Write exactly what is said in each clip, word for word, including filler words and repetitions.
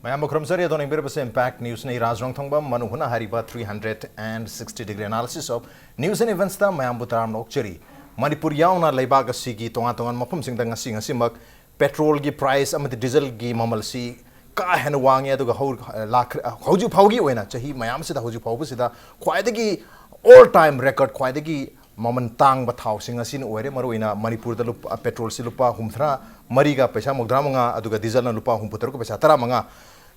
ꯃꯌꯥꯝꯕꯨ ꯈꯨꯔꯨꯝꯖꯔꯤ꯫ ꯑꯗꯣ ꯌꯦꯡꯕꯤꯔꯤꯕꯁꯤ Impact Newsꯅꯤ꯫ ꯔꯥꯖ ꯔꯣꯡꯊꯣꯡꯕꯝ, ꯃꯅꯨꯡ ꯍꯨꯠꯅ ꯍꯥꯏꯔꯤꯕ three hundred and sixty degree analysis of news and eventsꯇ ꯃꯌꯥꯝꯕꯨ ꯇꯔꯥꯝꯅ ꯑꯣꯛꯆꯔꯤ꯫ ꯃꯅꯤꯄꯨꯔ ꯌꯥꯎꯅ ꯂꯩꯕꯥꯛ ꯑꯁꯤꯒꯤ ꯇꯣꯉꯥꯟ ꯇꯣꯉꯥꯟꯕ ꯃꯐꯝꯁꯤꯡꯗ ꯉꯁꯤ ꯉꯁꯤꯃꯛ petrolꯒꯤ price ꯑꯃꯗꯤ dieselꯒꯤ ꯃꯃꯜꯁꯤ ꯀꯥ ꯍꯦꯟꯅ ꯋꯥꯡꯉꯦ꯫ ꯑꯗꯨꯒ ꯍꯧ-, ꯂꯥꯛꯈ꯭ꯔ-, ꯍꯧꯖꯤꯛ ꯐꯥꯎꯒꯤ ꯑꯣꯏꯅ ꯆꯍꯤ ꯃꯌꯥꯝꯁꯤꯗ, ꯍꯧꯖꯤꯛ ꯐꯥꯎꯕꯁꯤꯗ ꯈ꯭ꯋꯥꯏꯗꯒꯤ all time record, ꯈ꯭ꯋꯥꯏꯗꯒꯤ ꯃꯃꯜ ꯇꯥꯡꯕ ꯊꯥꯎꯁꯤꯡ ꯑꯁꯤꯅ ꯑꯣꯏꯔꯦ꯫ ꯃꯔꯨꯑꯣꯏꯅ ꯃꯅꯤꯄꯨꯔꯗ ꯂꯨꯄꯥ, petrolꯁꯤ ꯂꯨꯄꯥ ꯍꯨꯝꯐꯨꯇꯔꯥ ꯃꯔꯤꯒ ꯄꯩꯁꯥ ꯃꯧꯗ꯭ꯔꯥ ꯃꯉꯥ, ꯑꯗꯨꯒ dieselꯅ ꯂꯨꯄꯥ ꯍꯨꯝꯐꯨꯇꯔꯨꯛꯀ ꯄꯩꯁꯥ ꯇꯔꯥꯃꯉꯥ꯫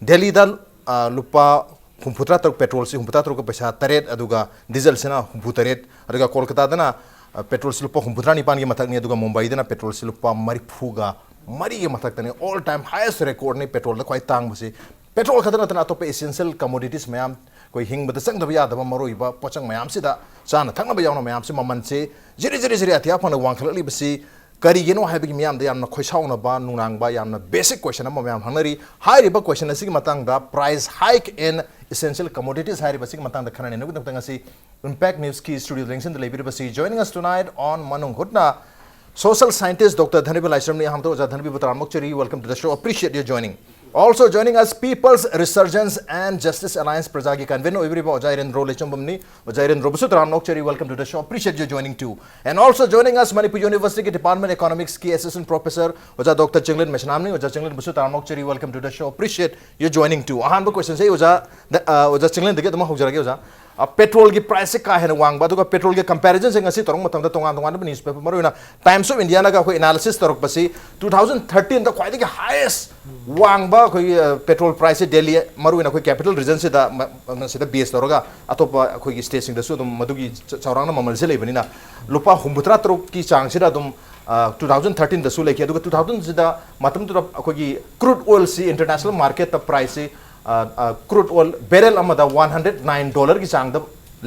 ꯗꯦꯜꯂꯤꯗ, ꯑ, ꯂꯨꯄꯥ ꯍꯨꯝꯐꯨꯇꯔꯥ ꯇꯔꯨꯛ, petrolꯁꯤ ꯍꯨꯝꯐꯨꯇꯔꯥ ꯇꯔꯨꯛꯀ ꯄꯩꯁꯥ ꯇꯔꯦꯠ, ꯑꯗꯨꯒ dieselꯁꯤꯅ ꯍꯨꯝꯐꯨꯇꯔꯦꯠ꯫ ꯑꯗꯨꯒ ꯀꯣꯜꯀꯇꯥꯗꯅ, ꯑ, petrolꯁꯤ ꯂꯨꯄꯥ ꯍꯨꯝꯐꯨꯇꯔꯥ ꯅꯤꯄꯥꯟꯒꯤ ꯃꯊꯛꯅꯤ, ꯑꯗꯨꯒ ꯃꯨꯝꯕꯥꯏꯗꯅ petrolꯁꯤ ꯂꯨꯄꯥ ꯃꯔꯤꯐꯨꯒ ꯃꯔꯤꯒꯤ ꯃꯊꯛꯇꯅꯤ꯫ All time highest recordꯅꯤ petrolꯗ ꯈ꯭ꯋꯥꯏ ꯇꯥꯡꯕꯁꯤ꯫ Petrol ꯈꯛꯇ ꯅꯠꯇꯅ ꯑꯇꯣꯞꯄ essential commodities ꯃꯌꯥꯝ, ꯑꯩꯈꯣꯏ ꯍꯤꯡꯕꯗ ꯆꯪꯗꯕ ꯌꯥꯗꯕ ꯃꯔꯨꯑꯣꯏꯕ ꯄꯣꯠꯆꯪ ꯃꯌꯥꯝꯁꯤꯗ, ꯆꯥꯅ ꯊꯛꯅꯕ ꯌꯥꯎꯅ ꯃꯌꯥꯝꯁꯤ ꯃꯃꯜꯁꯦ ꯖꯤꯔꯤ ꯖꯤꯔꯤ ꯖꯤꯔꯤ ꯑꯇꯤꯌꯥ ꯐꯪꯅ ꯋꯥꯡꯈꯠꯂꯛꯂꯤꯕꯁꯤ ꯀꯔꯤꯒꯤꯅꯣ ꯍꯥꯏꯕꯒꯤ ꯃꯤꯌꯥꯝꯗ ꯌꯥꯝꯅ ꯈꯣꯏꯁꯥꯎꯅꯕ, ꯅꯨꯡꯅꯥꯡꯕ, ꯌꯥꯝꯅ basic question ꯑꯃ ꯃꯌꯥꯝ ꯍꯪꯅꯔꯤ꯫ ꯍꯥꯏꯔꯤꯕ question ꯑꯁꯤꯒꯤ ꯃꯇꯥꯡꯗ, price hike in essential commodities ꯍꯥꯏꯔꯤꯕ ꯑꯁꯤꯒꯤ ꯃꯇꯥꯡꯗ ꯈꯟꯅ ꯅꯩꯅꯕꯒꯤꯗꯃꯛꯇ ꯉꯁꯤ Impact Newsꯀꯤ studio ꯂꯦꯡꯁꯤꯟꯗ ꯂꯩꯕꯤꯔꯤꯕꯁꯤ, joining us tonight on ꯃꯅꯨꯡ ꯍꯨꯠꯅ, social scientist Doctor ꯙꯅꯕꯤ ꯂꯥꯏꯁ꯭ꯔꯝꯅꯤ꯫ ꯑꯍꯥꯟꯕꯗ ꯑꯣꯖꯥ ꯙꯅꯕꯤꯕꯨ ꯇꯔꯥꯝꯅ ꯑꯣꯛꯆꯔꯤ꯫ Welcome to the show. Appreciate your joining. Also joining us, People's Resurgence and Justice Alliance ꯄ꯭ꯔꯖꯥꯒꯤ convener ꯑꯣꯏꯕꯤꯔꯤꯕ ꯑꯣꯖꯥ ꯏꯔꯦꯟ ꯔꯣꯂꯦꯆꯝꯕꯝꯅꯤ꯫ ꯑꯣꯖꯥ ꯏꯔꯦꯟ ꯔꯣꯕꯨꯁꯨ ꯇꯔꯥꯝꯅ ꯑꯣꯛꯆꯔꯤ꯫ Welcome to the show. Appreciate your joining too. And also joining us, Manipur ꯌꯨꯅꯤꯚꯔꯁꯤꯇꯤꯒꯤ Department Economicsꯀꯤ assistant professor ꯑꯣꯖꯥ doctor Chinglen ꯃꯩꯁꯅꯥꯝꯅꯤ꯫ ꯑꯣꯖꯥ ꯆꯤꯡꯂꯦꯟꯕꯨꯁꯨ ꯇꯔꯥꯝꯅ ꯑꯣꯛꯆꯔꯤ꯫ Welcome to the show. Appreciate your joining too. ꯑꯍꯥꯟꯕ questionꯁꯦ ꯑꯩ ꯑꯣꯖꯥ ꯗ-, ꯑ, ꯑꯣꯖꯥ ꯆꯤꯡꯂꯦꯟꯗꯒꯤ ꯑꯗꯨꯝ ꯍꯧꯖꯔꯒꯦ, ꯑꯣꯖꯥ꯫ ꯑ, petrolꯒꯤ priceꯁꯦ ꯀꯥ ꯍꯦꯟꯅ ꯋꯥꯡꯕ, ꯑꯗꯨꯒ petrolꯒꯤ comparisonꯁꯦ ꯉꯁꯤ ꯇꯧꯔꯛꯄ ꯃꯇꯝꯗ ꯇꯣꯉꯥꯟ ꯇꯣꯉꯥꯟꯕ newspaper, ꯃꯔꯨꯑꯣꯏꯅ Times of Indiaꯅꯒ ꯑꯩꯈꯣꯏ analysis ꯇꯧꯔꯛꯄꯁꯤ, two thousand thirteenꯗ ꯈ꯭ꯋꯥꯏꯗꯒꯤ highest ꯋꯥꯡꯕ ꯑꯩꯈꯣꯏꯒꯤ, ꯑ, petrol priceꯁꯦ ꯗꯦꯜꯂꯤ, ꯃꯔꯨꯑꯣꯏꯅ ꯑꯩꯈꯣꯏ capital regionꯁꯤꯗ ꯃ-, ꯃꯁꯤꯗ base ꯇꯧꯔꯒ ꯑꯇꯣꯞꯄ ꯑꯩꯈꯣꯏꯒꯤ stateꯁꯤꯡꯗꯁꯨ ꯑꯗꯨꯝ ꯃꯗꯨꯒꯤ ꯆ-, ꯆꯥꯎꯔꯥꯛꯅ ꯃꯃꯜꯁꯦ ꯂꯩꯕꯅꯤꯅ, ꯂꯨꯄꯥ ꯍꯨꯝꯐꯨꯇꯔꯥ ꯇꯔꯨꯛꯀꯤ ꯆꯥꯡꯁꯤꯗ ꯑꯗꯨꯝ, ꯑ, two thousand thirteenꯗꯁꯨ ꯂꯩꯈꯤ꯫ ꯑꯗꯨꯒ two thousandꯁꯤꯗ ꯃꯇꯝꯗꯨꯗ ꯑꯩꯈꯣꯏꯒꯤ crude oilꯁꯤ international marketꯇ priceꯁꯤ, ꯑ, ꯑ, crude oil barrel ꯑꯃꯗ one hundred nine dollarꯒꯤ ꯆꯥꯡꯗ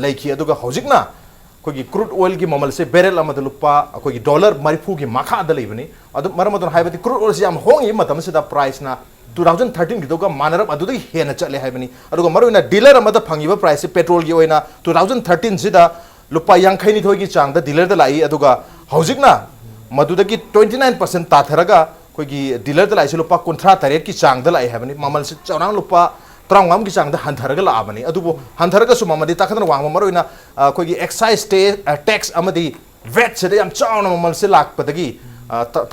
ꯂꯩꯈꯤ꯫ ꯑꯗꯨꯒ ꯍꯧꯖꯤꯛꯅ ꯑꯩꯈꯣꯏꯒꯤ crude oilꯒꯤ ꯃꯃꯜꯁꯦ barrel ꯑꯃꯗ ꯂꯨꯄꯥ, ꯑꯩꯈꯣꯏꯒꯤ dollar ꯃꯔꯤꯐꯨꯒꯤ ꯃꯈꯥꯗ ꯂꯩꯕꯅꯤ꯫ ꯑꯗꯨ ꯃꯔꯝ ꯑꯗꯨꯅ ꯍꯥꯏꯕꯗꯤ crude oilꯁꯤ ꯌꯥꯝ ꯍꯣꯡꯉꯤꯕ ꯃꯇꯝꯁꯤꯗ priceꯅ two thousand thirteenꯒꯤꯗꯨꯒ ꯃꯥꯟꯅꯔꯞ ꯑꯗꯨꯗꯒꯤ ꯍꯦꯟꯅ ꯆꯠꯂꯦ ꯍꯥꯏꯕꯅꯤ꯫ ꯑꯗꯨꯒ ꯃꯔꯨꯑꯣꯏꯅ dealer ꯑꯃꯗ ꯐꯪꯉꯤꯕ priceꯁꯤ petrolꯒꯤ ꯑꯣꯏꯅ two thousand thirteenꯁꯤꯗ ꯂꯨꯄꯥ ꯌꯥꯡꯈꯩꯅꯤꯊꯣꯏꯒꯤ ꯆꯥꯡꯗ dealerꯗ ꯂꯥꯛꯏ꯫ ꯑꯗꯨꯒ ꯍꯧꯖꯤꯛꯅ ꯃꯗꯨꯗꯒꯤ twenty nine percent ꯇꯥꯊꯔꯒ ꯑꯩꯈꯣꯏꯒꯤ ꯗꯤꯂꯔꯗ ꯂꯥꯛꯏꯁꯦ ꯂꯨꯄꯥ ꯀꯨꯟꯊ꯭ꯔꯥ ꯇꯔꯦꯠꯀꯤ ꯆꯥꯡꯗ ꯂꯥꯛꯑꯦ ꯍꯥꯏꯕꯅꯤ꯫ ꯃꯃꯜꯁꯤ ꯆꯥꯎꯔꯥꯛꯅ ꯂꯨꯄꯥ ꯇꯔꯥꯃꯉꯥꯒꯤ ꯆꯥꯡꯗ ꯍꯟꯊꯔꯒ ꯂꯥꯛꯑꯕꯅꯤ꯫ ꯑꯗꯨꯕꯨ ꯍꯟꯊꯔꯒꯁꯨ ꯃꯃꯜꯗꯤ ꯇꯥꯈꯠꯇꯅ ꯋꯥꯡꯕ, ꯃꯔꯨꯑꯣꯏꯅ ꯑꯩꯈꯣꯏꯒꯤ ꯑꯦꯛꯁꯥꯏꯁ ꯇꯦꯛꯁ ꯑꯃꯗꯤ ꯚꯦꯠꯁꯤꯗ ꯌꯥꯝ ꯆꯥꯎꯅ ꯃꯃꯜꯁꯤ ꯂꯥꯛꯄꯗꯒꯤ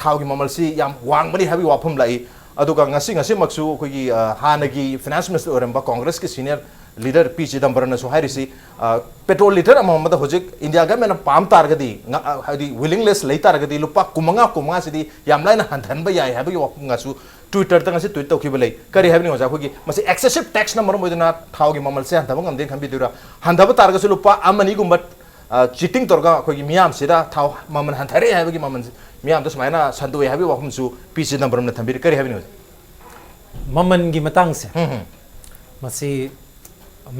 ꯊꯥꯎꯒꯤ ꯃꯃꯜꯁꯤ ꯌꯥꯝ ꯋꯥꯡꯕꯅꯤ ꯍꯥꯏꯕꯒꯤ ꯋꯥꯐꯝ ꯂꯥꯛꯏ꯫ ꯑꯗꯨꯒ ꯉꯁꯤ ꯉꯁꯤꯃꯛꯁꯨ ꯑꯩꯈꯣꯏꯒꯤ ꯍꯥꯟꯅꯒꯤ ꯐꯤꯅꯥꯟꯁ ꯃꯤꯅꯤꯁꯇꯔ ꯑꯣꯏꯔꯝꯕ ꯀꯣꯡꯒ꯭ꯔꯦꯁꯀꯤ ꯁꯤꯅꯤꯌꯔ ꯂꯤꯗꯔ ꯄꯤ ꯆꯤꯗꯝꯕꯔꯝꯅꯁꯨ ꯍꯥꯏꯔꯤꯁꯤ, ꯄꯦꯇ꯭ꯔꯣꯜ ꯂꯤꯇꯔ ꯑꯃꯃꯝꯗ ꯍꯧꯖꯤꯛ ꯏꯟꯗꯤꯌꯥ ꯒꯃꯦꯟꯅ ꯄꯥꯝ ꯇꯥꯔꯒꯗꯤ, ꯍꯥꯏꯗꯤ ꯋꯤꯂꯤꯡꯅꯦꯁ ꯂꯩ ꯇꯥꯔꯒꯗꯤ, ꯂꯨꯄꯥ ꯀꯨꯟꯃꯉꯥ, ꯀꯨꯟꯃꯉꯥꯁꯤꯗꯤ ꯌꯥꯝ ꯂꯥꯏꯅ ꯍꯟꯊꯍꯟꯕ ꯌꯥꯏ ꯍꯥꯏꯕꯒꯤ ꯋꯥꯐꯝꯒꯁꯨ ꯇ꯭ꯋꯤꯇꯔꯗ ꯉꯁꯤ ꯇ꯭ꯋꯤꯠ ꯇꯧꯈꯤꯕ ꯂꯩ꯫ ꯀꯔꯤ ꯍꯥꯏꯕꯅꯤ ꯑꯣꯖꯥ? ꯑꯩꯈꯣꯏꯒꯤ ꯃꯁꯤ ꯑꯦꯛꯁꯦꯁꯤꯞ ꯇꯦꯛꯁꯅ ꯃꯔꯝ ꯑꯣꯏꯗꯨꯅ ꯊꯥꯎꯒꯤ ꯃꯃꯜꯁꯦ ꯍꯟꯊꯕ ꯉꯝꯗꯦꯅ ꯈꯟꯕꯤꯗꯣꯏꯔꯥ? ꯍꯟꯊꯕ ꯇꯥꯔꯒꯁꯨ ꯂꯨꯄꯥ ꯑꯃ ꯑꯅꯤꯒꯨꯝꯕ ꯆꯤꯇꯤꯡ ꯇꯧꯔꯒ ꯑꯩꯈꯣꯏꯒꯤ ꯃꯤꯌꯥꯝꯁꯤꯗ ꯊꯥꯎ ꯃꯃꯜ ꯍꯟꯊꯔꯛꯑꯦ ꯍꯥꯏꯕꯒꯤ ꯃꯃꯜ ꯃꯤꯌꯥꯝꯗ ꯁꯨꯃꯥꯏꯅ ꯁꯟꯗꯣꯛꯑꯦ ꯍꯥꯏꯕꯒꯤ ꯋꯥꯐꯝꯁꯨ ꯄꯤ ꯆꯤꯗꯝꯕꯔꯝꯅ ꯊꯝꯕꯤꯔꯤ꯫ ꯀꯔꯤ ꯍꯥꯏꯕꯅꯤ ꯑꯣꯖꯥ? ꯃꯃꯜꯒꯤ ꯃꯇꯥꯡꯁꯦ, ꯃꯁꯤ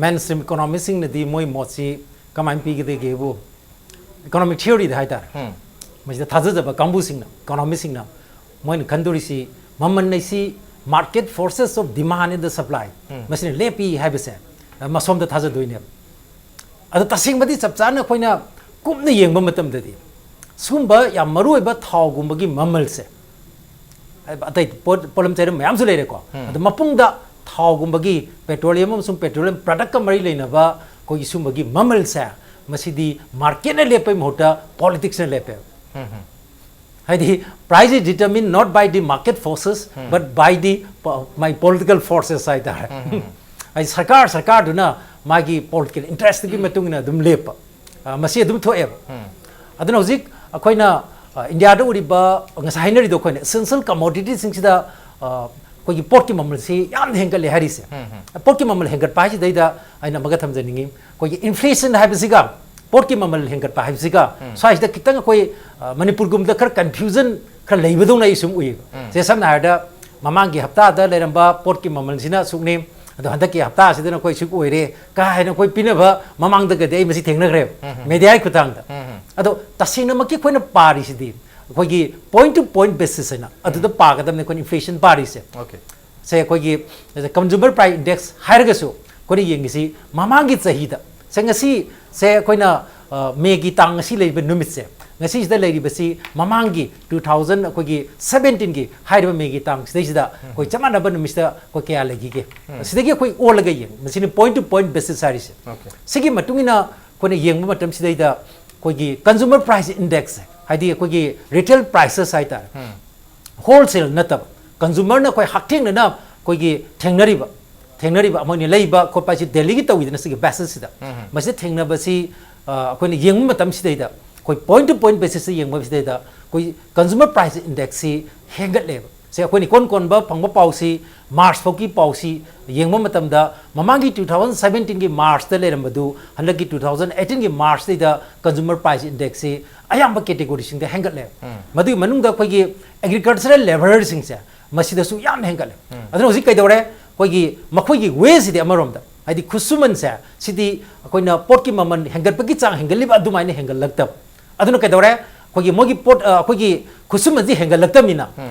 ꯃꯦꯟ ꯁ꯭ꯇ꯭ꯔꯤꯝ ꯏꯀꯣꯅꯣꯃꯤꯁꯁꯤꯡꯅꯗꯤ ꯃꯣꯏ ꯃꯣꯠꯁꯤ ꯀꯃꯥꯏꯅ ꯄꯤꯒꯗꯒꯦꯕꯨ, ꯏꯀꯣꯅꯣꯃꯤꯛ ꯊꯤꯑꯣꯔꯤꯗ ꯍꯥꯏꯇꯥꯔꯦ, ꯃꯁꯤꯗ ꯊꯥꯖꯖꯕ ꯀꯥꯡꯕꯨꯁꯤꯡꯅ, ꯏꯀꯣꯅꯣꯃꯤꯁꯁꯤꯡꯅ ꯃꯣꯏꯅ ꯈꯟꯗꯣꯔꯤꯁꯤ ꯃꯃꯜ ꯑꯁꯤ market forces of demand and the supply, ꯃꯁꯤꯅ ꯂꯦꯞꯄꯤ ꯍꯥꯏꯕꯁꯦ, ꯃꯁꯣꯝꯗ ꯊꯥꯖꯗꯣꯏꯅꯦꯕ꯫ ꯑꯗꯣ ꯇꯁꯦꯡꯕꯗꯤ ꯆꯞ ꯆꯥꯅ ꯑꯩꯈꯣꯏꯅ ꯀꯨꯞꯅ ꯌꯦꯡꯕ ꯃꯇꯝꯗꯗꯤ ꯁꯤꯒꯨꯝꯕ ꯌꯥꯝ ꯃꯔꯨꯑꯣꯏꯕ ꯊꯥꯎꯒꯨꯝꯕꯒꯤ ꯃꯃꯜꯁꯦ, ꯑꯇꯩ ꯄꯣꯠ, ꯄꯣꯠꯂꯝ ꯆꯩꯔꯝ ꯃꯌꯥꯝꯁꯨ ꯂꯩꯔꯦꯀꯣ, ꯑꯗꯣ ꯃꯄꯨꯡꯗ ꯊꯥꯎꯒꯨꯝꯕꯒꯤ, petroleum ꯑꯃꯁꯨꯡ petroleum productꯀ ꯃꯔꯤ ꯂꯩꯅꯕ ꯑꯩꯈꯣꯏꯒꯤ ꯁꯤꯒꯨꯝꯕꯒꯤ ꯃꯃꯜꯁꯦ, ꯃꯁꯤꯗꯤ marketꯅ ꯂꯦꯞꯄꯒꯤ ꯃꯍꯨꯠꯇ politicsꯅ ꯂꯦꯞꯄꯦꯕ꯫ ꯍꯥꯏꯗꯤ, price is determined not by the market forces but by the po- my political forces ꯍꯥꯏꯇꯥꯔꯦ꯫ ꯍꯥꯏꯗꯤ ꯁꯔꯀꯥꯔ ꯁꯔꯀꯥꯔꯗꯨꯅ ꯃꯥꯒꯤ political interestꯀꯤ ꯃꯇꯨꯡ ꯏꯟꯅ ꯑꯗꯨꯝ ꯂꯦꯞꯄ, ꯑ, ꯃꯁꯤ ꯑꯗꯨꯝ ꯊꯣꯛꯑꯦꯕ꯫ ꯑꯗꯨꯅ ꯍꯧꯖꯤꯛ ꯑꯩꯈꯣꯏꯅ, ꯑ, ꯏꯟꯗꯤꯌꯥꯗ ꯎꯔꯤꯕ ꯉꯁꯥꯏ ꯍꯥꯏꯅꯔꯤꯗꯣ, ꯑꯩꯈꯣꯏꯅ essential commoditiesꯁꯤꯡꯁꯤꯗ, ꯑ, ꯑꯩꯈꯣꯏꯒꯤ ꯄꯣꯠꯀꯤ ꯃꯃꯜꯁꯤ ꯌꯥꯝꯅ ꯍꯦꯟꯒꯠꯂꯦ ꯍꯥꯏꯔꯤꯁꯦ꯫ ꯄꯣꯠꯀꯤ ꯃꯃꯜ ꯍꯦꯟꯒꯠꯄ ꯍꯥꯏꯁꯤꯗꯩꯗ ꯑꯩꯅ ꯑꯃꯒ ꯊꯝꯖꯅꯤꯡꯉꯤ, ꯑꯩꯈꯣꯏꯒꯤ inflation ꯍꯥꯏꯕꯁꯤꯒ ꯄꯣꯠꯀꯤ ꯃꯃꯜ ꯍꯦꯟꯒꯠꯄ ꯍꯥꯏꯕꯁꯤꯒ ꯁ꯭ꯋꯥꯏꯁꯤꯗ ꯈꯤꯇꯪ ꯑꯩꯈꯣꯏ, ꯑ, ꯃꯅꯤꯄꯨꯔꯒꯨꯝꯕꯗ ꯈꯔ confusion ꯈꯔ ꯂꯩꯕꯗꯧꯅ ꯑꯩ ꯁꯨꯝ ꯎꯏꯌꯦꯕ꯫ ꯁꯦ, ꯁꯝꯅ ꯍꯥꯏꯔꯕꯗ, ꯃꯃꯥꯡꯒꯤ ꯍꯞꯇꯥꯗ ꯂꯩꯔꯝꯕ ꯄꯣꯠꯀꯤ ꯃꯃꯜꯁꯤꯅ ꯑꯁꯨꯛꯅꯤ, ꯑꯗꯣ ꯍꯟꯗꯛꯀꯤ ꯍꯞꯇꯥꯁꯤꯗꯅ ꯑꯩꯈꯣꯏ ꯑꯁꯨꯛ ꯑꯣꯏꯔꯦ ꯀꯥ ꯍꯥꯏꯅ ꯑꯩꯈꯣꯏ ꯄꯤꯅꯕ ꯃꯃꯥꯡꯗꯒꯗꯤ ꯑꯩ ꯃꯁꯤ ꯊꯦꯡꯅꯈ꯭ꯔꯦꯕ, mediaꯒꯤ ꯈꯨꯠꯊꯥꯡꯗ꯫ ꯑꯗꯣ ꯇꯁꯦꯡꯅꯃꯛꯀꯤ ꯑꯩꯈꯣꯏꯅ ꯄꯥꯔꯤꯁꯤꯗꯤ ꯑꯩꯈꯣꯏꯒꯤ point to point basis ꯍꯥꯏꯅ ꯑꯗꯨꯗ ꯄꯥꯒꯗꯕꯅꯤ ꯑꯩꯈꯣꯏꯅ inflation ꯄꯥꯔꯤꯁꯦ꯫ Okay. ꯁꯦ, ꯑꯩꯈꯣꯏꯒꯤ consumer price index ꯍꯥꯏꯔꯒꯁꯨ ꯑꯩꯈꯣꯏꯅ ꯌꯦꯡꯉꯤꯁꯤ ꯃꯃꯥꯡꯒꯤ ꯆꯍꯤꯗ, ꯁꯦ, ꯉꯁꯤ, ꯁꯦ, ꯑꯩꯈꯣꯏꯅ, ꯑ, ꯃꯦꯒꯤ ꯇꯥꯡ ꯉꯁꯤ ꯂꯩꯔꯤꯕ ꯅꯨꯃꯤꯠꯁꯦ, ꯉꯁꯤꯁꯤꯗ ꯂꯩꯔꯤꯕꯁꯤ ꯃꯃꯥꯡꯒꯤ ꯇꯨ ꯊꯥꯎꯖꯟ ꯑꯩꯈꯣꯏꯒꯤ ꯁꯕꯦꯟꯇꯤꯟꯒꯤ ꯍꯥꯏꯔꯤꯕ ꯃꯦꯒꯤ ꯇꯥꯡ ꯁꯤꯗꯩꯁꯤꯗ ꯑꯩꯈꯣꯏ ꯆꯞ ꯃꯥꯟꯅꯕ ꯅꯨꯃꯤꯠꯁꯤꯗ ꯑꯩꯈꯣꯏ ꯀꯌꯥ ꯂꯩꯈꯤꯒꯦ? ꯁꯤꯗꯒꯤ ꯑꯩꯈꯣꯏ ꯑꯣꯜꯂꯒ ꯌꯦꯡ, ꯃꯁꯤꯅ point to point basis ꯍꯥꯏꯔꯤꯁꯦ꯫ Okay. ꯁꯤꯒꯤ ꯃꯇꯨꯡ ꯏꯟꯅ ꯑꯩꯈꯣꯏꯅ ꯌꯦꯡꯕ ꯃꯇꯝꯁꯤꯗꯩꯗ ꯑꯩꯈꯣꯏꯒꯤ consumer price index, ꯍꯥꯏꯗꯤ ꯑꯩꯈꯣꯏꯒꯤ retail prices ꯍꯥꯏꯇꯥꯔꯦ, wholesale ꯅꯠꯇꯕ, consumerꯅ ꯑꯩꯈꯣꯏ ꯍꯛꯊꯦꯡꯅꯅ ꯑꯩꯈꯣꯏꯒꯤ ꯊꯦꯡꯅꯔꯤꯕ, ꯊꯦꯡꯅꯔꯤꯕ ꯑꯃꯅꯤ ꯂꯩꯕ ꯈꯣꯠꯄ ꯍꯥꯏꯁꯤ ꯗꯦꯜꯂꯤꯒꯤ ꯇꯧꯋꯤꯗꯅ, ꯁꯤꯒꯤ basisꯁꯤꯗ꯫ ꯃꯁꯤꯗ ꯊꯦꯡꯅꯕꯁꯤ, ꯑ, ꯑꯩꯈꯣꯏꯅ ꯌꯦꯡꯕ ꯃꯇꯝꯁꯤꯗꯩꯗ ꯑꯩꯈꯣꯏ point to point basisꯇ ꯌꯦꯡꯕꯁꯤꯗꯩꯗ ꯑꯩꯈꯣꯏ consumer price indexꯁꯤ ꯍꯦꯟꯒꯠꯂꯦꯕ꯫ ꯁꯤ ꯑꯩꯈꯣꯏꯅ ꯏꯀꯣꯟ ꯀꯣꯟꯕ ꯐꯪꯕ ꯄꯥꯎꯁꯤ, March ꯐꯥꯎꯒꯤ ꯄꯥꯎꯁꯤ ꯌꯦꯡꯕ ꯃꯇꯝꯗ, ꯃꯃꯥꯡꯒꯤ ꯇꯨ ꯊꯥꯎꯖꯟ ꯁꯕꯦꯟꯇꯤꯟꯒꯤ Marchꯇ ꯂꯩꯔꯝꯕꯗꯨ ꯍꯟꯗꯛꯀꯤ ꯇꯨ ꯊꯥꯎꯖꯟ ꯑꯩꯠꯇꯤꯟꯒꯤ Marchꯇꯩꯗ consumer price indexꯁꯤ ꯑꯌꯥꯝꯕ categoryꯁꯤꯡꯗ ꯍꯦꯟꯒꯠꯂꯦ꯫ ꯃꯗꯨꯒꯤ ꯃꯅꯨꯡꯗ ꯑꯩꯈꯣꯏꯒꯤ agricultural labourꯁꯤꯡꯁꯦ ꯃꯁꯤꯗꯁꯨ ꯌꯥꯝꯅ ꯍꯦꯟꯒꯠꯂꯦ꯫ ꯑꯗꯨꯅ ꯍꯧꯖꯤꯛ ꯀꯩꯗꯧꯔꯦ? ꯑꯩꯈꯣꯏꯒꯤ ꯃꯈꯣꯏꯒꯤ wageꯁꯤꯗꯤ ꯑꯃꯔꯣꯝꯗ, ꯍꯥꯏꯗꯤ ꯈꯨꯠꯁꯨꯃꯟꯁꯦ, ꯁꯤꯗꯤ ꯑꯩꯈꯣꯏꯅ ꯄꯣꯠꯀꯤ ꯃꯃꯜ ꯍꯦꯟꯒꯠꯄꯒꯤ ꯆꯥꯡ ꯍꯦꯟꯒꯠꯂꯤꯕ ꯑꯗꯨꯃꯥꯏꯅ ꯍꯦꯟꯒꯠꯂꯛꯇꯕ꯫ ꯑꯗꯨꯅ ꯀꯩꯗꯧꯔꯦ? ꯑꯩꯈꯣꯏꯒꯤ ꯃꯣꯏꯒꯤ ꯄꯣꯠ, ꯑ, ꯑꯩꯈꯣꯏꯒꯤ ꯈꯨꯠꯁꯨꯃꯟꯁꯤ ꯍꯦꯟꯒꯠꯂꯛꯇꯕꯅꯤꯅ,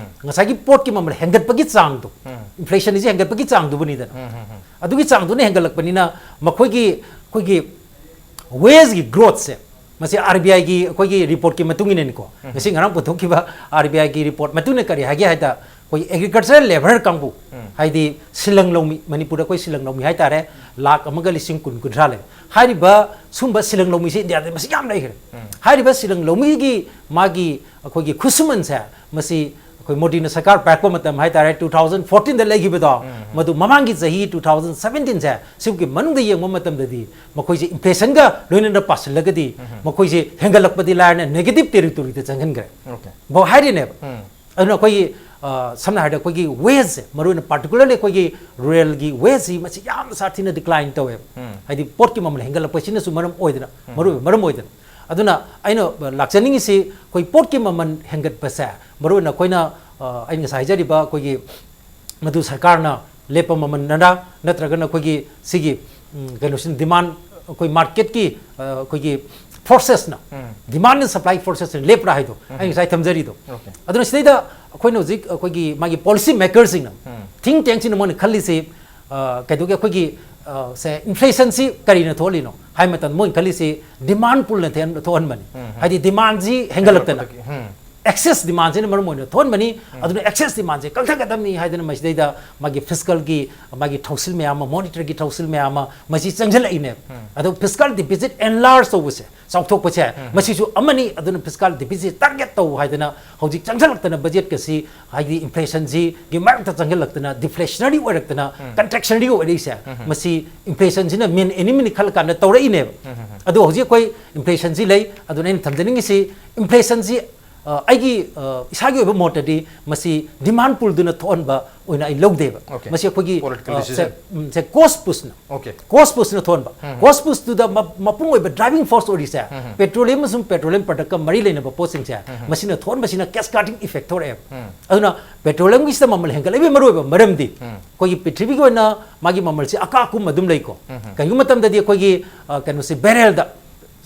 ꯉꯁꯥꯏꯒꯤ ꯄꯣꯠꯀꯤ ꯃꯃꯜ ꯍꯦꯟꯒꯠꯄꯒꯤ ꯆꯥꯡꯗꯣ, inflationꯁꯤ ꯍꯦꯟꯒꯠꯄꯒꯤ ꯆꯥꯡꯗꯨꯕꯨꯅꯤꯗꯅ, ꯑꯗꯨꯒꯤ ꯆꯥꯡꯗꯨꯅ ꯍꯦꯟꯒꯠꯂꯛꯄꯅꯤꯅ ꯃꯈꯣꯏꯒꯤ, ꯑꯩꯈꯣꯏꯒꯤ wageꯒꯤ growthꯁꯦ, ꯃꯁꯤ RBIꯒꯤ ꯑꯩꯈꯣꯏꯒꯤ reportꯀꯤ ꯃꯇꯨꯡ ꯏꯟꯅꯅꯤꯀꯣ꯫ ꯉꯁꯤ ꯉꯔꯥꯡ ꯄꯨꯊꯣꯛꯈꯤꯕ RBIꯒꯤ report ꯃꯇꯨꯡ ꯏꯟꯅ ꯀꯔꯤ ꯍꯥꯏꯒꯦ ꯍꯥꯏꯗ, ꯑꯩꯈꯣꯏꯒꯤ agricultural labour ꯀꯥꯡꯕꯨ, ꯍꯥꯏꯗꯤ ꯁꯤꯂꯪ ꯂꯧꯃꯤ, ꯃꯅꯤꯄꯨꯔꯗ ꯑꯩꯈꯣꯏ ꯁꯤꯂꯪ ꯂꯧꯃꯤ ꯍꯥꯏꯇꯥꯔꯦ, ꯂꯥꯛ ꯑꯃꯒ ꯂꯤꯁꯤꯡ ꯀꯨꯟ, ꯀꯨꯟꯊ꯭ꯔꯥ ꯂꯩ꯫ ꯍꯥꯏꯔꯤꯕ ꯁꯨꯝꯕ ꯁꯤꯂꯪ ꯂꯧꯃꯤꯁꯦ ꯏꯟꯗꯤꯌꯥꯗ ꯃꯁꯤꯡ ꯌꯥꯝ ꯂꯩꯈ꯭ꯔꯦ꯫ ꯍꯥꯏꯔꯤꯕ ꯁꯤꯂꯪ ꯂꯧꯃꯤꯒꯤ ꯃꯥꯒꯤ ꯑꯩꯈꯣꯏꯒꯤ ꯈꯨꯠꯁꯨꯃꯟꯁꯦ, ꯃꯁꯤ ꯑꯩꯈꯣꯏ ꯃꯣꯗꯤꯅ ꯁꯔꯀꯥꯔ ꯄꯥꯏꯔꯛꯄ ꯃꯇꯝ ꯍꯥꯏꯇꯥꯔꯦ, ꯇꯨ ꯊꯥꯎꯖꯟ ꯐꯣꯔꯇꯤꯟꯗ ꯂꯩꯈꯤꯕꯗꯣ, ꯃꯗꯨ ꯃꯃꯥꯡꯒꯤ ꯆꯍꯤ ꯇꯨ ꯊꯥꯎꯖꯟ ꯁꯕꯦꯟꯇꯤꯟꯁꯦ, ꯁꯤꯒꯤ ꯃꯅꯨꯡꯗ ꯌꯦꯡꯕ ꯃꯇꯝꯗꯗꯤ ꯃꯈꯣꯏꯁꯦ inflationꯒ ꯂꯣꯏꯅꯅ ꯄꯥꯁꯤꯜꯂꯒꯗꯤ ꯃꯈꯣꯏꯁꯦ ꯍꯦꯟꯒꯠꯂꯛꯄꯗꯤ ꯂꯥꯏꯔꯅ negative territoryꯗ ꯆꯪꯍꯟꯈ꯭ꯔꯦ꯫ Okay. ꯕꯧ ꯍꯥꯏꯔꯤꯅꯦꯕ꯫ ꯑꯗꯨꯅ ꯑꯩꯈꯣꯏꯒꯤ, ꯑ, ꯁꯝꯅ ꯍꯥꯏꯔꯕꯗ ꯑꯩꯈꯣꯏꯒꯤ wageꯁꯦ, ꯃꯔꯨꯑꯣꯏꯅ particularly ꯑꯩꯈꯣꯏꯒꯤ ruralꯒꯤ wageꯁꯤ ꯃꯁꯤ ꯌꯥꯝꯅ ꯁꯥꯊꯤꯅ decline ꯇꯧꯋꯦꯕ꯫ ꯍꯥꯏꯗꯤ ꯄꯣꯠꯀꯤ ꯃꯃꯜ ꯍꯦꯟꯒꯠꯂꯛꯄꯁꯤꯅꯁꯨ ꯃꯔꯝ ꯑꯣꯏꯗꯅ, ꯃꯔꯨꯑꯣꯏꯕ ꯃꯔꯝ ꯑꯣꯏꯗꯅ꯫ ꯑꯗꯨꯅ ꯑꯩꯅ ꯂꯥꯛꯆꯅꯤꯡꯉꯤꯁꯤ ꯑꯩꯈꯣꯏ ꯄꯣꯠꯀꯤ ꯃꯃꯜ ꯍꯦꯟꯒꯠꯄꯁꯦ, ꯃꯔꯨꯑꯣꯏꯅ ꯑꯩꯈꯣꯏꯅ, ꯑ, ꯑꯩꯅ ꯉꯁꯥꯏ ꯍꯥꯏꯖꯔꯤꯕ ꯑꯩꯈꯣꯏꯒꯤ ꯃꯗꯨ ꯁꯔꯀꯥꯔꯅ ꯂꯦꯞꯄ ꯃꯃꯜꯅꯔ ꯅꯠꯇ꯭ꯔꯒꯅ ꯑꯩꯈꯣꯏꯒꯤ ꯁꯤꯒꯤ, ꯎꯝ, ꯀꯩꯅꯣꯁꯤꯅ demand, ꯑꯩꯈꯣꯏ marketꯀꯤ, ꯑ, ꯑꯩꯈꯣꯏꯒꯤ forcesꯅ, demand and supply forcesꯅ ꯂꯦꯞꯄ꯭ꯔꯥ ꯍꯥꯏꯗꯣ ꯑꯩ ꯉꯁꯥꯏ ꯊꯝꯖꯔꯤꯗꯣ꯫ Okay. ꯑꯗꯨꯅ ꯁꯤꯗꯩꯗ ꯑꯩꯈꯣꯏꯅ ꯍꯧꯖꯤꯛ ꯑꯩꯈꯣꯏꯒꯤ ꯃꯥꯒꯤ policy makerꯁꯤꯡꯅ, think tankꯁꯤꯡꯅ ꯃꯣꯏꯅ ꯈꯜꯂꯤꯁꯤ, ꯑ, ꯀꯩꯗꯧꯒꯦ, ꯑꯩꯈꯣꯏꯒꯤ, ꯑ, ꯁꯦ, ꯏꯟꯐ꯭ꯂꯦꯁꯟꯁꯤ ꯀꯔꯤꯅ ꯊꯣꯛꯍꯜꯂꯤꯅꯣ ꯍꯥꯏ ꯃꯇꯝꯗ ꯃꯣꯏꯅ ꯈꯜꯂꯤꯁꯤ ꯗꯤꯃꯥꯟ ꯄꯨꯜꯅ ꯊꯦꯟ- ꯊꯣꯛꯍꯟꯕꯅꯤ꯫ ꯎꯝ, ꯎꯝ꯫ ꯍꯥꯏꯗꯤ ꯗꯤꯃꯥꯟꯁꯤ ꯍꯦꯟꯒꯠꯂꯛꯇꯅ, ꯍꯦꯟꯒꯠꯂꯛꯄꯗꯒꯤ, ꯎꯝ꯫ ꯑꯦꯛꯁꯦꯁ ꯗꯤꯃꯥꯟꯁꯤꯅ ꯃꯔꯝ ꯑꯣꯏꯅ ꯊꯣꯛꯍꯟꯕꯅꯤ꯫ ꯎꯝ꯫ ꯑꯗꯨꯅ ꯑꯦꯛꯁꯦꯁ ꯗꯤꯃꯥꯟꯁꯦ ꯀꯛꯊꯠꯀꯗꯕꯅꯤ ꯍꯥꯏꯗꯅ ꯃꯁꯤꯗꯩꯗ ꯃꯥꯒꯤ ꯐꯤꯁꯀꯜꯒꯤ, ꯃꯥꯒꯤ ꯊꯧꯁꯤꯜ ꯃꯌꯥꯝ ꯑꯃ, ꯃꯣꯅꯤꯇꯔꯒꯤ ꯊꯧꯁꯤꯜ ꯃꯌꯥꯝ ꯑꯃ ꯃꯁꯤ ꯆꯪꯁꯤꯜꯂꯛꯏꯅꯦꯕ꯫ ꯎꯝ꯫ ꯑꯗꯣ ꯐꯤꯁꯀꯜ ꯗꯤꯐꯤꯁꯤꯠ ꯑꯦꯟꯂꯥꯔꯖ ꯇꯧꯕꯁꯦ, ꯆꯥꯎꯊꯣꯛꯄꯁꯦ, ꯎꯝ꯫ ꯃꯁꯤꯁꯨ ꯑꯃꯅꯤ꯫ ꯑꯗꯨꯅ ꯐꯤꯁꯀꯜ ꯗꯤꯐꯤꯁꯤꯠ ꯇꯥꯔꯒꯦꯠ ꯇꯧ ꯍꯥꯏꯗꯅ ꯍꯧꯖꯤꯛ ꯆꯪꯁꯤꯜꯂꯛꯇꯅ ꯕꯖꯦꯠꯀꯁꯤ, ꯍꯥꯏꯗꯤ ꯏꯟꯐ꯭ꯂꯦꯁꯟꯁꯤꯒꯤ ꯃꯔꯛꯇ ꯆꯪꯁꯤꯜꯂꯛꯇꯅ, ꯗꯤꯐ꯭ꯂꯦꯁꯅꯔꯤ ꯑꯣꯏꯔꯛꯇꯅ, ꯎꯝ꯫ ꯀꯟꯇ꯭ꯔꯦꯛꯁꯅꯔꯤ ꯑꯣꯏꯔꯛꯏꯁꯦ, ꯎꯝ꯫ ꯃꯁꯤ ꯏꯟꯐ꯭ꯂꯦꯁꯟꯁꯤꯅ ꯃꯦꯟ ꯑꯦꯅꯤꯃꯤꯅꯤ ꯈꯜꯂ ꯀꯥꯟꯗ ꯇꯧꯔꯛꯏꯅꯦꯕ꯫ ꯎꯝ, ꯎꯝ, ꯎꯝ꯫ ꯑꯗꯣ ꯍꯧꯖꯤꯛ ꯑꯩꯈꯣꯏ ꯏꯟꯐ꯭ꯂꯦꯁꯟꯁꯤ ꯂꯩ꯫ ꯑꯗꯨꯅ ꯑꯩꯅ ꯊꯝꯖꯅꯤꯡꯉꯤꯁꯤ, ꯏꯟꯐ꯭ꯂꯦꯁꯟꯁꯤ, ꯑ, ꯑꯩꯒꯤ, ꯑ, ꯏꯁꯥꯒꯤ ꯑꯣꯏꯕ ꯃꯣꯠꯇꯗꯤ ꯃꯁꯤ ꯗꯤꯃꯥꯟ ꯄꯨꯜꯗꯨꯅ ꯊꯣꯛꯍꯟꯕ ꯑꯣꯏꯅ ꯑꯩ ꯂꯧꯗꯦꯕ꯫ Okay. ꯃꯁꯤ ꯑꯩꯈꯣꯏꯒꯤ, Political ꯑ, decision. ꯁꯦ, ꯎꯝ, ꯁꯦ, ꯀꯣꯁ ꯄꯨꯁꯅ, Okay. ꯀꯣꯁ ꯄꯨꯁꯅ ꯊꯣꯛꯍꯟꯕ꯫ ꯎꯝ꯫ ꯀꯣꯁ ꯄꯨꯁꯇꯨꯗ ꯃ-, ꯃꯄꯨꯡ ꯑꯣꯏꯕ ꯗ꯭ꯔꯥꯏꯚꯤꯡ ꯐꯣꯔꯁ ꯑꯣꯏꯔꯤꯁꯦ, ꯎꯝ꯫ ꯄꯦꯇ꯭ꯔꯣꯂꯤꯌꯝ ꯑꯃꯁꯨꯡ ꯄꯦꯇ꯭ꯔꯣꯂꯤꯌꯝ ꯄ꯭ꯔꯗꯛꯀ ꯃꯔꯤ ꯂꯩꯅꯕ ꯄꯣꯠꯁꯤꯡꯁꯦ, ꯎꯝ꯫ ꯃꯁꯤꯅ ꯊꯣꯛꯍꯟꯕꯁꯤꯅ ꯀꯦꯁꯀꯥꯔꯗꯤꯡ ꯏꯐꯦꯛ ꯊꯣꯛꯂꯛꯑꯦꯕ꯫ ꯎꯝ꯫ ꯑꯗꯨꯅ ꯄꯦꯇ꯭ꯔꯣꯂꯤꯌꯝꯒꯤꯁꯤꯗ ꯃꯃꯜ ꯍꯦꯟꯒꯠꯂꯛꯏꯕꯒꯤ ꯃꯔꯨꯑꯣꯏꯕ ꯃꯔꯝꯗꯤ, ꯎꯝ꯫ ꯑꯩꯈꯣꯏꯒꯤ ꯄ꯭ꯔꯤꯊꯤꯕꯤꯒꯤ ꯑꯣꯏꯅ ꯃꯥꯒꯤ ꯃꯃꯜꯁꯤ ꯑꯀꯥ ꯑꯀꯨꯝ ꯑꯗꯨꯝ ꯂꯩꯀꯣ꯫ ꯎꯝ꯫ ꯀꯔꯤꯒꯨꯝꯕ ꯃꯇꯝꯗꯗꯤ ꯑꯩꯈꯣꯏꯒꯤ, ꯑ, ꯀꯩꯅꯣꯁꯤ ꯕꯦꯔꯦꯜꯗ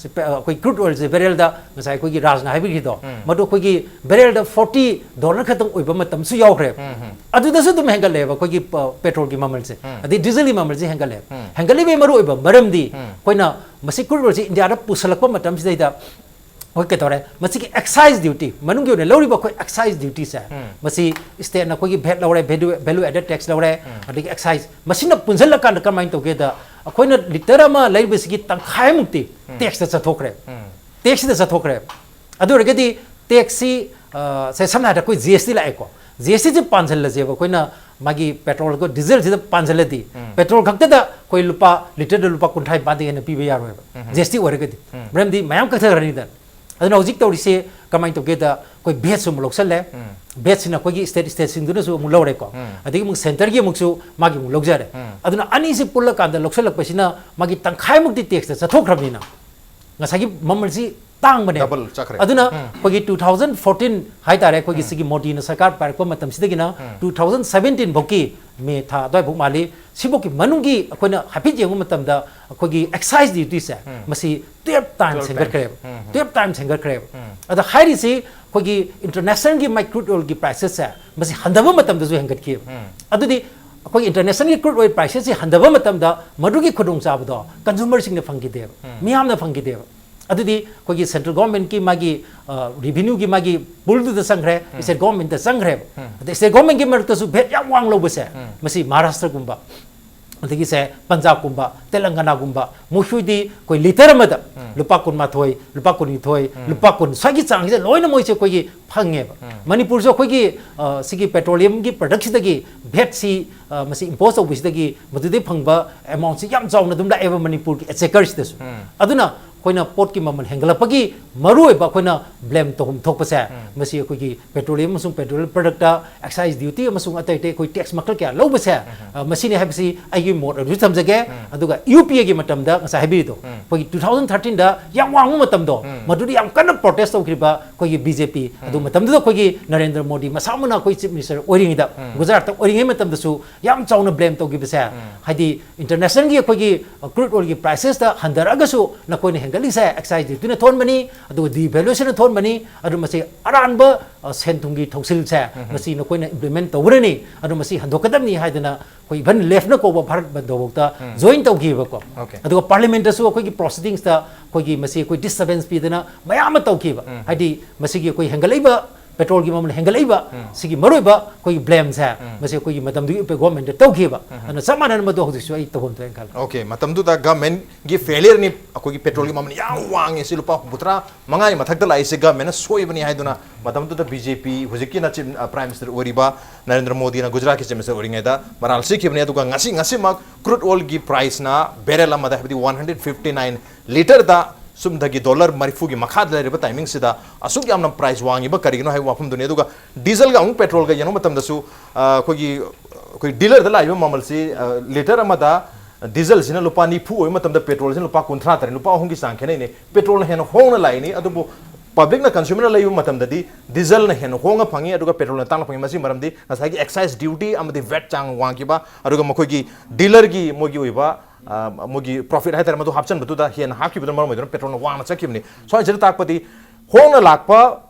ꯁꯤ ꯄꯦ-, ꯑꯩꯈꯣꯏ ꯀ꯭ꯔꯨꯗ ꯑꯣꯏꯜꯁꯦ ꯕꯦꯔꯦꯜꯗ, ꯉꯁꯥꯏ ꯑꯩꯈꯣꯏꯒꯤ ꯔꯥꯖꯅ ꯍꯥꯏꯕꯤꯈꯤꯗꯣ, ꯎꯝ꯫ ꯃꯗꯨ ꯑꯩꯈꯣꯏꯒꯤ ꯕꯦꯔꯦꯜꯗ ꯐꯣꯔꯇꯤ ꯗꯣꯂꯔ ꯈꯛꯇꯪ ꯑꯣꯏꯕ ꯃꯇꯝꯁꯨ ꯌꯥꯎꯈ꯭ꯔꯦꯕ꯫ ꯎꯝ, ꯎꯝ꯫ ꯑꯗꯨꯗꯁꯨ ꯑꯗꯨꯝ ꯍꯦꯟꯒꯠꯂꯦꯕ ꯑꯩꯈꯣꯏꯒꯤ ꯄ-, ꯄꯦꯇ꯭ꯔꯣꯜꯒꯤ ꯃꯃꯜꯁꯦ, ꯎꯝ꯫ ꯑꯗꯩ ꯗꯤꯖꯜꯒꯤ ꯃꯃꯜꯁꯦ ꯍꯦꯟꯒꯠꯂꯦꯕ꯫ ꯎꯝ꯫ ꯍꯦꯟꯒꯠꯂꯤꯕꯒꯤ ꯃꯔꯨꯑꯣꯏꯕ ꯃꯔꯝꯗꯤ ꯎꯝ꯫ ꯑꯩꯈꯣꯏꯅ ꯃꯁꯤ ꯀ꯭ꯔꯨꯗ ꯑꯣꯏꯜꯁꯦ ꯏꯟꯗꯤꯌꯥꯗ ꯄꯨꯁꯜꯂꯛꯄ ꯃꯇꯝꯁꯤꯗꯩꯗ ꯑꯩꯈꯣꯏ ꯀꯩꯗꯧꯔꯦ, ꯃꯁꯤꯒꯤ ꯑꯦꯛꯁꯥꯏꯁ ꯗ꯭ꯌꯨꯇꯤ, ꯃꯅꯨꯡꯒꯤ ꯑꯣꯏꯅ ꯂꯧꯔꯤꯕ ꯑꯩꯈꯣꯏ ꯑꯦꯛꯁꯥꯏꯁ ꯗ꯭ꯌꯨꯇꯤꯁꯦ, ꯎꯝ꯫ ꯃꯁꯤ ꯁ꯭ꯇꯦꯠꯅ ꯑꯩꯈꯣꯏꯒꯤ ꯚꯦꯠ ꯂꯧꯔꯦ, ꯚꯦꯂꯨ, ꯚꯦꯂꯨ ꯑꯦꯗꯦꯗ ꯇꯦꯛꯁ ꯂꯧꯔꯦ, ꯎꯝ꯫ ꯑꯗꯒꯤ ꯑꯦꯛꯁꯥꯏꯁ, ꯃꯁꯤꯅ ꯄꯨꯟꯁꯤꯜꯂꯀꯥꯟꯗ ꯀꯃꯥꯏꯅ ꯇꯧꯒꯦꯗ, ꯑꯩꯈꯣꯏꯅ ꯂꯤꯇꯔ ꯑꯃ ꯂꯩꯔꯤꯕꯁꯤꯒꯤ ꯇꯪꯈꯥꯏꯃꯨꯛꯇꯤ ꯎꯝ꯫ ꯇꯦꯛꯁꯇ ꯆꯠꯊꯣꯛꯈ꯭ꯔꯦ꯫ ꯎꯝ꯫ ꯇꯦꯛꯁꯁꯤꯗ ꯆꯠꯊꯣꯛꯈ꯭ꯔꯦ꯫ ꯑꯗꯨ ꯑꯣꯏꯔꯒꯗꯤ ꯇꯦꯛꯁꯁꯤ, ꯑ, ꯁꯦ, ꯁꯝꯅ ꯍꯥꯏꯔꯕꯗ ꯑꯩꯈꯣꯏ ꯖꯤ ꯑꯦꯁ ꯇꯤ ꯂꯥꯛꯑꯦꯀꯣ, ꯖꯤ ꯑꯦꯁ ꯇꯤꯁꯦ ꯄꯥꯟꯁꯤꯜꯂꯁꯦꯕ ꯑꯩꯈꯣꯏꯅ ꯃꯥꯒꯤ ꯄꯦꯇ꯭ꯔꯣꯜꯒ ꯗꯤꯖꯜꯁꯤꯗ ꯄꯥꯟꯁꯤꯜꯂꯗꯤ, ꯎꯝ꯫ ꯄꯦꯇ꯭ꯔꯣꯜ ꯈꯛꯇꯗ ꯑꯩꯈꯣꯏ ꯂꯨꯄꯥ, ꯂꯤꯇꯔꯗ ꯂꯨꯄꯥ ꯀꯨꯟꯊ꯭ꯔꯥ ꯅꯤꯄꯥꯟꯗꯒꯤ ꯍꯦꯟꯅ ꯄꯤꯕ ꯌꯥꯔꯣꯏꯕ, ꯎꯝ꯫ ꯖꯤ ꯑꯦꯁ ꯇꯤ ꯑꯣꯏꯔꯒꯗꯤ꯫ ꯎꯝ꯫ ꯃꯔꯝꯗꯤ ꯃꯌꯥꯝ ꯀꯛꯊꯈ꯭ꯔꯅꯤꯗꯅ꯫ ꯑꯗꯨꯅ ꯍꯧꯖꯤꯛ ꯇꯧꯔꯤꯁꯦ ꯀꯃꯥꯏꯅ ꯇꯧꯒꯦꯗ, ꯑꯩꯈꯣꯏ ꯚꯦꯠꯁꯨ ꯑꯃꯨꯛ ꯂꯧꯁꯜꯂꯦ, ꯎꯝ꯫ ꯚꯦꯠꯁꯤꯅ ꯑꯩꯈꯣꯏꯒꯤ ꯁ꯭ꯇꯦꯠ, ꯁ꯭ꯇꯦꯠꯁꯤꯡꯗꯨꯅꯁꯨ ꯑꯃꯨꯛ ꯂꯧꯔꯦꯀꯣ, ꯎꯝ꯫ ꯑꯗꯒꯤ ꯑꯃꯨꯛ ꯁꯦꯟꯇꯔꯒꯤ ꯑꯃꯨꯛꯁꯨ ꯃꯥꯒꯤ ꯑꯃꯨꯛ ꯂꯧꯖꯔꯦ꯫ ꯎꯝ꯫ ꯑꯗꯨꯅ ꯑꯅꯤꯁꯤ ꯄꯨꯜꯂꯀꯥꯟꯗ ꯂꯧꯁꯜꯂꯛꯄꯁꯤꯅ ꯃꯥꯒꯤ ꯇꯪꯈꯥꯏꯃꯨꯛꯇꯤ ꯇꯦꯛꯁꯇ ꯆꯠꯊꯣꯛꯈ꯭ꯔꯕꯅꯤꯅ ꯉꯁꯥꯏꯒꯤ ꯃꯃꯜꯁꯤ ꯇꯥꯡꯕꯅꯦ꯫ ꯗꯕꯜ ꯆꯠꯈ꯭ꯔꯦ꯫ ꯑꯗꯨꯅ ꯎꯝ꯫ ꯑꯩꯈꯣꯏꯒꯤ two thousand fourteen ꯍꯥꯏꯇꯥꯔꯦ, ꯑꯩꯈꯣꯏꯒꯤ ꯎꯝ꯫ ꯁꯤꯒꯤ ꯃꯣꯗꯤꯅ ꯁꯔꯀꯥꯔ ꯄꯥꯏꯔꯛꯄ ꯃꯇꯝꯁꯤꯗꯒꯤꯅ ꯎꯝ꯫ two thousand seventeen ꯐꯥꯎꯒꯤ ꯃꯦ ꯊꯥ ꯑꯗꯨꯋꯥꯏꯐꯥꯎ ꯃꯥꯜꯂꯤ, ꯁꯤꯐꯥꯎꯒꯤ ꯃꯅꯨꯡꯒꯤ ꯑꯩꯈꯣꯏꯅ ꯍꯥꯏꯐꯦꯠ ꯌꯦꯡꯕ ꯃꯇꯝꯗ ꯑꯩꯈꯣꯏꯒꯤ ꯑꯦꯛꯁꯥꯏꯁ ꯗ꯭ꯌꯨꯇꯤꯁꯦ ꯎꯝ꯫ ꯃꯁꯤ twelve times twelve times꯫ ꯍꯦꯟꯒꯠꯈ꯭ꯔꯦꯕ꯫ ꯎꯝ, ꯎꯝ꯫ Twelve times ꯍꯦꯟꯒꯠꯈ꯭ꯔꯦꯕ꯫ ꯎꯝ꯫ ꯑꯗ ꯍꯥꯏꯔꯤꯁꯤ ꯑꯩꯈꯣꯏꯒꯤ ꯏꯟꯇꯔꯅꯦꯁꯅꯦꯜꯒꯤ ꯃꯥꯏ ꯀ꯭ꯔꯨꯗ ꯑꯣꯏꯜꯒꯤ ꯄ꯭ꯔꯥꯏꯁꯦꯁꯁꯦ ꯃꯁꯤ ꯍꯟꯊꯕ ꯃꯇꯝꯗꯁꯨ ꯍꯦꯟꯒꯠꯈꯤꯑꯕ꯫ ꯎꯝ꯫ ꯑꯗꯨꯗꯤ ꯑꯩꯈꯣꯏꯒꯤ ꯏꯟꯇꯔꯅꯦꯁꯅꯦꯜꯒꯤ ꯀ꯭ꯔꯨꯗ ꯑꯣꯏꯜ ꯄ꯭ꯔꯥꯏꯁꯦꯁꯁꯤ ꯍꯟꯊꯕ ꯃꯇꯝꯗ ꯃꯗꯨꯒꯤ ꯈꯨꯗꯣꯡꯆꯥꯕꯗꯣ ꯀꯟꯖꯨꯃꯔꯁꯤꯡꯅ ꯐꯪꯈꯤꯗꯦꯕ, ꯃꯤꯌꯥꯝꯅ ꯐꯪꯈꯤꯗꯦꯕ꯫ ꯑꯗꯨꯗꯤ ꯑꯩꯈꯣꯏꯒꯤ ꯁꯦꯟꯇ꯭ꯔꯦꯜ ꯒꯣꯔꯃꯦꯟꯠꯀꯤ ꯃꯥꯒꯤ ꯔꯤꯚꯤꯅ꯭ꯌꯨꯒꯤ ꯃꯥꯒꯤ ꯄꯨꯜꯗꯨꯗ ꯆꯪꯈ꯭ꯔꯦ, ꯁ꯭ꯇꯦꯠ ꯒꯣꯔꯃꯦꯟꯠꯇ ꯆꯪꯈ꯭ꯔꯦꯕ꯫ ꯑꯗ ꯁ꯭ꯇꯦꯠ ꯒꯣꯔꯃꯦꯟꯠꯀꯤ ꯃꯔꯛꯇꯁꯨ ꯚꯦꯠ ꯌꯥꯝ ꯋꯥꯡ ꯂꯧꯕꯁꯦ, ꯃꯁꯤ ꯃꯍꯥꯔꯥꯁꯇ꯭ꯔꯒꯨꯝꯕ, ꯑꯗꯒꯤꯁꯦ ꯄꯟꯖꯥꯕꯀꯨꯝꯕ, ꯇꯦꯂꯪꯒꯅꯥꯒꯨꯝꯕ, ꯃꯈꯣꯏꯗꯤ ꯑꯩꯈꯣꯏ ꯂꯤꯇꯔ ꯑꯃꯗ ꯂꯨꯄꯥ ꯀꯨꯟꯃꯥꯊꯣꯏ, ꯂꯨꯄꯥ ꯀꯨꯟꯅꯤꯊꯣꯏ, ꯂꯨꯄꯥ ꯀꯨꯟ, ꯁ꯭ꯋꯥꯏꯒꯤ ꯆꯥꯡꯁꯤꯗ ꯂꯣꯏꯅ ꯃꯣꯏꯁꯦ ꯑꯩꯈꯣꯏꯒꯤ ꯐꯪꯉꯦꯕ꯫ ꯃꯅꯤꯄꯨꯔꯁꯨ ꯑꯩꯈꯣꯏꯒꯤ, ꯑ, ꯁꯤꯒꯤ ꯄꯦꯇ꯭ꯔꯣꯂꯤꯌꯝꯒꯤ ꯄ꯭ꯔꯗꯛꯁꯤꯗꯒꯤ ꯚꯦꯠꯁꯤ, ꯑ, ꯃꯁꯤ ꯏꯝꯄꯣꯁ ꯇꯧꯕꯁꯤꯗꯒꯤ ꯃꯗꯨꯗꯩ ꯐꯪꯕ ꯑꯦꯃꯥꯎꯟꯁꯤ ꯌꯥꯝ ꯆꯥꯎꯅ ꯑꯗꯨꯝ ꯂꯥꯛꯑꯦꯕ ꯃꯅꯤꯄꯨꯔꯒꯤ ꯑꯦꯆꯦꯀꯔꯁꯤꯗꯁꯨ꯫ ꯑꯗꯨꯅ ꯑꯩꯈꯣꯏꯅ ꯄꯣꯠꯀꯤ ꯃꯃꯜ ꯍꯦꯟꯒꯠꯂꯛꯄꯒꯤ ꯃꯔꯨꯑꯣꯏꯕ ꯑꯩꯈꯣꯏꯅ ꯕ꯭ꯂꯦꯝ ꯇꯧꯐꯝ ꯊꯣꯛꯄꯁꯦ, ꯃꯁꯤ ꯑꯩꯈꯣꯏꯒꯤ ꯄꯦꯇ꯭ꯔꯣꯂꯤꯌꯝ ꯑꯃꯁꯨꯡ ꯄꯦꯇ꯭ꯔꯣꯂꯤꯌꯝ ꯄ꯭ꯔꯗꯛꯇ ꯑꯦꯛꯁꯥꯏꯁ ꯗ꯭ꯌꯨꯇꯤ ꯑꯃꯁꯨꯡ ꯑꯇꯩ ꯑꯇꯩ ꯑꯩꯈꯣꯏ ꯇꯦꯛꯁ ꯃꯈꯜ ꯀꯌꯥ ꯂꯧꯕꯁꯦ, ꯑ, ꯃꯁꯤꯅꯤ ꯍꯥꯏꯕꯁꯤ ꯑꯩꯒꯤ ꯃꯣꯠ ꯑꯗꯨꯁꯨ ꯊꯝꯖꯒꯦ꯫ ꯑꯗꯨꯒ ꯌꯨ ꯄꯤ ꯑꯦꯒꯤ ꯃꯇꯝꯗ ꯉꯁꯥꯏ ꯍꯥꯏꯕꯤꯔꯤꯗꯣ, ꯑꯩꯈꯣꯏꯒꯤ two thousand thirteenꯗ ꯌꯥꯝ ꯋꯥꯡꯕ ꯃꯇꯝꯗꯣ, ꯃꯗꯨꯗꯤ ꯌꯥꯝ ꯀꯟꯅ ꯄ꯭ꯔꯣꯇꯦꯁ ꯇꯧꯈꯤꯕ ꯑꯩꯈꯣꯏꯒꯤ ꯕꯤ ꯖꯦ ꯄꯤ꯫ ꯑꯗꯨ ꯃꯇꯝꯗꯨꯗ ꯑꯩꯈꯣꯏꯒꯤ ꯅꯔꯦꯟꯗ꯭ꯔ ꯃꯣꯗꯤ ꯃꯁꯥꯃꯛꯅ ꯑꯩꯈꯣꯏ ꯆꯤꯐ ꯃꯤꯅꯤꯁꯇꯔ ꯑꯣꯏꯔꯤꯉꯩꯗ, ꯒꯨꯖꯔꯥꯠꯇ ꯑꯣꯏꯔꯤꯉꯩ ꯃꯇꯝꯗꯁꯨ ꯌꯥꯝ ꯆꯥꯎꯅ ꯕ꯭ꯂꯦꯝ ꯇꯧꯈꯤꯕꯁꯦ, ꯍꯥꯏꯗꯤ ꯏꯟꯇꯔꯅꯦꯁꯅꯦꯜꯒꯤ ꯑꯩꯈꯣꯏꯒꯤ, ꯑ, ꯀ꯭ꯔꯨꯗ ꯑꯣꯏꯜꯒꯤ ꯄ꯭ꯔꯥꯏꯁꯦꯁꯇ ꯍꯟꯊꯔꯛꯑꯒꯁꯨ ꯅꯈꯣꯏꯅ ꯍꯦꯟꯒꯠꯂꯤꯁꯦ ꯑꯦꯛꯁꯥꯏꯁ ꯗ꯭ꯌꯨꯇꯤꯅ ꯊꯣꯛꯍꯟꯕꯅꯤ, ꯑꯗꯨꯒ ꯗꯤꯚꯦꯂꯨꯌꯦꯁꯟꯅ ꯊꯣꯛꯍꯟꯕꯅꯤ, ꯑꯗꯨ ꯃꯁꯤ ꯑꯔꯥꯟꯕ, ꯑ, ꯁꯦꯟ ꯊꯨꯝꯒꯤ ꯊꯧꯁꯤꯜꯁꯦ ꯃꯁꯤ ꯅꯈꯣꯏꯅ ꯏꯝꯄ꯭ꯂꯤꯃꯦꯟ ꯇꯧꯒꯅꯤ, ꯑꯗꯨ ꯃꯁꯤ ꯍꯟꯗꯣꯛꯀꯗꯕꯅꯤ ꯍꯥꯏꯗꯅ ꯑꯩꯈꯣꯏ ꯏꯚꯟ ꯂꯦꯐꯅ ꯀꯧꯕ ꯚꯥꯔꯠ ꯕꯟꯗꯣꯐꯥꯎꯗ ꯖꯣꯏꯟ ꯇꯧꯈꯤꯕꯀꯣ꯫ ꯑꯗꯨꯒ ꯄꯥꯔꯂꯤꯌꯥꯃꯦꯟꯠꯇꯁꯨ ꯑꯩꯈꯣꯏꯒꯤ ꯄ꯭ꯔꯣꯁꯤꯗꯤꯡꯁꯇ ꯑꯩꯈꯣꯏꯒꯤ ꯃꯁꯤ ꯑꯩꯈꯣꯏ ꯗꯤꯁꯇꯔꯕꯦꯟꯁ ꯄꯤꯗꯅ ꯃꯌꯥꯝ ꯑꯃ ꯇꯧꯈꯤꯕ꯫ ꯍꯥꯏꯗꯤ ꯃꯁꯤꯒꯤ ꯑꯩꯈꯣꯏ ꯍꯦꯟꯒꯠꯂꯛꯏꯕ ꯄꯦꯇ꯭ꯔꯣꯜꯒꯤ ꯃꯃꯜ ꯍꯦꯟꯒꯠꯂꯛꯏꯕ ꯁꯤꯒꯤ ꯃꯔꯨꯑꯣꯏꯕ ꯑꯩꯈꯣꯏꯒꯤ ꯕ꯭ꯂꯦꯝꯁꯦ ꯃꯁꯤ ꯑꯩꯈꯣꯏꯒꯤ ꯃꯇꯝꯗꯨꯒꯤ ꯒꯣꯔꯃꯦꯟꯠꯇ ꯇꯧꯈꯤꯕ꯫ ꯑꯗꯨꯅ ꯆꯞ ꯃꯥꯟꯅꯅ ꯃꯗꯨ ꯍꯧꯖꯤꯛꯁꯨ ꯑꯩ ꯇꯧꯐꯝ ꯊꯣꯛꯑꯦꯅ ꯈꯜꯂꯦ꯫ ꯑꯣꯀꯦ, ꯃꯇꯝꯗꯨꯗ ꯒꯚꯔꯟꯃꯦꯟꯠꯀꯤ ꯐꯦꯂꯤꯌꯔꯅꯤ, ꯑꯩꯈꯣꯏꯒꯤ ꯄꯦꯇ꯭ꯔꯣꯜꯒꯤ ꯃꯃꯜ ꯌꯥꯝ ꯋꯥꯡꯉꯦ, ꯁꯤ ꯂꯨꯄꯥ ꯍꯨꯝꯐꯨꯇꯔꯥ ꯃꯉꯥꯒꯤ ꯃꯊꯛꯇ ꯂꯥꯛꯏꯁꯦ ꯒꯚꯔꯟꯃꯦꯟꯠꯅ ꯁꯣꯏꯕꯅꯤ ꯍꯥꯏꯗꯨꯅ ꯃꯇꯝꯗꯨꯗ ꯕꯤ ꯖꯦ ꯄꯤ, ꯍꯧꯖꯤꯛꯀꯤꯅ ꯆꯤꯐ, ꯑ, ꯄ꯭ꯔꯥꯏꯝ ꯃꯤꯅꯤꯁꯇꯔ ꯑꯣꯏꯔꯤꯕ ꯅꯔꯦꯟꯗ꯭ꯔ ꯃꯣꯗꯤꯅ ꯒꯨꯖꯔꯥꯠꯀꯤ ꯆꯤꯐ ꯃꯤꯅꯤꯁꯇꯔ ꯑꯣꯏꯔꯤꯉꯩꯗ ꯃꯔꯥꯜ ꯁꯤꯈꯤꯕꯅꯤ꯫ ꯑꯗꯨꯒ ꯉꯁꯤ, ꯉꯁꯤꯃꯛ ꯀ꯭ꯔꯨꯗ ꯑꯣꯏꯜꯒꯤ ꯄ꯭ꯔꯥꯏꯁꯅ ꯕꯦꯔꯦꯜ ꯑꯃꯗ, ꯍꯥꯏꯕꯗꯤ one hundred fifty nine ꯂꯤꯇꯔꯗ ꯁꯨꯝꯗꯒꯤ ꯗꯣꯂꯔ ꯃꯔꯤꯐꯨꯒꯤ ꯃꯈꯥꯗ ꯂꯩꯔꯤꯕ ꯇꯥꯏꯃꯤꯡꯁꯤꯗ ꯑꯁꯨꯛ ꯌꯥꯝꯅ ꯄ꯭ꯔꯥꯏꯁ ꯋꯥꯡꯉꯤꯕ ꯀꯔꯤꯒꯤꯅꯣ ꯍꯥꯏꯕ ꯋꯥꯐꯝꯗꯨꯅꯤ꯫ ꯑꯗꯨꯒ ꯗꯤꯖꯜꯒ ꯑꯃꯨꯛ ꯄꯦꯇ꯭ꯔꯣꯜꯒ ꯌꯦꯡꯕ ꯃꯇꯝꯗꯁꯨ, ꯑ, ꯑꯩꯈꯣꯏꯒꯤ, ꯑꯩꯈꯣꯏ ꯗꯤꯂꯔꯗ ꯂꯥꯛꯏꯕ ꯃꯃꯜꯁꯤ, ꯑ, ꯂꯤꯇꯔ ꯑꯃꯗ ꯗꯤꯖꯜꯁꯤꯅ ꯂꯨꯄꯥ ꯅꯤꯐꯨ ꯑꯣꯏꯕ ꯃꯇꯝꯗ ꯄꯦꯇ꯭ꯔꯣꯜꯁꯤꯅ ꯂꯨꯄꯥ ꯀꯨꯟꯊ꯭ꯔꯥ ꯇꯔꯦꯠ, ꯂꯨꯄꯥ ꯑꯍꯨꯝꯒꯤ ꯆꯥꯡ ꯈꯦꯠꯅꯩꯅꯦ꯫ ꯄꯦꯇ꯭ꯔꯣꯜꯅ ꯍꯦꯟꯅ ꯍꯣꯡꯅ ꯂꯥꯛꯏꯅꯤ, ꯑꯗꯨꯕꯨ ꯄꯕ꯭ꯂꯤꯛꯅ, ꯀꯟꯁ꯭ꯌꯨꯃꯔꯅ ꯂꯩꯕ ꯃꯇꯝꯗꯗꯤ ꯗꯤꯖꯜꯅ ꯍꯦꯟꯅ ꯍꯣꯡꯅ ꯐꯪꯉꯤ, ꯑꯗꯨꯒ ꯄꯦꯇ꯭ꯔꯣꯜꯅ ꯇꯥꯡꯅ ꯐꯪꯉꯤ꯫ ꯃꯁꯤꯒꯤ ꯃꯔꯝꯗꯤ ꯉꯁꯥꯏꯒꯤ ꯑꯦꯛꯁꯥꯏꯁ ꯗ꯭ꯌꯨꯇꯤ ꯑꯃꯗꯤ ꯚꯦꯠ ꯆꯥꯡ ꯋꯥꯡꯈꯤꯕ, ꯑꯗꯨꯒ ꯃꯈꯣꯏꯒꯤ ꯗꯤꯂꯔꯒꯤ ꯃꯣꯏꯒꯤ ꯑꯣꯏꯕ, ꯑ, ꯃꯣꯏꯒꯤ ꯄ꯭ꯔꯣꯐꯤꯠ ꯍꯥꯏꯇꯥꯔꯦ, ꯃꯗꯨ ꯍꯥꯞꯆꯤꯟꯕꯗꯨꯗ ꯍꯦꯟꯅ ꯍꯥꯞꯈꯤꯕꯗꯨꯅ ꯃꯔꯝ ꯑꯣꯏꯗꯨꯅ ꯄꯦꯇ꯭ꯔꯣꯜꯅ ꯋꯥꯡꯅ ꯆꯠꯈꯤꯕꯅꯤ꯫ ꯁ꯭ꯋꯥꯏꯁꯤꯗ ꯇꯥꯛꯄꯗꯤ ꯍꯣꯡꯅ ꯂꯥꯛꯄ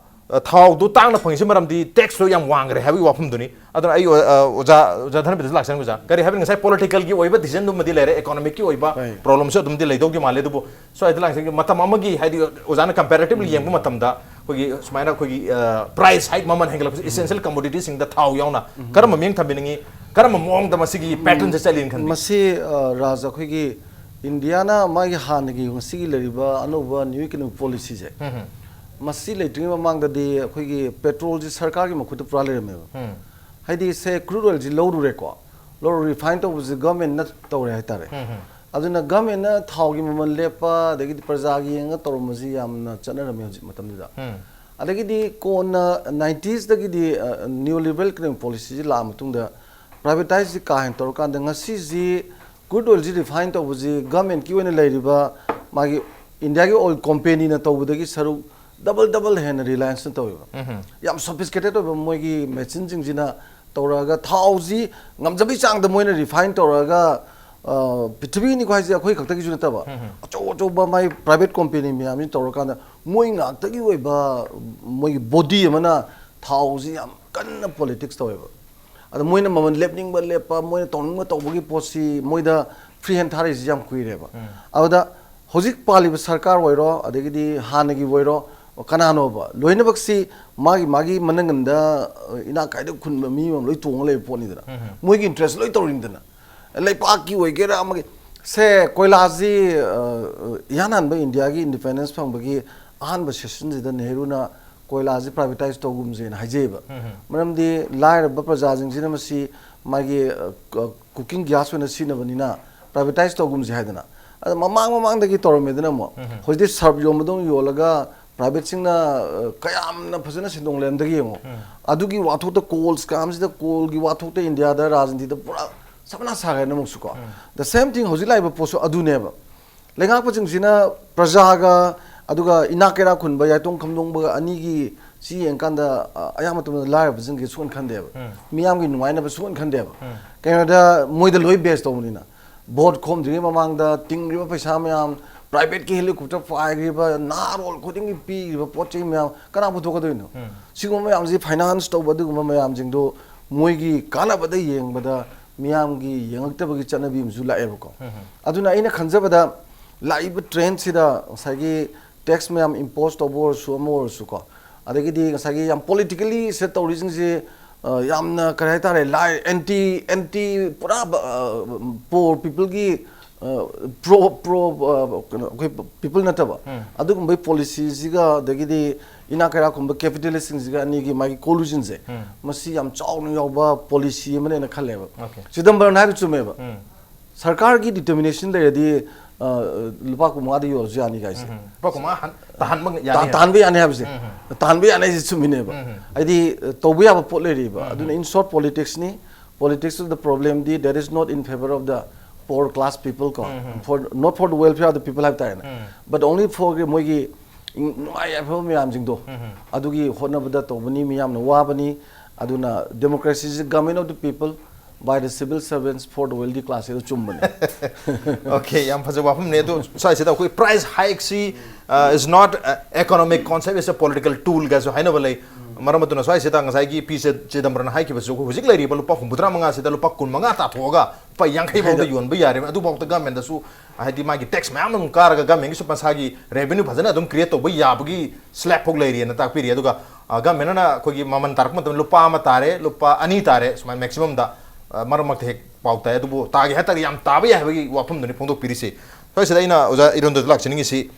ꯑ, ꯊꯥꯎꯗꯨ ꯇꯥꯡꯅ ꯐꯪꯉꯤꯁꯤ ꯃꯔꯝꯗꯤ ꯇꯦꯛꯁꯇꯨ ꯌꯥꯝ ꯋꯥꯡꯈ꯭ꯔꯦ ꯍꯥꯏꯕꯒꯤ ꯋꯥꯐꯝꯗꯨꯅꯤ꯫ ꯑꯗꯨꯅ ꯑꯩ, ꯑ, ꯑꯣꯖꯥ, ꯑꯣꯖꯥ ꯙꯅꯕꯤꯗꯁꯨ ꯂꯥꯛꯆꯅꯤ꯫ ꯑꯣꯖꯥ, ꯀꯔꯤ ꯍꯥꯏꯕꯅꯤ? ꯉꯁꯥꯏ ꯄꯣꯂꯤꯇꯤꯀꯦꯜꯒꯤ ꯑꯣꯏꯕ ꯗꯤꯁꯤꯖꯟꯗꯨꯃꯗꯤ ꯂꯩꯔꯦ, ꯏꯀꯣꯅꯣꯃꯤꯛꯀꯤ ꯑꯣꯏꯕ ꯄ꯭ꯔꯣꯕ꯭ꯂꯦꯝꯁꯨ ꯑꯗꯨꯝꯗꯤ ꯂꯩꯗꯧꯗꯤ ꯃꯥꯜꯂꯦ꯫ ꯑꯗꯨꯕꯨ ꯁ꯭ꯋꯥꯏꯗ ꯂꯥꯛꯆꯅꯤ, ꯃꯇꯝ ꯑꯃꯒꯤ, ꯍꯥꯏꯗꯤ, ꯑꯣꯖꯥꯅ ꯀꯝꯄꯦꯔꯦꯇꯤꯚꯂꯤ ꯌꯦꯡꯕ ꯃꯇꯝꯗ ꯑꯩꯈꯣꯏꯒꯤ ꯁꯨꯃꯥꯏꯅ ꯑꯩꯈꯣꯏꯒꯤ, ꯑ, ꯄ꯭ꯔꯥꯏꯁ ꯍꯥꯏꯛ, ꯃꯃꯜ ꯍꯦꯟꯒꯠꯂꯛꯄꯁꯦ, ꯏꯁꯦꯟꯁꯤꯌꯦꯜ ꯀꯃꯣꯗꯤꯇꯤꯁꯤꯡꯗ ꯊꯥꯎ ꯌꯥꯎꯅ ꯀꯔꯝꯕ ꯃꯤꯠꯌꯦꯡ ꯊꯝꯕꯤꯅꯤꯡꯉꯤ, ꯀꯔꯝꯕ ꯃꯑꯣꯡꯗ ꯃꯁꯤꯒꯤ ꯄꯦꯇꯔꯟꯁꯦ ꯆꯠꯂꯤꯅ ꯈꯟꯕꯤ? ꯃꯁꯤ, ꯑ, ꯔꯥꯖ, ꯑꯩꯈꯣꯏꯒꯤ ꯏꯟꯗꯤꯌꯥꯅ ꯃꯥꯒꯤ ꯍꯥꯟꯅꯒꯤ ꯉꯁꯤꯒꯤ ꯂꯩꯔꯤꯕ ꯑꯅꯧꯕ ꯅ꯭ꯌꯨ ꯏꯀꯣꯅꯣꯃꯤꯛ ꯄꯣꯂꯤꯁꯤꯁꯦ, ꯃꯁꯤ ꯂꯩꯇ꯭ꯔꯤꯉꯩ ꯃꯃꯥꯡꯗꯗꯤ ꯑꯩꯈꯣꯏꯒꯤ ꯄꯦꯇ꯭ꯔꯣꯜꯁꯤ ꯁꯔꯀꯥꯔꯒꯤ ꯃꯈꯨꯠꯇ ꯄꯨꯔꯥ ꯂꯩꯔꯝꯃꯦꯕ꯫ ꯍꯥꯏꯗꯤ, ꯁꯦ, ꯀ꯭ꯔꯨꯗ ꯑꯣꯏꯜꯁꯤ ꯂꯧꯔꯨꯔꯦꯀꯣ, ꯂꯧꯔ ꯔꯤꯐꯥꯏꯟ ꯇꯧꯕꯁꯤ ꯒꯚꯔꯟꯃꯦꯟꯠꯅ ꯇꯧꯔꯦ ꯍꯥꯏꯇꯥꯔꯦ꯫ ꯑꯗꯨꯅ ꯒꯚꯔꯟꯃꯦꯟꯠꯅ ꯊꯥꯎꯒꯤ ꯃꯃꯜ ꯂꯦꯞꯄ, ꯑꯗꯒꯤꯗꯤ ꯄ꯭ꯔꯖꯥꯒꯤ ꯌꯦꯡꯉꯒ ꯇꯧꯔꯝꯕꯁꯤ ꯌꯥꯝꯅ ꯆꯠꯅꯔꯝꯃꯦ ꯍꯧꯖꯤꯛ ꯃꯇꯝꯗꯨꯗ꯫ ꯑꯗꯒꯤꯗꯤ ꯀꯣꯟꯅ ꯅꯥꯏꯟꯇꯤꯁꯇꯒꯤꯗꯤ, ꯑ, ꯅꯤꯌꯣ ꯂꯤꯕꯔꯦꯜ ꯏꯀꯣꯅꯣꯃꯤꯛ ꯄꯣꯂꯤꯁꯤꯁꯤ ꯂꯥꯛꯑ ꯃꯇꯨꯡꯗ ꯄ꯭ꯔꯥꯏꯚꯦꯇꯥꯏꯖꯁꯤ ꯀꯥ ꯍꯦꯟꯅ ꯇꯧꯔꯀꯥꯟꯗ ꯉꯁꯤꯁꯤ ꯀ꯭ꯔꯨꯗ ꯑꯣꯏꯜꯁꯤ ꯔꯤꯐꯥꯏꯟ ꯇꯧꯕꯁꯤ ꯒꯚꯔꯟꯃꯦꯟꯠꯀꯤ ꯑꯣꯏꯅ ꯂꯩꯔꯤꯕ ꯃꯥꯒꯤ ꯏꯟꯗꯤꯌꯥꯒꯤ ꯑꯣꯏꯜ ꯀꯣꯝꯄꯦꯅꯤꯅ ꯇꯧꯕꯗꯒꯤ ꯁꯔꯨꯛ ꯗꯕꯜ ꯗꯕꯜ ꯍꯦꯟꯅ ꯔꯤꯂꯥꯌꯟꯁꯅ ꯇꯧꯋꯦꯕ꯫ ꯌꯥꯝ ꯁꯣꯐꯤꯁꯀꯦꯇꯦꯠ ꯑꯣꯏꯕ ꯃꯣꯏꯒꯤ ꯃꯦꯆꯤꯟꯁꯤꯡꯁꯤꯅ ꯇꯧꯔꯛꯑꯒ ꯊꯥꯎꯁꯤ ꯉꯝꯖꯕꯩ ꯆꯥꯡꯗ ꯃꯣꯏꯅ ꯔꯤꯐꯥꯏꯟ ꯇꯧꯔꯛꯑꯒ, ꯑ, ꯄ꯭ꯔꯤꯊꯤꯕꯤꯅꯤꯀꯣ ꯍꯥꯏꯁꯦ, ꯑꯩꯈꯣꯏ ꯈꯛꯇꯒꯤꯁꯨ ꯅꯠꯇꯕ, ꯑꯆꯧ ꯑꯆꯧꯕ ꯃꯥꯏ ꯄ꯭ꯔꯥꯏꯚꯦꯠ ꯀꯣꯝꯄꯦꯅꯤ ꯃꯌꯥꯝꯁꯤ ꯇꯧꯔꯀꯥꯟꯗ ꯃꯣꯏ ꯉꯥꯛꯇꯒꯤ ꯑꯣꯏꯕ ꯃꯣꯏꯒꯤ ꯕꯣꯗꯤ ꯑꯃꯅ ꯊꯥꯎꯁꯤ ꯌꯥꯝ ꯀꯟꯅ ꯄꯣꯂꯤꯇꯤꯛꯁ ꯇꯧꯋꯦꯕ꯫ ꯑꯗ ꯃꯣꯏꯅ ꯃꯃꯜ ꯂꯦꯞꯅꯤꯡꯕ ꯂꯦꯞꯄ, ꯃꯣꯏꯅ ꯇꯧꯅꯤꯡꯕ ꯇꯧꯕꯒꯤ ꯄꯣꯠꯁꯤ ꯃꯣꯏꯗ ꯐ꯭ꯔꯤ ꯍꯦꯟ ꯊꯥꯔꯛꯏꯁꯤ ꯌꯥꯝ ꯀꯨꯏꯔꯦꯕ꯫ ꯑꯗꯨꯗ ꯍꯧꯖꯤꯛ ꯄꯥꯜꯂꯤꯕ ꯁꯔꯀꯥꯔ ꯑꯣꯏꯔꯣ, ꯑꯗꯒꯤꯗꯤ ꯍꯥꯟꯅꯒꯤ ꯑꯣꯏꯔꯣ, ꯀꯅꯥꯅꯣꯕ, ꯂꯣꯏꯅꯃꯛꯁꯤ ꯃꯥꯒꯤ ꯃꯥꯒꯤ ꯃꯅꯪꯒꯟꯗ, ꯑ, ꯏꯅꯥꯛ ꯀꯥꯏꯗ ꯈꯨꯟꯕ ꯃꯤ ꯑꯃ ꯂꯣꯏ ꯇꯣꯡꯉ ꯂꯩꯕ ꯄꯣꯠꯅꯤꯗꯅ꯫ ꯃꯣꯏꯒꯤ ꯏꯟꯇꯔꯦꯁ ꯂꯣꯏ ꯇꯧꯔꯤꯅꯤꯗꯅ꯫ ꯂꯩꯄꯥꯛꯀꯤ ꯑꯣꯏꯒꯦꯔꯥ ꯑꯃꯒꯤ, ꯁꯦ, ꯀꯣꯏꯂꯥꯁꯤ, ꯑ, ꯑ, ꯏꯍꯥꯟ ꯍꯥꯟꯕ ꯏꯟꯗꯤꯌꯥꯒꯤ ꯏꯟꯗꯤꯄꯦꯟꯗꯦꯟꯁ ꯐꯪꯕꯒꯤ ꯑꯍꯥꯟꯕ ꯁꯦꯁꯟꯁꯤꯗ ꯅꯦꯍꯔꯨꯅ ꯀꯣꯏꯂꯥꯁꯤ ꯄ꯭ꯔꯥꯏꯚꯦꯇꯥꯏꯁ ꯇꯧꯒꯨꯝꯁꯦꯅ ꯍꯥꯏꯖꯩꯑꯕ꯫ ꯃꯔꯝꯗꯤ ꯂꯥꯏꯔꯕ ꯄ꯭ꯔꯖꯥꯁꯤꯡꯁꯤꯅ ꯃꯁꯤ ꯃꯥꯒꯤ, ꯑ, ꯀ-, ꯀꯨꯀꯤꯡ ꯒ꯭ꯌꯥꯁ ꯑꯣꯏꯅ ꯁꯤꯖꯤꯟꯅꯕꯅꯤꯅ ꯄ꯭ꯔꯥꯏꯚꯦꯇꯥꯏꯁ ꯇꯧꯒꯨꯝꯁꯦ ꯍꯥꯏꯗꯅ꯫ ꯑꯗ ꯃꯃꯥꯡ ꯃꯃꯥꯡꯗꯒꯤ ꯇꯧꯔꯝꯃꯦꯗꯅ ꯑꯃꯨꯛ꯫ ꯍꯧꯖꯤꯛꯇꯤ ꯁꯔꯞ ꯌꯣꯟꯕꯗꯧꯅ ꯌꯣꯜꯂꯒ ꯄ꯭ꯔꯥꯏꯚꯦꯠꯁꯤꯡꯅ, ꯑ, ꯀꯌꯥꯝꯅ ꯐꯖꯅ ꯁꯦꯟꯗꯣꯡ ꯂꯩꯔꯝꯗꯒꯦ ꯌꯦꯡꯉꯣ꯫ ꯑꯗꯨꯒꯤ ꯋꯥꯊꯣꯛꯇ, ꯀꯣꯜ ꯁ꯭ꯀꯥꯝꯁꯤꯗ, ꯀꯣꯜꯒꯤ ꯋꯥꯊꯣꯛꯇ ꯏꯟꯗꯤꯌꯥꯗ, ꯔꯥꯖꯅꯤꯇꯤꯗ ꯄꯨꯔꯥ ꯁꯥꯕꯅꯥ ꯁꯥꯈ꯭ꯔꯦꯅ ꯑꯃꯨꯛꯁꯨꯀꯣ꯫ The same thing ꯍꯧꯖꯤꯛ ꯂꯥꯛꯏꯕ ꯄꯣꯠꯁꯨ ꯑꯗꯨꯅꯦꯕ꯫ ꯂꯩꯉꯥꯛꯄꯁꯤꯡꯁꯤꯅ ꯄ꯭ꯔꯖꯥꯒ ꯑꯗꯨꯒ ꯏꯅꯥꯛ ꯀꯩꯔꯥꯛ ꯈꯨꯟꯕ, ꯌꯥꯏꯇꯣꯡ ꯈꯝꯗꯣꯡꯕꯒ ꯑꯅꯤꯒꯤ ꯁꯤ ꯌꯦꯡꯀꯥꯟꯗ, ꯑ, ꯑꯌꯥꯝꯕ ꯃꯇꯝꯗ ꯂꯥꯏꯔꯕꯁꯤꯡꯒꯤ ꯁꯨꯡꯈꯟ ꯈꯟꯗꯦꯕ꯫ ꯃꯤꯌꯥꯝꯒꯤ ꯅꯨꯡꯉꯥꯏꯅꯕ ꯁꯨꯡꯈꯟ ꯈꯟꯗꯦꯕ꯫ ꯀꯩꯅꯣꯗ ꯃꯣꯏꯗ ꯂꯣꯏ ꯕꯦꯁ ꯇꯧꯕꯅꯤꯅ꯫ ꯚꯣꯠ ꯈꯣꯝꯗ꯭ꯔꯤꯉꯩ ꯃꯃꯥꯡꯗ ꯇꯤꯡꯈ꯭ꯔꯤꯕ ꯄꯩꯁꯥ ꯃꯌꯥꯝ, ꯄ꯭ꯔꯥꯏꯚꯦꯠꯀꯤ ꯍꯦꯂꯤꯀꯣꯞꯇꯔ ꯄꯥꯏꯈ꯭ꯔꯤꯕ, ꯅꯍꯥꯔꯣꯜ ꯈꯨꯗꯤꯡꯒꯤ ꯄꯤꯔꯤꯕ ꯄꯣꯠ ꯆꯩ ꯃꯌꯥꯝ ꯀꯅꯥ ꯄꯨꯊꯣꯛꯀꯗꯣꯏꯅꯣ? ꯁꯤꯒꯨꯝꯕ ꯃꯌꯥꯝꯁꯤ ꯐꯥꯏꯅꯥꯟꯁ ꯇꯧꯕ, ꯑꯗꯨꯒꯨꯝꯕ ꯃꯌꯥꯝꯁꯤꯡꯗꯣ ꯃꯣꯏꯒꯤ ꯀꯥꯟꯅꯕꯗ ꯌꯦꯡꯕꯗ ꯃꯤꯌꯥꯝꯒꯤ ꯌꯦꯡꯉꯛꯇꯕꯒꯤ ꯆꯠꯅꯕꯤ ꯑꯃꯁꯨ ꯂꯥꯛꯑꯦꯕꯀꯣ꯫ ꯑꯗꯨꯅ ꯑꯩꯅ ꯈꯟꯖꯕꯗ ꯂꯥꯛꯏꯕ ꯇ꯭ꯔꯦꯟꯁꯤꯗ ꯉꯁꯥꯏꯒꯤ ꯇꯦꯛꯁ ꯃꯌꯥꯝ ꯏꯝꯄꯣꯁ ꯇꯧꯕ ꯑꯣꯏꯔꯁꯨ, ꯑꯃ ꯑꯣꯏꯔꯁꯨꯀꯣ, ꯑꯗꯒꯤꯗꯤ ꯉꯁꯥꯏꯒꯤ ꯌꯥꯝ ꯄꯣꯂꯤꯇꯤꯀꯦꯂꯤ ꯁꯦꯠ ꯇꯧꯔꯤꯁꯤꯡꯁꯦ, ꯑ, ꯌꯥꯝꯅ ꯀꯔꯤ ꯍꯥꯏꯇꯥꯔꯦ, ꯂꯥꯏ, ꯑꯦꯟꯇꯤ, ꯑꯦꯟꯇꯤ, ꯄꯨꯔꯥ, ꯑ, ꯄꯣꯔ ꯄꯤꯄꯜꯒꯤ, ꯑ, ꯄ꯭ꯔꯣ, ꯄ꯭ꯔꯣ, ꯑ, ꯀꯩꯅꯣ, ꯑꯩꯈꯣꯏ ꯄꯤꯄꯜ ꯅꯠꯇꯕ, ꯑꯗꯨꯒꯨꯝꯕꯒꯤ ꯄꯣꯂꯤꯁꯤꯁꯤꯒ, ꯑꯗꯒꯤꯗꯤ ꯏꯅꯥꯛ ꯀꯩꯔꯥꯛ ꯈꯨꯟꯕ ꯀꯦꯄꯤꯇꯦꯂꯤꯁꯁꯤꯡꯁꯤꯒ ꯑꯅꯤꯒꯤ ꯃꯥꯒꯤ ꯀꯣꯂꯨꯖꯟꯁꯦ, ꯃꯁꯤ ꯌꯥꯝ ꯆꯥꯎꯅ ꯌꯥꯎꯕ ꯄꯣꯂꯤꯁꯤ ꯑꯃꯅꯦꯅ ꯈꯜꯂꯦꯕ꯫ ꯆꯤꯗꯝꯕꯔꯝꯅ ꯍꯥꯏꯕ ꯆꯨꯝꯃꯦꯕ꯫ ꯁꯔꯀꯥꯔꯒꯤ ꯗꯤꯇꯔꯃꯤꯅꯦꯁꯟ ꯂꯩꯔꯗꯤ, ꯑ, ꯂꯨꯄꯥ ꯀꯨꯟꯃꯉꯥꯗ ꯌꯣꯜꯂꯁꯨ ꯌꯥꯅꯤ ꯀꯥꯏꯁꯦ꯫ ꯂꯨꯄꯥ ꯀꯨꯟꯃꯉꯥ ꯍꯟ-, ꯇꯥꯍꯟꯕ ꯌꯥꯅꯤ ꯇꯥ-, ꯍꯥꯏꯕ꯫ ꯇꯥꯍꯟꯕ ꯌꯥꯅꯤ ꯍꯥꯏꯕꯁꯦ꯫ ꯇꯥꯍꯟꯕ ꯌꯥꯅꯤ ꯍꯥꯏꯁꯦ ꯆꯨꯝꯃꯤꯅꯦꯕ꯫ ꯍꯥꯏꯗꯤ, ꯑ, ꯇꯧꯕ ꯌꯥꯕ ꯄꯣꯠ ꯂꯩꯔꯤꯕ꯫ ꯑꯗꯨꯅ, in short, politics ꯅꯤ꯫ Politics of the problem D, that is not in favour of the poor class people ꯀꯣ꯫ For, not for the welfare of the people ꯍꯥꯏꯕ ꯇꯥꯔꯦꯅꯦ꯫ But only for ꯃꯣꯏꯒꯤ ꯅꯨꯡꯉꯥꯏ ꯌꯥꯏꯐꯕ ꯃꯌꯥꯝꯁꯤꯡꯗꯣ, ꯑꯗꯨꯒꯤ ꯍꯣꯠꯅꯕꯗ ꯇꯧꯕꯅꯤ, ꯃꯤꯌꯥꯝꯅ ꯋꯥꯕꯅꯤ꯫ ꯑꯗꯨꯅ democracy is the government of the people, by the civil servants, for the wealthy class ꯍꯥꯏꯗꯣ ꯆꯨꯝꯕꯅꯦ꯫ ꯑꯣꯀꯦ, ꯌꯥꯝ ꯐꯖꯕ ꯋꯥꯐꯝꯅꯦ꯫ ꯑꯗꯣ ꯁ꯭ꯋꯥꯏꯁꯤꯗ ꯑꯩꯈꯣꯏ price hike ꯁꯤ, uh, is not, uh, economic concept, it's a political tool ꯒꯁꯨ ꯍꯥꯏꯅꯕ ꯂꯩ꯫ ꯃꯔꯝ ꯑꯗꯨꯅ ꯁ꯭ꯋꯥꯏꯁꯤꯗ ꯉꯁꯥꯏꯒꯤ ꯄꯤ ꯆꯦ-, ꯆꯤꯗꯝꯕꯔꯝꯅ ꯍꯥꯏꯈꯤꯕꯁꯨ, ꯑꯩꯈꯣꯏ ꯍꯧꯖꯤꯛ ꯂꯩꯔꯤꯕ ꯂꯨꯄꯥ ꯍꯨꯝꯐꯨꯇꯔꯥ ꯃꯉꯥꯁꯤꯗ ꯂꯨꯄꯥ ꯀꯨꯟꯃꯉꯥ ꯇꯥꯊꯣꯛꯑꯒ ꯂꯨꯄꯥ ꯌꯥꯡꯈꯩ ꯐꯥꯎꯗ ꯌꯣꯟꯕ ꯌꯥꯔꯦ꯫ ꯑꯗꯨꯐꯥꯎꯗ ꯒꯃꯦꯟꯗꯁꯨ, ꯍꯥꯏꯗꯤ, ꯃꯥꯒꯤ ꯇꯦꯛꯁ ꯃꯌꯥꯝ ꯑꯃ ꯀꯥꯔꯒ ꯒꯃꯦꯟꯒꯤꯁꯨ ꯃꯁꯥꯒꯤ ꯔꯦꯚꯦꯅ꯭ꯌꯨ ꯐꯖꯅ ꯑꯗꯨꯝ ꯀ꯭ꯔꯤꯌꯦꯠ ꯇꯧꯕ ꯌꯥꯕꯒꯤ ꯁ꯭ꯂꯦꯞ ꯐꯥꯎ ꯂꯩꯔꯤꯑꯅ ꯇꯥꯛꯄꯤꯔꯤ꯫ ꯑꯗꯨꯒ, ꯑ, ꯒꯃꯦꯟꯅ ꯑꯩꯈꯣꯏꯒꯤ ꯃꯃꯜ ꯇꯥꯔꯛꯄ ꯃꯇꯝꯗ ꯂꯨꯄꯥ ꯑꯃ ꯇꯥꯔꯦ, ꯂꯨꯄꯥ ꯑꯅꯤ ꯇꯥꯔꯦ, ꯁꯨꯃꯥꯏꯅ ꯃꯦꯛꯁꯤꯃꯝꯗ, ꯑ, ꯃꯔꯛ ꯃꯔꯛꯇ ꯍꯦꯛ ꯄꯥꯎ ꯇꯥꯏ꯫ ꯑꯗꯨꯕꯨ ꯇꯥꯒꯦ ꯍꯥꯏ ꯇꯥꯔꯗꯤ ꯌꯥꯝ ꯇꯥꯕ ꯌꯥꯏ ꯍꯥꯏꯕꯒꯤ ꯋꯥꯐꯝꯗꯨꯅꯤ ꯐꯣꯡꯗꯣꯛꯄꯤꯔꯤꯁꯤ꯫ ꯁ꯭ꯋꯥꯏꯁꯤꯗ ꯑꯩꯅ ꯑꯣꯖꯥ ꯏꯔꯣꯟꯗꯁꯨ ꯂꯥꯛꯆꯅꯤꯡꯉꯤꯁꯤ,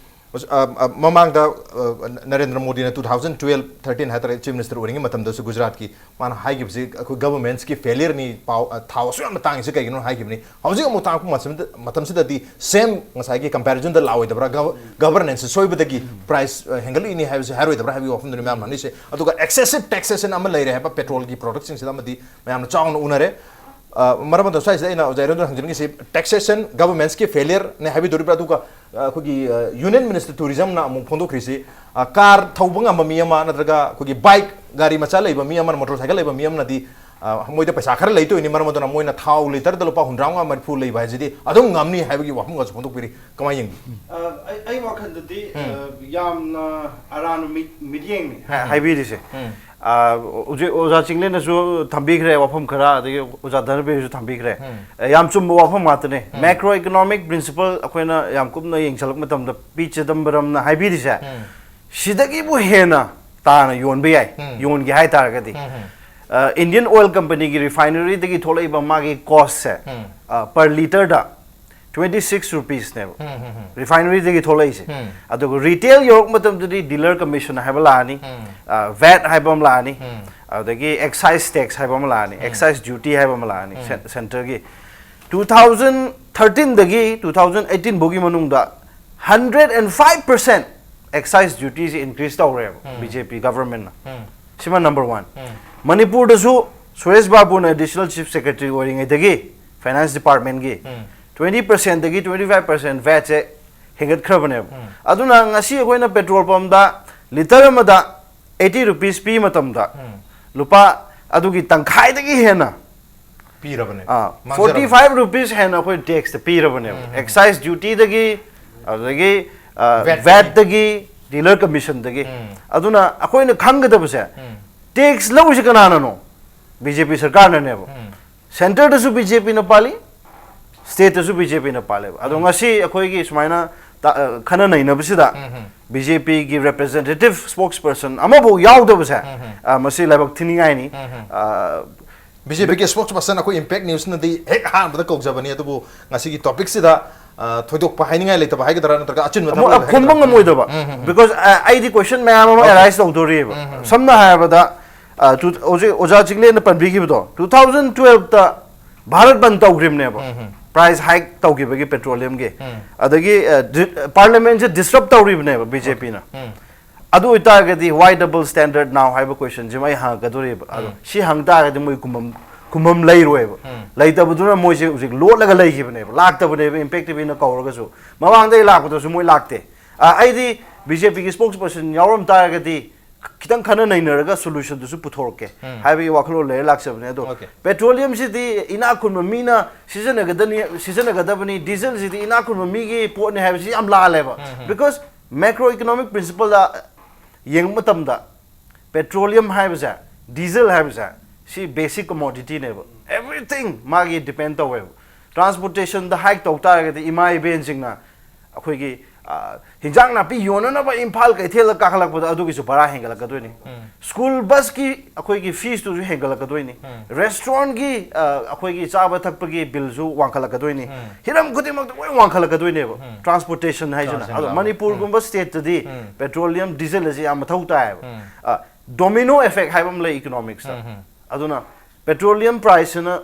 ꯑ, ꯑ, ꯃꯃꯥꯡꯗ, ꯑ, ꯅꯔꯦꯟꯗ꯭ꯔ ꯃꯣꯗꯤꯅ two thousand twelve thirteen ꯍꯥꯏꯇꯥꯔꯦ, ꯆꯤꯐ ꯃꯤꯅꯤꯁꯇꯔ ꯑꯣꯏꯔꯤꯉꯩ ꯃꯇꯝꯗꯁꯨ ꯒꯨꯖꯔꯥꯠꯀꯤ ꯃꯥꯅ ꯍꯥꯏꯈꯤꯕꯁꯤ, ꯑꯩꯈꯣꯏ ꯒꯚꯔꯟꯃꯦꯟꯠꯁꯀꯤ ꯐꯦꯂꯤꯌꯔꯅꯤ, ꯄꯥꯎ, ꯑ, ꯊꯥꯎ ꯑꯁꯨꯛ ꯌꯥꯝꯅ ꯇꯥꯡꯉꯤꯁꯤ ꯀꯩꯒꯤꯅꯣ ꯍꯥꯏꯈꯤꯕꯅꯤ꯫ ꯍꯧꯖꯤꯛ ꯑꯃꯨꯛ ꯇꯥꯡꯉꯛꯄ ꯃꯇꯝꯁꯤꯗ, ꯃꯇꯝꯁꯤꯗꯗꯤ ꯁꯦꯝ ꯉꯁꯥꯏꯒꯤ ꯀꯝꯄꯦꯔꯤꯖꯟꯗ ꯂꯥꯛꯑꯣꯏꯗꯕ꯭ꯔꯥ? ꯒꯚ-, ꯒꯚꯔꯅꯦꯟꯁꯁꯦ ꯁꯣꯏꯕꯗꯒꯤ ꯄ꯭ꯔꯥꯏꯁ, ꯑ, ꯍꯦꯟꯒꯠꯂꯛꯏꯅꯤ ꯍꯥꯏꯕꯁꯦ ꯍꯥꯏꯔꯣꯏꯗꯕ꯭ꯔꯥ ꯍꯥꯏꯕꯒꯤ ꯋꯥꯐꯝꯗꯨꯅꯤ ꯃꯌꯥꯝꯅ ꯍꯪꯅꯔꯤꯁꯦ꯫ ꯑꯗꯨꯒ ꯑꯦꯛꯁꯦꯁꯤꯞ ꯇꯦꯛꯁꯦꯁꯟ ꯑꯃ ꯂꯩꯔꯦ ꯍꯥꯏꯕ ꯄꯦꯇ꯭ꯔꯣꯜꯒꯤ ꯄ꯭ꯔꯣꯗꯛꯁꯤꯡꯁꯤꯗ ꯑꯃꯗꯤ ꯃꯌꯥꯝꯅ ꯆꯥꯎꯅ ꯎꯅꯔꯦ꯫ ꯑ, ꯃꯔꯝ ꯑꯗꯨꯅ ꯁ꯭ꯋꯥꯏꯁꯤꯗ ꯑꯩꯅ ꯑꯣꯖꯥ ꯏꯔꯣꯟꯗ ꯍꯪꯖꯅꯤꯡꯉꯤꯁꯤ, ꯇꯦꯛꯁꯦꯁꯟ ꯒꯚꯔꯟꯃꯦꯟꯠꯁꯀꯤ ꯐꯦꯂꯤꯌꯔꯅꯦ ꯍꯥꯏꯕꯤꯗꯣꯔꯤꯕ꯭ꯔꯥ? ꯑꯗꯨꯒ, ꯑ, ꯑꯩꯈꯣꯏꯒꯤ, ꯑ, ꯌꯨꯅꯤꯌꯟ ꯃꯤꯅꯤꯁꯇꯔ ꯇꯨꯔꯤꯖꯝꯅ ꯑꯃꯨꯛ ꯐꯣꯡꯗꯣꯛꯈ꯭ꯔꯤꯁꯤ, ꯑ, ꯀꯥꯔ ꯊꯧꯕ ꯉꯝꯕ ꯃꯤ ꯑꯃ ꯅꯠꯇ꯭ꯔꯒ ꯑꯩꯈꯣꯏꯒꯤ ꯕꯥꯏꯛ, ꯒꯥꯔꯤ ꯃꯆꯥ ꯂꯩꯕ ꯃꯤ ꯑꯃꯅ, ꯃꯣꯇꯣꯔ ꯁꯥꯏꯀꯜ ꯂꯩꯕ ꯃꯤ ꯑꯃꯅꯗꯤ ꯑ, ꯃꯣꯏꯗ ꯄꯩꯁꯥ ꯈꯔ ꯂꯩꯇꯣꯏꯅꯤ, ꯃꯔꯝ ꯑꯗꯨꯅ ꯃꯣꯏꯅ ꯊꯥꯎ ꯂꯤꯇꯔꯗ ꯂꯨꯄꯥ ꯍꯨꯝꯗ꯭ꯔꯥ ꯃꯉꯥ ꯃꯔꯤꯐꯨ ꯂꯩꯕ ꯍꯥꯏꯁꯤꯗꯤ ꯑꯗꯨꯝ ꯉꯝꯅꯤ ꯍꯥꯏꯕꯒꯤ ꯋꯥꯐꯝꯒꯁꯨ ꯐꯣꯡꯗꯣꯛꯄꯤꯔꯤ꯫ ꯀꯃꯥꯏꯅ ꯌꯦꯡꯕꯤ? ꯑ, ꯑꯩ, ꯑꯩ ꯋꯥꯈꯜꯗꯗꯤ, ꯎꯝ꯫ ꯑ, ꯌꯥꯝꯅ ꯑꯔꯥꯟꯕ ꯃꯤ-, ꯃꯤꯠꯌꯦꯡꯅꯤ꯫ ꯍꯥ-, ꯎꯝ꯫ ꯍꯥꯏꯕꯤꯔꯤꯁꯦ꯫ ꯎꯝ꯫ ꯑ, ꯍꯧꯖꯤꯛ ꯑꯣꯖꯥ ꯆꯤꯡꯂꯦꯟꯅꯁꯨ ꯊꯝꯕꯤꯈ꯭ꯔꯦ ꯋꯥꯐꯝ ꯈꯔ, ꯑꯗꯒꯤ ꯑꯣꯖꯥ ꯙꯅꯕꯤꯔꯁꯨ ꯊꯝꯕꯤꯈ꯭ꯔꯦ꯫ ꯎꯝ꯫ ꯑ, ꯌꯥꯝ ꯆꯨꯝꯕ ꯋꯥꯐꯝ ꯉꯥꯛꯇꯅꯦ꯫ ꯎꯝ꯫ Macroeconomic principle ꯑꯩꯈꯣꯏꯅ ꯌꯥꯝ ꯀꯨꯞꯅ ꯌꯦꯡꯁꯜꯂꯛꯄ ꯃꯇꯝꯗ ꯄꯤ ꯆꯤꯗꯝꯕꯔꯝꯅ ꯍꯥꯏꯕꯤꯔꯤꯁꯦ, ꯎꯝ꯫ ꯁꯤꯗꯒꯤꯕꯨ ꯍꯦꯟꯅ ꯇꯥꯅ ꯌꯣꯟꯕ ꯌꯥꯏ, ꯎꯝ꯫ ꯌꯣꯟꯒꯦ ꯍꯥꯏ ꯇꯥꯔꯒꯗꯤ꯫ ꯎꯝ, ꯎꯝ꯫ ꯑ, Indian Oil Companyꯒꯤ refineryꯗꯒꯤ ꯊꯣꯛꯂꯛꯏꯕ ꯃꯥꯒꯤ costꯁꯦ, ꯎꯝ꯫ ꯑ, per literꯗ twenty six rupeesꯅꯦꯕ꯫ ꯎꯝ, ꯎꯝ, ꯎꯝ꯫ Refineryꯗꯒꯤ ꯊꯣꯛꯂꯛꯏꯁꯦ꯫ ꯎꯝ꯫ ꯑꯗꯨꯒ retail ꯌꯧꯔꯛꯄ ꯃꯇꯝꯗꯗꯤ dealer commission ꯍꯥꯏꯕ ꯂꯥꯛꯑꯅꯤ, ꯎꯝ꯫ ꯑ, VAT ꯍꯥꯏꯕ ꯑꯃ ꯂꯥꯛꯑꯅꯤ, ꯎꯝ꯫ ꯑꯗꯒꯤ excise tax ꯍꯥꯏꯕ ꯑꯃ ꯂꯥꯛꯑꯅꯤ, ꯎꯝ꯫ Excise duty ꯍꯥꯏꯕ ꯑꯃ ꯂꯥꯛꯑꯅꯤ, ꯎꯝ꯫ cen-, centreꯒꯤ꯫ Two thousand thirteenꯗꯒꯤ two thousand eighteen ꯐꯥꯎꯒꯤ ꯃꯅꯨꯡꯗ hundred and five percent excise dutyꯁꯦ increase ꯇꯧꯔꯦꯕ, ꯎꯝ꯫ BJP governmentꯅ꯫ ꯎꯝ꯫ ꯁꯤꯃ number one꯫ ꯎꯝ꯫ ꯃꯅꯤꯄꯨꯔꯗꯁꯨ ꯁꯨꯔꯦꯁ ꯕꯥꯕꯨꯅ additional chief secretary ꯑꯣꯏꯔꯤꯉꯩꯗꯒꯤ finance departmentꯀꯤ ꯎꯝ꯫ Twenty percentꯗꯒꯤ twenty five percent VATꯁꯦ ꯍꯦꯟꯒꯠꯈ꯭ꯔꯕꯅꯦꯕ꯫ ꯎꯝ꯫ ꯑꯗꯨꯅ ꯉꯁꯤ ꯑꯩꯈꯣꯏꯅ petrol pumpꯗ liter ꯑꯃꯗ eighty rupees ꯄꯤ ꯃꯇꯝꯗ ꯎꯝ꯫ ꯂꯨꯄꯥ ꯑꯗꯨꯒꯤ ꯇꯪꯈꯥꯏꯗꯒꯤ ꯍꯦꯟꯅ ꯄꯤꯔꯕꯅꯦ꯫ ꯑꯥ, ꯃꯥꯡꯖꯔꯕꯅꯦ꯫ Forty five rupees ꯍꯦꯟꯅ ꯑꯩꯈꯣꯏ taxꯇ ꯄꯤꯔꯕꯅꯦꯕ꯫ ꯎꯝ, ꯎꯝ꯫ Excise dutyꯗꯒꯤ, ꯑꯗꯨꯗꯒꯤ, ꯑ, VATꯇꯒꯤ꯫ VATꯇꯒꯤ, dealer commissionꯗꯒꯤ꯫ ꯎꯝ꯫ ꯑꯗꯨꯅ ꯑꯩꯈꯣꯏꯅ ꯈꯪꯒꯗꯕꯁꯦ, ꯎꯝ꯫ Tax ꯂꯧꯔꯤꯁꯦ ꯀꯅꯥꯅꯅꯣ? BJP ꯁꯔꯀꯥꯔꯅꯅꯦꯕ꯫ ꯎꯝ꯫ Centreꯗꯁꯨ BJPꯅ ꯄꯥꯜꯂꯤ, stateꯇꯁꯨ BJPꯅ ꯄꯥꯜꯂꯦꯕ꯫ ꯑꯗꯣ ꯎꯝ꯫ ꯉꯁꯤ ꯑꯩꯈꯣꯏꯒꯤ ꯁꯨꯃꯥꯏꯅ ꯇ-, ꯑ, ꯈꯟꯅ ꯅꯩꯅꯕꯁꯤꯗ ꯎꯝ, ꯎꯝ꯫ BJPꯒꯤ representative spokesperson ꯑꯃꯐꯥꯎ ꯌꯥꯎꯗꯕꯁꯦ, ꯎꯝ, ꯎꯝ꯫ ꯑ, ꯃꯁꯤ ꯂꯥꯏꯕꯛ ꯊꯤꯅꯤꯡꯉꯥꯏꯅꯤ꯫ ꯎꯝ, ꯎꯝ꯫ ꯑ, BJPꯒꯤ spokesperson ꯑꯩꯈꯣꯏ Impact Newsꯅꯗꯤ ꯍꯦꯛ ꯑꯍꯥꯟꯕꯗ ꯀꯧꯖꯕꯅꯤ, ꯑꯗꯨꯕꯨ ꯉꯁꯤꯒꯤ topicꯁꯤꯗ, ꯑ, ꯊꯣꯏꯗꯣꯛꯄ ꯍꯥꯏꯅꯤꯡꯉꯥꯏ ꯂꯩꯇꯕ ꯍꯥꯏꯒꯗ꯭ꯔꯥ, ꯅꯠꯇ꯭ꯔꯒ ꯑꯆꯤꯟꯕ ꯊꯕꯛ ꯑꯃꯨꯛ ꯂꯩꯕ ꯈꯨꯝꯕ ꯍꯥꯏꯒꯗ꯭ꯔꯥ? ꯉꯝꯃꯣꯏꯗꯕ꯫ ꯎꯝ, ꯎꯝ, ꯎꯝ꯫ Because, ꯑ, ꯑꯩꯗꯤ question ꯃꯌꯥꯝ ꯑꯃ Okay. arise ꯇꯧꯗꯣꯔꯤꯑꯕ꯫ ꯎꯝ, ꯎꯝ, ꯎꯝ꯫ ꯁꯝꯅ ꯍꯥꯏꯔꯕꯗ, ꯑ, ꯇꯨ-, ꯍꯧꯖꯤꯛ ꯑꯣꯖꯥ ꯆꯤꯡꯂꯦꯟꯅ ꯄꯟꯕꯤꯈꯤꯕꯗꯣ, two thousand twelveꯇ ꯚꯥꯔꯠ ꯕꯟ ꯇꯧꯈ꯭ꯔꯤꯕꯅꯦꯕ꯫ ꯎꯝ, ꯎꯝ꯫ Price hike ꯇꯧꯈꯤꯕꯒꯤ petroleumꯒꯤ꯫ ꯎꯝ꯫ ꯑꯗꯒꯤ, ꯑ, ꯗꯤ-, parliamentꯁꯦ disrupt ꯇꯧꯔꯤꯕꯅꯦꯕ BJPꯅ꯫ ꯎꯝ꯫ ꯑꯗꯨ ꯑꯣꯏꯇꯥꯔꯒꯗꯤ why double standard now ꯍꯥꯏꯕ questionꯁꯤꯃ ꯑꯩ ꯍꯪꯉꯛꯀꯗꯣꯔꯤꯕ꯫ ꯑꯗꯣ ꯎꯝ꯫ ꯁꯤ ꯍꯪ ꯇꯥꯔꯒꯗꯤ ꯃꯣꯏ ꯈꯨꯝꯐꯝ, ꯈꯨꯝꯐꯝ ꯂꯩꯔꯣꯏꯕ꯫ ꯎꯝ꯫ ꯂꯩꯇꯕꯗꯨꯅ ꯃꯣꯏꯁꯦ ꯍꯧꯖꯤꯛ ꯂꯣꯠꯂꯒ ꯂꯩꯈꯤꯕꯅꯦꯕ, ꯂꯥꯛꯇꯕꯅꯦꯕ Impact TVꯅ ꯀꯧꯔꯒꯁꯨ꯫ ꯃꯃꯥꯡꯗꯒꯤ ꯂꯥꯛꯄꯗꯁꯨ ꯃꯣꯏ ꯂꯥꯛꯇꯦ꯫ ꯑ, ꯑꯩꯗꯤ BJPꯒꯤ spokesperson ꯌꯥꯎꯔꯝ ꯇꯥꯔꯒꯗꯤ ꯈꯤꯇꯪ ꯈꯟꯅ ꯅꯩꯅꯔꯒ ꯁꯣꯂꯨꯁꯟꯗꯨꯁꯨ ꯄꯨꯊꯣꯔꯛꯀꯦ ꯍꯥꯏꯕꯒꯤ ꯋꯥꯈꯜꯂꯣꯟ ꯂꯩꯔ ꯂꯥꯛꯆꯕꯅꯦ ꯑꯗꯣ꯫ Okay. ꯄꯦꯇ꯭ꯔꯣꯂꯤꯌꯝꯁꯤꯗꯤ ꯏꯅꯥꯛ ꯈꯨꯟꯕ ꯃꯤꯅ ꯁꯤꯖꯤꯟꯅꯒꯗꯕꯅꯤ, ꯁꯤꯖꯤꯟꯅꯒꯗꯕꯅꯤ, ꯗꯤꯖꯜꯁꯤꯗꯤ ꯏꯅꯥꯛ ꯈꯨꯟꯕ ꯃꯤꯒꯤ ꯄꯣꯠꯅꯤ ꯍꯥꯏꯕꯁꯤ ꯌꯥꯝ ꯂꯥꯜꯂꯦꯕ꯫ Because macro economic principleꯗ ꯌꯦꯡꯕ ꯃꯇꯝꯗ ꯄꯦꯇ꯭ꯔꯣꯂꯤꯌꯝ ꯍꯥꯏꯕꯁꯦ, ꯗꯤꯖꯜ ꯍꯥꯏꯕꯁꯦ, ꯁꯤ ꯕꯦꯁꯤꯛ ꯀꯃꯣꯗꯤꯇꯤꯅꯦꯕ꯫ Everything ꯃꯥꯒꯤ ꯗꯤꯄꯦꯟ ꯇꯧꯋꯦꯕ꯫ ꯇ꯭ꯔꯥꯟꯁꯄꯣꯔꯇꯦꯁꯟꯗ ꯍꯥꯏꯛ ꯇꯧ ꯇꯥꯔꯒꯗꯤ ꯏꯃꯥ ꯏꯕꯦꯟꯁꯤꯡꯅ ꯑꯩꯈꯣꯏꯒꯤ, ꯑ, ꯍꯤꯟꯖꯥꯡ ꯅꯥꯄꯤ ꯌꯣꯟꯅꯅꯕ ꯏꯝꯐꯥꯜ ꯀꯩꯊꯦꯜꯗ ꯀꯥꯈꯠꯂꯛꯄꯗ ꯑꯗꯨꯒꯤꯁꯨ ꯚꯔꯥ ꯍꯦꯟꯒꯠꯂꯛꯀꯗꯣꯏꯅꯤ꯫ ꯁ꯭ꯀꯨꯜ ꯕꯁꯀꯤ ꯑꯩꯈꯣꯏꯒꯤ ꯐꯤꯁꯇꯨꯁꯨ ꯍꯦꯟꯒꯠꯂꯛꯀꯗꯣꯏꯅꯤ꯫ ꯔꯦꯁꯇꯨꯔꯦꯟꯒꯤ, ꯑ, ꯑꯩꯈꯣꯏꯒꯤ ꯆꯥꯕ ꯊꯛꯄꯒꯤ ꯕꯤꯜꯁꯨ ꯋꯥꯡꯈꯠꯂꯛꯀꯗꯣꯏꯅꯤ꯫ ꯍꯤꯔꯝ ꯈꯨꯗꯤꯡꯃꯛꯇ ꯂꯣꯏ ꯋꯥꯡꯈꯠꯂꯛꯀꯗꯣꯏꯅꯦꯕ꯫ ꯇ꯭ꯔꯥꯟꯁꯄꯣꯔꯇꯦꯁꯟ ꯍꯥꯏꯁꯤꯅ꯫ ꯆꯥꯁꯤꯡ ꯑꯗꯣ ꯂꯥꯛꯑꯣ꯫ ꯃꯅꯤꯄꯨꯔꯒꯨꯝꯕ ꯁ꯭ꯇꯦꯠꯇꯗꯤ ꯄꯦꯇ꯭ꯔꯣꯂꯤꯌꯝ ꯗꯤꯖꯜ ꯑꯁꯤ ꯌꯥꯝ ꯃꯊꯧ ꯇꯥꯏꯌꯦꯕ꯫ ꯗꯣꯃꯤꯅꯣ ꯑꯦꯐꯦꯛ ꯍꯥꯏꯕ ꯑꯃ ꯂꯩ ꯏꯀꯣꯅꯣꯃꯤꯛꯁꯇ꯫ ꯑꯗꯨꯅ ꯄꯦꯇ꯭ꯔꯣꯂꯤꯌꯝ ꯄ꯭ꯔꯥꯏꯁꯁꯤꯅ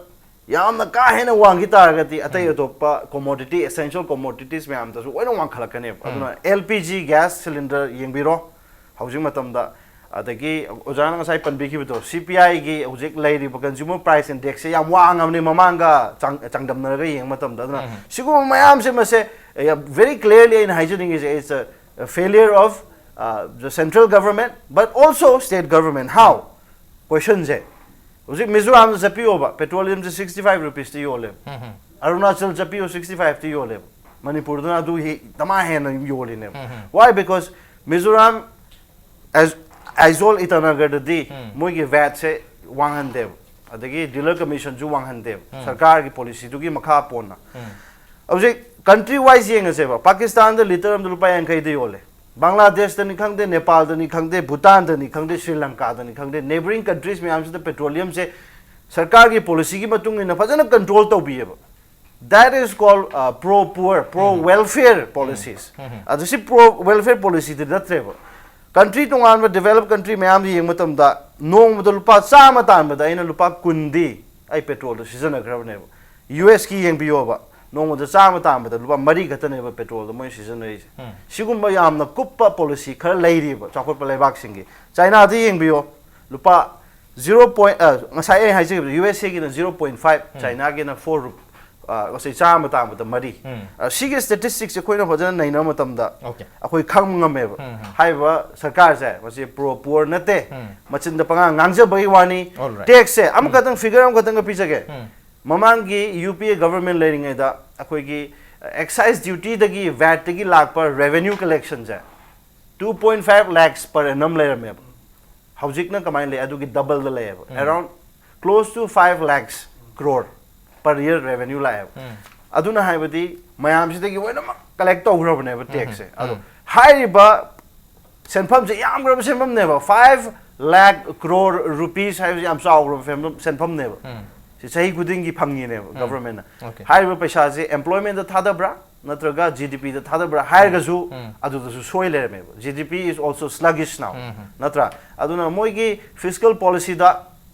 ꯌꯥꯝꯅ ꯀꯥ ꯍꯦꯟꯅ ꯋꯥꯡꯈꯤ ꯇꯥꯔꯒꯗꯤ ꯑꯇꯩ ꯑꯇꯣꯞꯄ ꯀꯣꯃꯣꯗꯤꯇꯤ, ꯑꯦꯁꯦꯟꯁꯤꯌꯦꯜ ꯀꯣꯃꯣꯗꯤꯇꯤꯁ ꯃꯌꯥꯝꯗꯁꯨ ꯂꯣꯏꯅ ꯋꯥꯡꯈꯠꯂꯛꯀꯅꯦꯕ꯫ ꯑꯗꯨꯅ L P G gas cylinder ꯌꯦꯡꯕꯤꯔꯣ ꯍꯧꯖꯤꯛ ꯃꯇꯝꯗ꯫ ꯑꯗꯒꯤ ꯑꯣꯖꯥꯅ ꯉꯁꯥꯏ ꯄꯟꯕꯤꯈꯤꯕꯗꯣ, ꯁꯤ ꯄꯤ ꯑꯥꯏꯒꯤ ꯍꯧꯖꯤꯛ ꯂꯩꯔꯤꯕ ꯀꯟꯖꯨꯃꯔ ꯄ꯭ꯔꯥꯏꯁ ꯏꯟꯗꯦꯛꯁꯁꯦ ꯌꯥꯝ ꯋꯥꯡꯉꯕꯅꯤ ꯃꯃꯥꯡꯒ ꯆꯥꯡ-, ꯆꯥꯡꯗꯝꯅꯔꯒ ꯌꯦꯡꯕ ꯃꯇꯝꯗ꯫ ꯑꯗꯨꯅ ꯁꯤꯒꯨꯝꯕ ꯃꯌꯥꯝꯁꯦ ꯃꯁꯦ very clearly ꯑꯩꯅ ꯍꯥꯏꯖꯅꯤꯡꯉꯤꯁꯦ, it's a failure of, uh, the central government but also state government. How? ꯀꯣꯏꯁꯟꯁꯦ ꯍꯧꯖꯤꯛ ꯃꯤꯖꯣꯔꯥꯝꯗ ꯆꯠꯄꯤꯌꯣꯕ, ꯄꯦꯇ꯭ꯔꯣꯂꯤꯌꯝꯁꯦ sixty five rupeesꯇ ꯌꯣꯜꯂꯦꯕ꯫ ꯑꯔꯨꯅꯥꯆꯜ ꯆꯠꯄꯤꯌꯣ, sixty fiveꯇ ꯌꯣꯜꯂꯦꯕ꯫ ꯃꯅꯤꯄꯨꯔꯗꯅ ꯑꯗꯨ ꯍꯤ-, ꯗꯃꯥ ꯍꯦꯟꯅ ꯌꯣꯜꯂꯤꯅꯦꯕ꯫ Why? Because Mizoram, ice-, Aizawl ꯏꯇꯥꯅꯒꯔꯗꯗꯤ ꯃꯣꯏꯒꯤ ꯚꯦꯠꯁꯦ ꯋꯥꯡꯍꯟꯗꯦꯕ, ꯑꯗꯒꯤ ꯗꯤꯂꯔ ꯀꯃꯤꯁꯟꯁꯨ ꯋꯥꯡꯍꯟꯗꯦꯕ, ꯁꯔꯀꯥꯔꯒꯤ ꯄꯣꯂꯤꯁꯤꯗꯨꯒꯤ ꯃꯈꯥ ꯄꯣꯟꯅ꯫ ꯍꯧꯖꯤꯛ ꯀꯟꯇ꯭ꯔꯤ ꯋꯥꯏꯁ ꯌꯦꯡꯉꯁꯦꯕ, ꯄꯥꯀꯤꯁꯇꯥꯟꯗ ꯂꯤꯇꯔ ꯑꯃꯗ ꯂꯨꯄꯥ ꯌꯥꯡꯈꯩꯗ ꯌꯣꯜꯂꯦ꯫ ꯕꯪꯒ꯭ꯂꯥꯗꯦꯁꯇꯅꯤ ꯈꯪꯗꯦ, ꯅꯦꯄꯥꯜꯗꯅꯤ ꯈꯪꯗꯦ, ꯚꯨꯇꯥꯟꯗꯅꯤ ꯈꯪꯗꯦ, ꯁ꯭ꯔꯤ ꯂꯪꯀꯥꯗꯅꯤ ꯈꯪꯗꯦ, ꯅꯦꯕꯔꯤꯡ ꯀꯟꯇ꯭ꯔꯤꯁ ꯃꯌꯥꯝꯁꯤꯗ ꯄꯦꯇ꯭ꯔꯣꯂꯤꯌꯝꯁꯦ ꯁꯔꯀꯥꯔꯒꯤ ꯄꯣꯂꯤꯁꯤꯒꯤ ꯃꯇꯨꯡ ꯏꯟꯅ ꯐꯖꯅ control ꯇꯧꯕꯤꯌꯦꯕ꯫ That is called, uh, pro poor, pro welfare policies. ꯑꯗꯨ ꯁꯤ ꯄ꯭ꯔꯣ ꯋꯦꯜꯐꯤꯌꯔ ꯄꯣꯂꯤꯁꯤꯗꯤ ꯅꯠꯇ꯭ꯔꯦꯕ꯫ ꯀꯟꯇ꯭ꯔꯤ ꯇꯣꯉꯥꯟꯕ ꯗꯤꯕꯦꯂꯞ ꯀꯟꯇ꯭ꯔꯤ ꯃꯌꯥꯝꯗ ꯌꯦꯡꯕ ꯃꯇꯝꯗ ꯅꯣꯡꯃꯗ ꯂꯨꯄꯥ ꯆꯥꯝꯃ ꯇꯥꯟꯕꯗ ꯑꯩꯅ ꯂꯨꯄꯥ ꯀꯨꯟꯗꯤ ꯑꯩ ꯄꯦꯇ꯭ꯔꯣꯜꯗ ꯁꯤꯖꯤꯟꯅꯈ꯭ꯔꯕꯅꯦꯕ꯫ ꯌꯨ ꯑꯦꯁꯀꯤ ꯌꯦꯡꯕꯤꯌꯣꯕ, ꯅꯣꯡꯃꯗ ꯆꯥꯝꯃ ꯇꯥꯟꯕꯗ ꯂꯨꯄꯥ ꯃꯔꯤ ꯈꯛꯇꯅꯦꯕ ꯄꯦꯇ꯭ꯔꯣꯜꯗ ꯃꯣꯏꯅ ꯁꯤꯖꯤꯟꯅꯔꯤꯁꯦ꯫ ꯁꯤꯒꯨꯝꯕ ꯌꯥꯝꯅ ꯀꯨꯞꯄ ꯄꯣꯂꯤꯁꯤ ꯈꯔ ꯂꯩꯔꯤꯕ ꯆꯥꯎꯈꯠꯄ ꯂꯩꯕꯥꯛꯁꯤꯡꯒꯤ꯫ ꯆꯥꯏꯅꯥꯗ ꯌꯦꯡꯕꯤꯌꯣ, ꯂꯨꯄꯥ ꯖꯤꯔꯣ ꯄꯣꯏꯟ, ꯑ, ꯉꯁꯥꯏ ꯑꯩ ꯍꯥꯏꯖꯈꯤꯕꯗꯣ, ꯌꯨ ꯑꯦꯁ ꯑꯦꯒꯤꯅ ꯖꯤꯔꯣ ꯄꯣꯏꯟ ꯐꯥꯏꯚ, ꯆꯥꯏꯅꯥꯒꯤꯅ ꯐꯣꯔ ꯔꯨꯞ-, ꯉꯁꯤ ꯆꯥꯝꯃ ꯇꯥꯕꯗ ꯃꯔꯤ꯫ ꯁꯤꯒꯤ statistics ꯑꯩꯈꯣꯏꯅ ꯐꯖꯅ ꯅꯩꯅꯕ ꯃꯇꯝꯗ Okay. ꯑꯩꯈꯣꯏ ꯈꯪꯕ ꯉꯝꯃꯦꯕ꯫ ꯍꯥꯏꯔꯤꯕ ꯁꯔꯀꯥꯔꯁꯦ ꯃꯁꯤ pro poor ꯅꯠꯇꯦ, ꯃꯆꯤꯟꯗ ꯄꯉꯥꯡ ꯉꯥꯡꯖꯕꯒꯤ ꯋꯥꯅꯤ꯫ All right. Tax ꯁꯦ ꯑꯃꯈꯛꯇꯪ figure ꯑꯃꯈꯛꯇꯪꯒ ꯄꯤꯖꯒꯦ꯫ ꯃꯃꯥꯡꯒꯤ UPA government ꯂꯩꯔꯤꯉꯩꯗ ꯑꯩꯈꯣꯏꯒꯤ excise duty ꯗꯒꯤ, VAT ꯇꯒꯤ ꯂꯥꯛꯄ revenue collection ꯁꯦ two point five lakhs per annum ꯂꯩꯔꯝꯃꯦꯕ꯫ ꯍꯧꯖꯤꯛꯅ ꯀꯃꯥꯏꯅ ꯂꯩ? ꯑꯗꯨꯒꯤ double ꯗ ꯂꯩꯌꯦꯕ꯫ Around close to five lakhs crore per year revenue ꯂꯥꯛꯑꯦꯕ꯫ ꯑꯗꯨꯅ ꯍꯥꯏꯕꯗꯤ ꯃꯌꯥꯝꯁꯤꯗꯒꯤ ꯂꯣꯏꯅꯃꯛ collect ꯇꯧꯈ꯭ꯔꯕꯅꯦꯕ tax ꯁꯦ꯫ ꯑꯗꯣ ꯍꯥꯏꯔꯤꯕ ꯁꯦꯟꯐꯝꯁꯦ ꯌꯥꯝꯈ꯭ꯔꯕ ꯁꯦꯟꯐꯝꯅꯦꯕ, five lakh crore rupees ꯍꯥꯏꯕꯁꯤ ꯌꯥꯝ ꯆꯥꯎꯈ꯭ꯔꯕ ꯁꯦꯟꯐꯝ, ꯁꯦꯟꯐꯝꯅꯦꯕ꯫ ꯁꯤ ꯆꯍꯤ ꯈꯨꯗꯤꯡꯒꯤ ꯐꯪꯉꯤꯅꯦꯕ government ꯅ꯫ Okay. ꯍꯥꯏꯔꯤꯕ ꯄꯩꯁꯥꯁꯦ employment ꯗ ꯊꯥꯗꯕ꯭ꯔꯥ ꯅꯠꯇ꯭ꯔꯒ GDP ꯗ ꯊꯥꯗꯕ꯭ꯔꯥ ꯍꯥꯏꯔꯒꯁꯨ ꯑꯗꯨꯗꯁꯨ ꯁꯣꯏ ꯂꯩꯔꯝꯃꯦꯕ꯫ GDP is also sluggish now, ꯅꯠꯇ꯭ꯔꯥ? ꯑꯗꯨꯅ ꯃꯣꯏꯒꯤ fiscal policy ꯗ,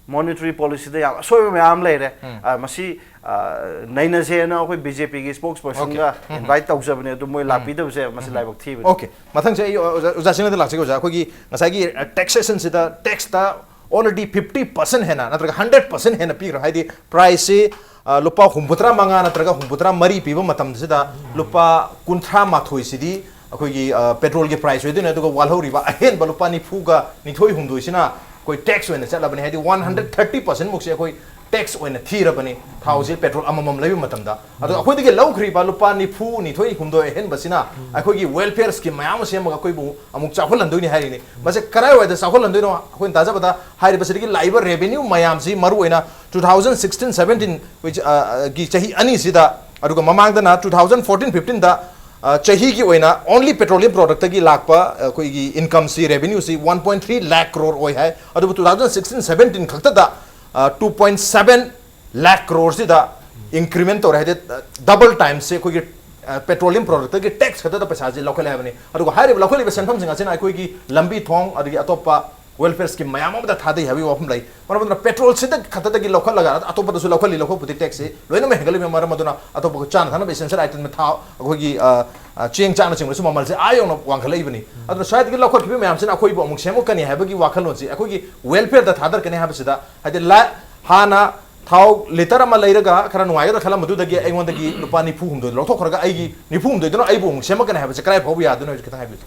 monetary policy ꯗ ꯌꯥꯝ ꯑꯁꯣꯏꯕ ꯃꯌꯥꯝ ꯂꯩꯔꯦ꯫ ꯑ, ꯃꯁꯤ, ꯑ, ꯅꯩꯅꯁꯦꯅ ꯑꯩꯈꯣꯏ BJP ꯒꯤ spokesperson ꯒ Okay. invite ꯇꯧꯖꯕꯅꯦ, ꯑꯗꯨ ꯃꯣꯏ ꯂꯥꯛꯄꯤꯗꯕꯁꯦ ꯃꯁꯤ ꯂꯥꯏꯕꯛ ꯊꯤꯕꯅꯤ꯫ Okay, ꯃꯊꯪꯁꯦ ꯑꯩ ꯑꯣꯖꯥ, ꯑꯣꯖꯥꯁꯤꯡꯗ ꯂꯥꯛꯆꯒꯦ꯫ ꯑꯣꯖꯥ, ꯑꯩꯈꯣꯏꯒꯤ ꯉꯁꯥꯏꯒꯤ taxation ꯁꯤꯗ tax ꯇ already fifty percent ꯍꯦꯟꯅ ꯅꯠꯇ꯭ꯔꯒ hundred percent ꯍꯦꯟꯅ ꯄꯤꯈ꯭ꯔꯦ꯫ ꯍꯥꯏꯗꯤ price ꯁꯤ, ꯑ, ꯂꯨꯄꯥ ꯍꯨꯝꯐꯨꯇꯔꯥ ꯃꯉꯥ ꯅꯠꯇ꯭ꯔꯒ ꯍꯨꯝꯐꯨꯇꯔꯥ ꯃꯔꯤ ꯄꯤꯕ ꯃꯇꯝꯁꯤꯗ ꯂꯨꯄꯥ ꯀꯨꯟꯊ꯭ꯔꯥ ꯃꯥꯊꯣꯏꯁꯤꯗꯤ ꯑꯩꯈꯣꯏꯒꯤ, ꯑ, petrol ꯒꯤ price ꯑꯣꯏꯗꯣꯏꯅꯦ, ꯑꯗꯨꯒ ꯋꯥꯠꯍꯧꯔꯤꯕ ꯑꯍꯦꯟꯕ ꯂꯨꯄꯥ ꯅꯤꯐꯨꯒ ꯅꯤꯊꯣꯏ ꯍꯨꯝꯗꯣꯏꯁꯤꯅ ꯑꯩꯈꯣꯏ tax ꯑꯣꯏꯅ ꯆꯠꯂꯕꯅꯦ꯫ ꯍꯥꯏꯗꯤ one hundred thirty percent ꯃꯨꯛꯁꯦ ꯑꯩꯈꯣꯏ tax ꯑꯣꯏꯅ ꯊꯤꯔꯕꯅꯤ ꯊꯥꯎꯁꯦ petrol ꯑꯃꯃꯝ ꯂꯩꯕ ꯃꯇꯝꯗ꯫ ꯑꯗꯣ ꯑꯩꯈꯣꯏꯗꯒꯤ ꯂꯧꯈ꯭ꯔꯤꯕ ꯂꯨꯄꯥ ꯅꯤꯐꯨ ꯅꯤꯊꯣꯏ ꯍꯨꯝꯗꯣꯏ ꯑꯍꯦꯟꯕꯁꯤꯅ ꯑꯩꯈꯣꯏꯒꯤ welfare scheme ꯃꯌꯥꯝ ꯑꯃ ꯁꯦꯝꯃꯒ ꯑꯩꯈꯣꯏꯕꯨ ꯑꯃꯨꯛ ꯆꯥꯎꯈꯠꯍꯟꯗꯣꯏꯅꯤ ꯍꯥꯏꯔꯤꯅꯤ꯫ ꯃꯁꯦ ꯀꯗꯥꯏꯋꯥꯏꯗ ꯆꯥꯎꯈꯠꯍꯟꯗꯣꯏꯅꯣ? ꯑꯩꯈꯣꯏꯅ ꯇꯥꯖꯕꯗ ꯍꯥꯏꯔꯤꯕꯁꯤꯗꯒꯤ ꯂꯥꯛꯏꯕ revenue ꯃꯌꯥꯝꯁꯤ, ꯃꯔꯨꯑꯣꯏꯅ two thousand sixteen seventeen, which, ꯑ, ꯒꯤ ꯆꯍꯤ ꯑꯅꯤꯁꯤꯗ, ꯑꯗꯨꯒ ꯃꯃꯥꯡꯗꯅ two thousand fourteen fifteen ꯗ, ꯑ, ꯆꯍꯤꯒꯤ ꯑꯣꯏꯅ only petroleum product ꯇꯒꯤ ꯂꯥꯛꯄ ꯑꯩꯈꯣꯏꯒꯤ income ꯁꯤ, revenue ꯁꯤ one point three lakh crore ꯑꯣꯏ ꯍꯥꯏ꯫ ꯑꯗꯨꯕꯨ two thousand sixteen seventeen ꯈꯛꯇꯗ, ꯑ, two point seven lakh crore ꯁꯤꯗ increment ꯇꯧꯔꯦ꯫ ꯍꯥꯏꯗꯤ, ꯑ, double times ꯁꯦ ꯑꯩꯈꯣꯏꯒꯤ, ꯑ, petroleum product ꯇꯒꯤ tax ꯈꯛꯇꯗ ꯄꯩꯁꯥꯁꯦ ꯂꯧꯈꯠꯂꯦ ꯍꯥꯏꯕꯅꯤ꯫ ꯑꯗꯨꯒ ꯍꯥꯏꯔꯤꯕ ꯂꯧꯈꯠꯂꯤꯕ ꯁꯦꯟꯐꯝꯁꯤꯡ ꯑꯁꯤꯅ ꯑꯩꯈꯣꯏꯒꯤ ꯂꯝꯕꯤ ꯊꯣꯡ, ꯑꯗꯒꯤ ꯑꯇꯣꯞꯄ welfare scheme ꯃꯌꯥꯝ ꯑꯃꯗ ꯊꯥꯗꯩ ꯍꯥꯏꯕꯒꯤ ꯋꯥꯐꯝ ꯂꯩ꯫ ꯃꯔꯝ ꯑꯗꯨꯅ petrol ꯁꯤꯗ ꯈꯛꯇꯗꯒꯤ ꯂꯧꯈꯠꯂꯒ ꯑꯇꯣꯞꯄꯗꯁꯨ ꯂꯧꯈꯠꯂꯤ, ꯂꯧꯈꯠꯄꯗꯤ tax ꯁꯤ ꯂꯣꯏꯅꯃꯛ ꯍꯦꯟꯒꯠꯂꯤꯕ ꯃꯔꯝ ꯑꯗꯨꯅ ꯑꯇꯣꯞꯄ ꯆꯥꯅ ꯊꯛꯅꯕ essential item ꯊꯥꯎ, ꯑꯩꯈꯣꯏꯒꯤ, ꯑ, ꯑ, ꯆꯦꯡ ꯆꯥꯛꯅꯆꯤꯡꯕꯁꯨ ꯃꯃꯜꯁꯦ ꯑꯥ ꯌꯧꯅ ꯋꯥꯡꯈꯠꯂꯛꯏꯕꯅꯤ꯫ ꯑꯗꯨꯅ ꯁ꯭ꯋꯥꯏꯗꯒꯤ ꯂꯧꯈꯠꯈꯤꯕ ꯃꯌꯥꯝꯁꯤꯅ ꯑꯩꯈꯣꯏꯕꯨ ꯑꯃꯨꯛ ꯁꯦꯝꯃꯛꯀꯅꯤ ꯍꯥꯏꯕꯒꯤ ꯋꯥꯈꯜꯂꯣꯟꯁꯤ ꯑꯩꯈꯣꯏꯒꯤ welfare ꯗ ꯊꯥꯗꯔꯛꯀꯅꯤ ꯍꯥꯏꯕꯁꯤꯗ, ꯍꯥꯏꯗꯤ ꯂꯥ-, ꯍꯥꯟꯅ ꯊꯥꯎ ꯂꯤꯇꯔ ꯑꯃ ꯂꯩꯔꯒ ꯈꯔ ꯅꯨꯡꯉꯥꯏꯒꯗ꯭ꯔꯥ ꯈꯜꯂꯝꯕꯗꯨꯗꯒꯤ ꯑꯩꯉꯣꯟꯗꯒꯤ ꯂꯨꯄꯥ ꯅꯤꯐꯨ ꯍꯨꯝꯗꯣꯏ ꯂꯧꯊꯣꯛꯈ꯭ꯔꯒ ꯑꯩꯒꯤ ꯅꯤꯐꯨ ꯍꯨꯝꯗꯣꯏꯗꯨꯅ ꯑꯩꯕꯨ ꯑꯃꯨꯛ ꯁꯦꯝꯃꯛꯀꯅꯤ ꯍꯥꯏꯕꯁꯦ ꯀꯗꯥꯏ ꯐꯥꯎꯕ ꯌꯥꯗꯣꯏꯅꯣ ꯍꯥꯏꯕꯁꯦ ꯈꯤꯇꯪ ꯍꯥꯏꯕꯤꯌꯨ꯫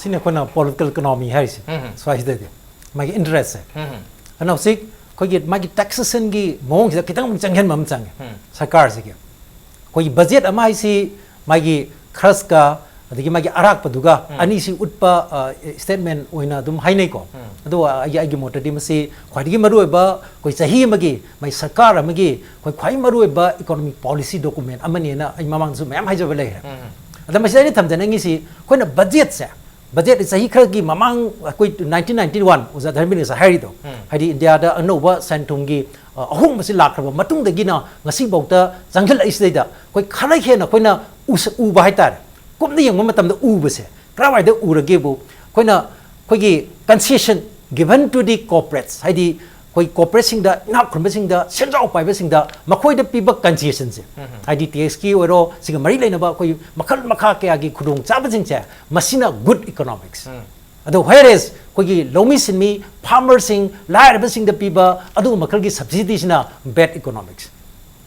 ꯁꯤꯅ ꯑꯩꯈꯣꯏꯅ political economy ꯍꯥꯏꯔꯤꯁꯦ꯫ ꯎꯝ꯫ ꯁ꯭ꯋꯥꯏꯁꯤꯗꯗꯤ ꯃꯥꯒꯤ interest ꯁꯦ꯫ ꯎꯝ꯫ ꯑꯗꯨꯅ ꯍꯧꯖꯤꯛ ꯑꯩꯈꯣꯏꯒꯤ ꯃꯥꯒꯤ taxation ꯒꯤ ꯃꯑꯣꯡꯁꯤꯗ ꯈꯤꯇꯪ ꯑꯃꯨꯛ ꯆꯪꯁꯤꯟꯕ ꯑꯃ ꯆꯪꯉꯦ꯫ ꯎꯝ꯫ ꯁꯔꯀꯥꯔꯁꯤꯒꯤ ꯑꯩꯈꯣꯏꯒꯤ budget ꯑꯃ ꯍꯥꯏꯁꯤ ꯃꯥꯒꯤ ꯈꯔꯁꯀ ꯑꯗꯒꯤ ꯃꯥꯒꯤ ꯑꯔꯥꯛꯄꯗꯨꯒ ꯎꯝ꯫ ꯑꯅꯤꯁꯤ ꯎꯠꯄ statement ꯑꯣꯏꯅ ꯑꯗꯨꯝ ꯍꯥꯏꯅꯩꯀꯣ꯫ ꯎꯝ꯫ ꯑꯗꯨꯒ ꯑꯩꯒꯤ ꯑꯩꯒꯤ ꯃꯣꯠꯇꯗꯤ ꯃꯁꯤ ꯈ꯭ꯋꯥꯏꯗꯒꯤ ꯃꯔꯨꯑꯣꯏꯕ ꯑꯩꯈꯣꯏ ꯆꯍꯤ ꯑꯃꯒꯤ ꯃꯥꯒꯤ ꯁꯔꯀꯥꯔ ꯑꯃꯒꯤ ꯑꯩꯈꯣꯏ ꯈ꯭ꯋꯥꯏ ꯃꯔꯨꯑꯣꯏꯕ economic policy document ꯑꯃꯅꯦꯅ ꯑꯩ ꯃꯃꯥꯡꯗꯁꯨ ꯃꯌꯥꯝ ꯍꯥꯏꯖꯕ ꯂꯩꯔꯦ꯫ ꯎꯝ꯫ ꯑꯗ ꯃꯁꯤꯗ ꯑꯩꯅ ꯊꯝꯖꯅꯤꯡꯉꯤꯁꯤ ꯑꯩꯈꯣꯏꯅ budget ꯁꯦ, budget ꯆꯍꯤ ꯈꯔꯒꯤ ꯃꯃꯥꯡ ꯑꯩꯈꯣꯏ nineteen ninety one ꯑꯣꯖꯥ ꯙꯔꯃꯦꯟꯗ꯭ꯔꯁꯤ ꯍꯥꯏꯔꯤꯗꯣ, ꯎꯝ꯫ ꯍꯥꯏꯗꯤ ꯏꯟꯗꯤꯌꯥꯗ ꯑꯅꯧꯕ ꯁꯦꯟ ꯊꯨꯝꯒꯤ ꯑ, ꯑꯍꯣꯡꯕꯁꯤ ꯂꯥꯛꯈ꯭ꯔꯕ ꯃꯇꯨꯡꯗꯒꯤꯅ ꯉꯁꯤꯐꯥꯎꯗ ꯆꯪꯁꯤꯜꯂꯛꯏꯁꯤꯗꯩꯗ ꯑꯩꯈꯣꯏ ꯈꯔ ꯍꯦꯟꯅ ꯑꯩꯈꯣꯏꯅ ꯎꯁ-, ꯎꯕ ꯍꯥꯏꯇꯥꯔꯦ꯫ ꯀꯨꯞꯅ ꯌꯦꯡꯕ ꯃꯇꯝꯗ ꯎꯕꯁꯦ ꯀꯔꯥꯏꯋꯥꯏꯗ ꯎꯔꯒꯦꯕꯨ, ꯑꯩꯈꯣꯏꯅ ꯑꯩꯈꯣꯏꯒꯤ concession given to the corporates, ꯍꯥꯏꯗꯤ ꯑꯩꯈꯣꯏ corporateꯁꯤꯡꯗ, ꯏꯅꯥꯛ ꯈꯨꯟꯕꯁꯤꯡꯗ, ꯁꯦꯟꯖꯥꯎ ꯄꯥꯏꯕꯁꯤꯡꯗ ꯃꯈꯣꯏꯗ ꯄꯤꯕ concessionꯁꯦ, ꯎꯝ꯫ ꯍꯥꯏꯗꯤ taxꯀꯤ ꯑꯣꯏꯔꯣ, ꯁꯤꯒ ꯃꯔꯤ ꯂꯩꯅꯕ ꯑꯩꯈꯣꯏ ꯃꯈꯜ ꯃꯈꯥ ꯀꯌꯥꯒꯤ ꯈꯨꯗꯣꯡꯆꯥꯕꯁꯤꯡꯁꯦ, ꯃꯁꯤꯅ good economics꯫ ꯎꯝ꯫ ꯑꯗꯣ whereas ꯑꯩꯈꯣꯏꯒꯤ ꯂꯧꯃꯤ ꯁꯤꯟꯃꯤ, farmerꯁꯤꯡ, ꯂꯥꯏꯔꯕꯁꯤꯡꯗ ꯄꯤꯕ ꯑꯗꯨꯒꯨꯝꯕ ꯈꯔꯒꯤ subsidyꯁꯤꯅ bad economics꯫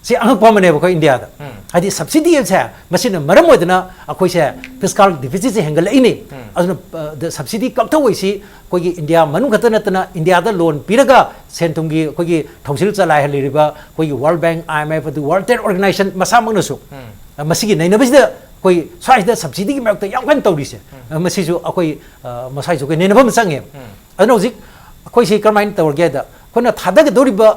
ꯁꯤ ꯑꯉꯛꯄ ꯑꯃꯅꯦꯕ ꯑꯩꯈꯣꯏ ꯏꯟꯗꯤꯌꯥꯗ꯫ ꯎꯝ꯫ ꯍꯥꯏꯗꯤ subsidy ꯁꯦ ꯃꯁꯤꯅ ꯃꯔꯝ ꯑꯣꯏꯗꯅ ꯑꯩꯈꯣꯏꯁꯦ fiscal deficitꯁꯦ ꯍꯦꯟꯒꯠꯂꯛꯏꯅꯤ꯫ ꯎꯝ꯫ ꯑꯗꯨꯅ, ꯑ, the subsidy ꯀꯛꯊꯧ ꯍꯥꯏꯁꯤ ꯑꯩꯈꯣꯏꯒꯤ ꯏꯟꯗꯤꯌꯥ ꯃꯅꯨꯡ ꯈꯛꯇ ꯅꯠꯇꯅ ꯏꯟꯗꯤꯌꯥꯗ loan ꯄꯤꯔꯒ ꯁꯦꯟ ꯊꯨꯝꯒꯤ ꯑꯩꯈꯣꯏꯒꯤ ꯊꯧꯁꯤꯜ ꯆꯂꯥꯏꯍꯜꯂꯤꯕ ꯑꯩꯈꯣꯏꯒꯤ World Bank, IMF, ꯑꯗꯨ World Trade Organization ꯃꯁꯥꯃꯛꯅꯁꯨ, ꯎꯝ꯫ ꯑ, ꯃꯁꯤꯒꯤ ꯅꯩꯅꯕꯁꯤꯗ ꯑꯩꯈꯣꯏ ꯁ꯭ꯋꯥꯏꯁꯤꯗ subsidyꯒꯤ ꯃꯥꯌꯣꯛꯇ ꯌꯥꯝ ꯀꯟꯅ ꯇꯧꯔꯤꯁꯦ꯫ ꯑ, ꯃꯁꯤꯁꯨ ꯑꯩꯈꯣꯏ, ꯑ, ꯃꯁꯥꯏꯁꯨ ꯑꯩꯈꯣꯏ ꯅꯩꯅꯕ ꯑꯃ ꯆꯪꯉꯦꯕ꯫ ꯎꯝ꯫ ꯑꯗꯨꯅ ꯍꯧꯖꯤꯛ ꯑꯩꯈꯣꯏꯁꯤ ꯀꯔꯝꯍꯥꯏꯅ ꯇꯧꯔꯒꯦ ꯍꯥꯏꯗ, ꯑꯩꯈꯣꯏꯅ ꯊꯥꯗꯒꯗꯧꯔꯤꯕ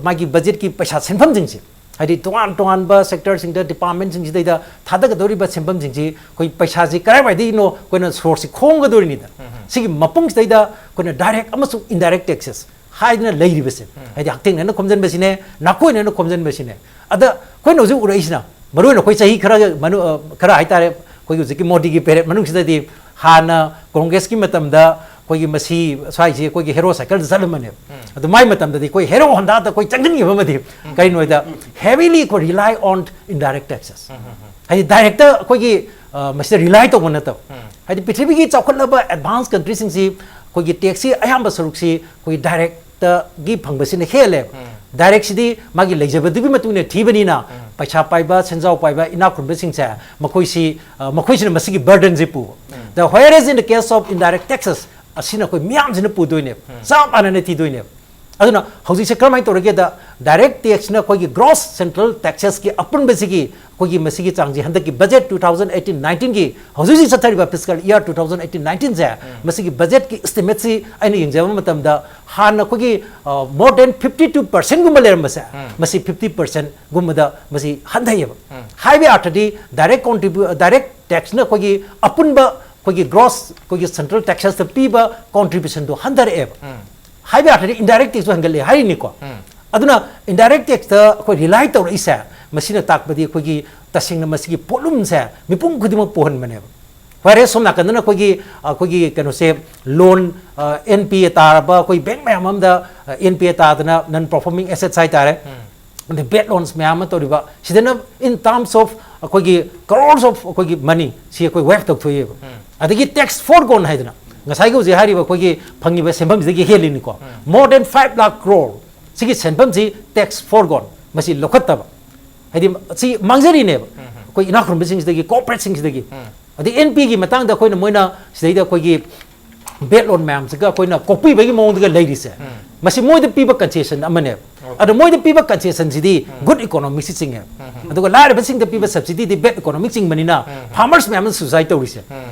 ꯃꯥꯒꯤ budgetꯀꯤ ꯄꯩꯁꯥ ꯁꯦꯟꯐꯝꯁꯤꯡꯁꯦ, ꯍꯥꯏꯗꯤ ꯇꯣꯉꯥꯟ ꯇꯣꯉꯥꯟꯕ sectorꯁꯤꯡꯗ, departmentꯁꯤꯡꯁꯤꯗꯩꯗ ꯊꯥꯗꯒꯗꯧꯔꯤꯕ ꯁꯦꯟꯐꯝꯁꯤꯡꯁꯤ ꯑꯩꯈꯣꯏ ꯄꯩꯁꯥꯁꯤ ꯀꯗꯥꯏꯋꯥꯏꯗꯒꯤꯅꯣ ꯑꯩꯈꯣꯏꯅ sourceꯁꯤ ꯈꯣꯝꯒꯗꯧꯔꯤꯅꯤꯗ꯫ ꯁꯤꯒꯤ ꯃꯄꯨꯡꯁꯤꯗꯩꯗ ꯑꯩꯈꯣꯏꯅ direct ꯑꯃꯁꯨꯡ indirect taxes ꯍꯥꯏꯗꯅ ꯂꯩꯔꯤꯕꯁꯦ, ꯍꯥꯏꯗꯤ ꯍꯛꯊꯦꯡꯅꯅ ꯈꯣꯝꯖꯤꯟꯕꯁꯤꯅꯦ, ꯅꯥꯀꯣꯏꯅꯅ ꯈꯣꯝꯖꯤꯟꯕꯁꯤꯅꯦ꯫ ꯑꯗ ꯑꯩꯈꯣꯏꯅ ꯍꯧꯖꯤꯛ ꯎꯔꯛꯏꯁꯤꯅ, ꯃꯔꯨꯑꯣꯏꯅ ꯑꯩꯈꯣꯏ ꯆꯍꯤ ꯈꯔ ꯃꯅꯨ-, ꯑ, ꯈꯔ ꯍꯥꯏꯇꯥꯔꯦ, ꯑꯩꯈꯣꯏꯒꯤ ꯍꯧꯖꯤꯛꯀꯤ ꯃꯣꯗꯤꯒꯤ period ꯃꯅꯨꯡꯁꯤꯗꯗꯤ ꯍꯥꯟꯅ ꯀꯣꯡꯒ꯭ꯔꯦꯁꯀꯤ ꯃꯇꯝꯗ ꯑꯩꯈꯣꯏꯒꯤ ꯃꯁꯤ ꯁ꯭ꯋꯥꯏꯁꯤ ꯑꯩꯈꯣꯏꯒꯤ Hero cycleꯗ ꯆꯠꯂꯝꯕꯅꯦꯕ꯫ ꯑꯗꯨ ꯃꯥꯏ ꯃꯇꯝꯗꯗꯤ ꯑꯩꯈꯣꯏ Hero Hondaꯗ ꯑꯩꯈꯣꯏ ꯆꯪꯁꯤꯟꯈꯤꯕ ꯑꯃꯗꯤ ꯀꯔꯤꯅꯣ ꯍꯥꯏꯗ, heavily ꯑꯩꯈꯣꯏ rely on indirect taxes꯫ ꯍꯥꯏꯗꯤ directꯇ ꯑꯩꯈꯣꯏꯒꯤ, ꯑ, ꯃꯁꯤꯗ rely ꯇꯧꯕ ꯅꯠꯇꯕ꯫ ꯍꯥꯏꯗꯤ ꯄ꯭ꯔꯤꯊꯤꯕꯤꯒꯤ ꯆꯥꯎꯈꯠꯂꯕ advance countryꯁꯤꯡꯁꯤ ꯑꯩꯈꯣꯏꯒꯤ taxꯁꯤ ꯑꯌꯥꯝꯕ ꯁꯔꯨꯛꯁꯤ ꯑꯩꯈꯣꯏꯒꯤ directꯇꯒꯤ ꯐꯪꯕꯁꯤꯅ ꯍꯦꯜꯂꯦꯕ꯫ ꯗꯥꯏꯔꯦꯛꯁꯤꯗꯤ ꯃꯥꯒꯤ ꯂꯩꯖꯕꯗꯨꯒꯤ ꯃꯇꯨꯡ ꯏꯟꯅ ꯊꯤꯕꯅꯤꯅ, ꯄꯩꯁꯥ ꯄꯥꯏꯕ, ꯁꯦꯟꯖꯥꯎ ꯄꯥꯏꯕ, ꯏꯅꯥꯛ ꯈꯨꯟꯕꯁꯤꯡꯁꯦ, ꯃꯈꯣꯏꯁꯤ, ꯑ, ꯃꯈꯣꯏꯁꯤꯅ ꯃꯁꯤꯒꯤ ꯕꯔꯗꯟꯁꯤ ꯄꯨꯕ꯫ The whereas in the case of indirect taxes, ꯑꯁꯤꯅ ꯑꯩꯈꯣꯏ ꯃꯤꯌꯥꯝꯁꯤꯅ ꯄꯨꯗꯣꯏꯅꯦꯕ, ꯆꯞ ꯃꯥꯟꯅꯅ ꯊꯤꯗꯣꯏꯅꯦꯕ꯫ ꯑꯗꯨꯅ ꯍꯧꯖꯤꯛꯁꯦ ꯀꯔꯝꯍꯥꯏꯅ ꯇꯧꯔꯒꯦꯗ, ꯗꯥꯏꯔꯦꯛ ꯇꯦꯛꯁꯅ ꯑꯩꯈꯣꯏꯒꯤ ꯒ꯭ꯔꯣꯁ ꯁꯦꯟꯇ꯭ꯔꯦꯜ ꯇꯦꯛꯁꯦꯁꯀꯤ ꯑꯄꯨꯟꯕꯁꯤꯒꯤ ꯑꯩꯈꯣꯏꯒꯤ ꯃꯁꯤꯒꯤ ꯆꯥꯡꯁꯤ ꯍꯟꯗꯛꯀꯤ ꯕꯖꯦꯠ two thousand eighteen nineteenꯒꯤ ꯍꯧꯖꯤꯛ ꯍꯧꯖꯤꯛ ꯆꯠꯊꯔꯤꯕ fiscal year two thousand eighteen nineteen ꯁꯦ, ꯃꯁꯤꯒꯤ ꯕꯖꯦꯠꯀꯤ ꯏꯁꯇꯤꯃꯦꯠꯁꯤ ꯑꯩꯅ ꯌꯦꯡꯖꯕ ꯃꯇꯝꯗ ꯍꯥꯟꯅ ꯑꯩꯈꯣꯏꯒꯤ, ꯑ, more than fifty two percentꯒꯨꯝꯕ ꯂꯩꯔꯝꯕꯁꯦ, ꯃꯁꯤ fifty percentꯒꯨꯝꯕꯗ ꯃꯁꯤ ꯍꯟꯊꯩꯌꯦꯕ꯫ ꯍꯥꯏꯕꯒꯤ ꯑꯥꯔꯊꯗꯤ ꯗꯥꯏꯔꯦꯛ ꯀꯣꯟꯇ꯭ꯔꯤꯕ꯭ꯌꯨ-, ꯗꯥꯏꯔꯦꯛ ꯇꯦꯛꯁꯅ ꯑꯩꯈꯣꯏꯒꯤ ꯑꯄꯨꯟꯕ ꯑꯩꯈꯣꯏꯒꯤ ꯒ꯭ꯔꯣꯁ ꯑꯩꯈꯣꯏꯒꯤ ꯁꯦꯟꯇ꯭ꯔꯦꯜ ꯇꯦꯛꯁꯦꯁꯇ ꯄꯤꯕ ꯀꯣꯟꯇ꯭ꯔꯤꯕ꯭ꯌꯨꯁꯟꯗꯣ ꯍꯟꯊꯔꯛꯑꯦꯕ꯫ ꯍꯥꯏꯕ ꯌꯥꯗ꯭ꯔꯗꯤ ꯏꯟꯗꯥꯏꯔꯦꯛ ꯇꯦꯛꯁꯁꯨ ꯍꯦꯟꯒꯠꯂꯦ ꯍꯥꯏꯔꯤꯅꯤꯀꯣ꯫ ꯑꯗꯨꯅ ꯏꯟꯗꯥꯏꯔꯦꯛ ꯇꯦꯛꯁꯇ ꯑꯩꯈꯣꯏ ꯔꯤꯂꯥꯏ ꯇꯧꯔꯛꯏꯁꯦ, ꯃꯁꯤꯅ ꯇꯥꯛꯄꯗꯤ ꯑꯩꯈꯣꯏꯒꯤ ꯇꯁꯦꯡꯅ ꯃꯁꯤꯒꯤ ꯄꯣꯠꯂꯨꯝꯁꯦ ꯃꯤꯄꯨꯝ ꯈꯨꯗꯤꯡꯃꯛ ꯄꯨꯍꯟꯕꯅꯦꯕ꯫ ꯍꯣꯏꯔꯦ, ꯁꯣꯝ ꯅꯥꯀꯟꯗꯅ ꯑꯩꯈꯣꯏꯒꯤ, ꯑꯩꯈꯣꯏꯒꯤ ꯀꯩꯅꯣꯁꯦ, ꯂꯣꯟ, ꯑꯦꯟ ꯄꯤ ꯑꯦ ꯇꯥꯔꯕ ꯑꯩꯈꯣꯏ ꯕꯦꯡ ꯃꯌꯥꯝ ꯑꯃꯗ ꯑꯦꯟ ꯄꯤ ꯑꯦ ꯇꯥꯗꯅ ꯅꯟ ꯄꯔꯐꯣꯔꯃꯤꯡ ꯑꯦꯁꯦꯠꯁ ꯍꯥꯏꯇꯥꯔꯦ, ꯑꯗꯩ ꯕꯦꯠ ꯂꯣꯟꯁ ꯃꯌꯥꯝ ꯑꯃ ꯇꯧꯔꯤꯕ, ꯁꯤꯗꯅ in terms of ꯑꯩꯈꯣꯏꯒꯤ crores of ꯑꯩꯈꯣꯏꯒꯤ ꯃꯅꯤ ꯁꯤ ꯑꯩꯈꯣꯏ ꯋꯦꯞ ꯇꯧꯊꯣꯛꯑꯦꯕ꯫ ꯑꯗꯒꯤ ꯇꯦꯛꯁ ꯐꯣꯔꯒꯣꯟ ꯍꯥꯏꯗꯅ ꯉꯁꯥꯏꯒꯤ ꯍꯧꯖꯤꯛ ꯍꯥꯏꯔꯤꯕ ꯑꯩꯈꯣꯏꯒꯤ ꯐꯪꯉꯤꯕ ꯁꯦꯟꯐꯝꯁꯤꯗꯒꯤ ꯍꯦꯜꯂꯤꯅꯤꯀꯣ꯫ More than five lakh crore ꯁꯤꯒꯤ ꯁꯦꯟꯐꯝꯁꯤ ꯇꯦꯛꯁ ꯐꯣꯔꯒꯣꯟ, ꯃꯁꯤ ꯂꯧꯈꯠꯇꯕ, ꯍꯥꯏꯗꯤ ꯁꯤ ꯃꯥꯡꯖꯔꯤꯅꯦꯕ꯫ ꯑꯩꯈꯣꯏ ꯏꯅꯥꯛ ꯈꯨꯟꯕꯁꯤꯡꯁꯤꯗꯒꯤ, ꯀꯣꯔꯄꯣꯔꯦꯠꯁꯤꯡꯁꯤꯗꯒꯤ꯫ ꯑꯗꯩ ꯑꯦꯟ ꯄꯤꯒꯤ ꯃꯇꯥꯡꯗ ꯑꯩꯈꯣꯏꯅ, ꯃꯣꯏꯅ ꯁꯤꯗꯩꯗ ꯑꯩꯈꯣꯏꯒꯤ ꯕꯦꯠ ꯂꯣꯟ ꯃꯌꯥꯝꯁꯤꯒ ꯑꯩꯈꯣꯏꯅ ꯀꯣꯛꯄꯤꯕꯒꯤ ꯃꯑꯣꯡꯗꯒ ꯂꯩꯔꯤꯁꯦ, ꯃꯁꯤ ꯃꯣꯏꯗ ꯄꯤꯕ ꯀꯟꯁꯦꯁꯟ ꯑꯃꯅꯦꯕ꯫ ꯑꯗꯣ ꯃꯣꯏꯗ ꯄꯤꯕ ꯀꯟꯁꯦꯁꯟꯁꯤꯗꯤ ꯒꯨꯗ ꯏꯀꯣꯅꯣꯃꯤꯛꯁꯤ ꯆꯤꯡꯉꯦꯕ꯫ ꯑꯗꯨꯒ ꯂꯥꯏꯔꯕꯁꯤꯡꯗ ꯄꯤꯕ ꯁꯕꯁꯤꯗꯤꯗꯤ ꯕꯦꯗ ꯏꯀꯣꯅꯣꯃꯤꯛ ꯆꯤꯡꯕꯅꯤꯅ ꯐꯥꯔꯃꯔꯁ ꯃꯌꯥꯝꯅ ꯁꯨꯁꯥꯏꯠ ꯇꯧꯔꯤꯁꯦ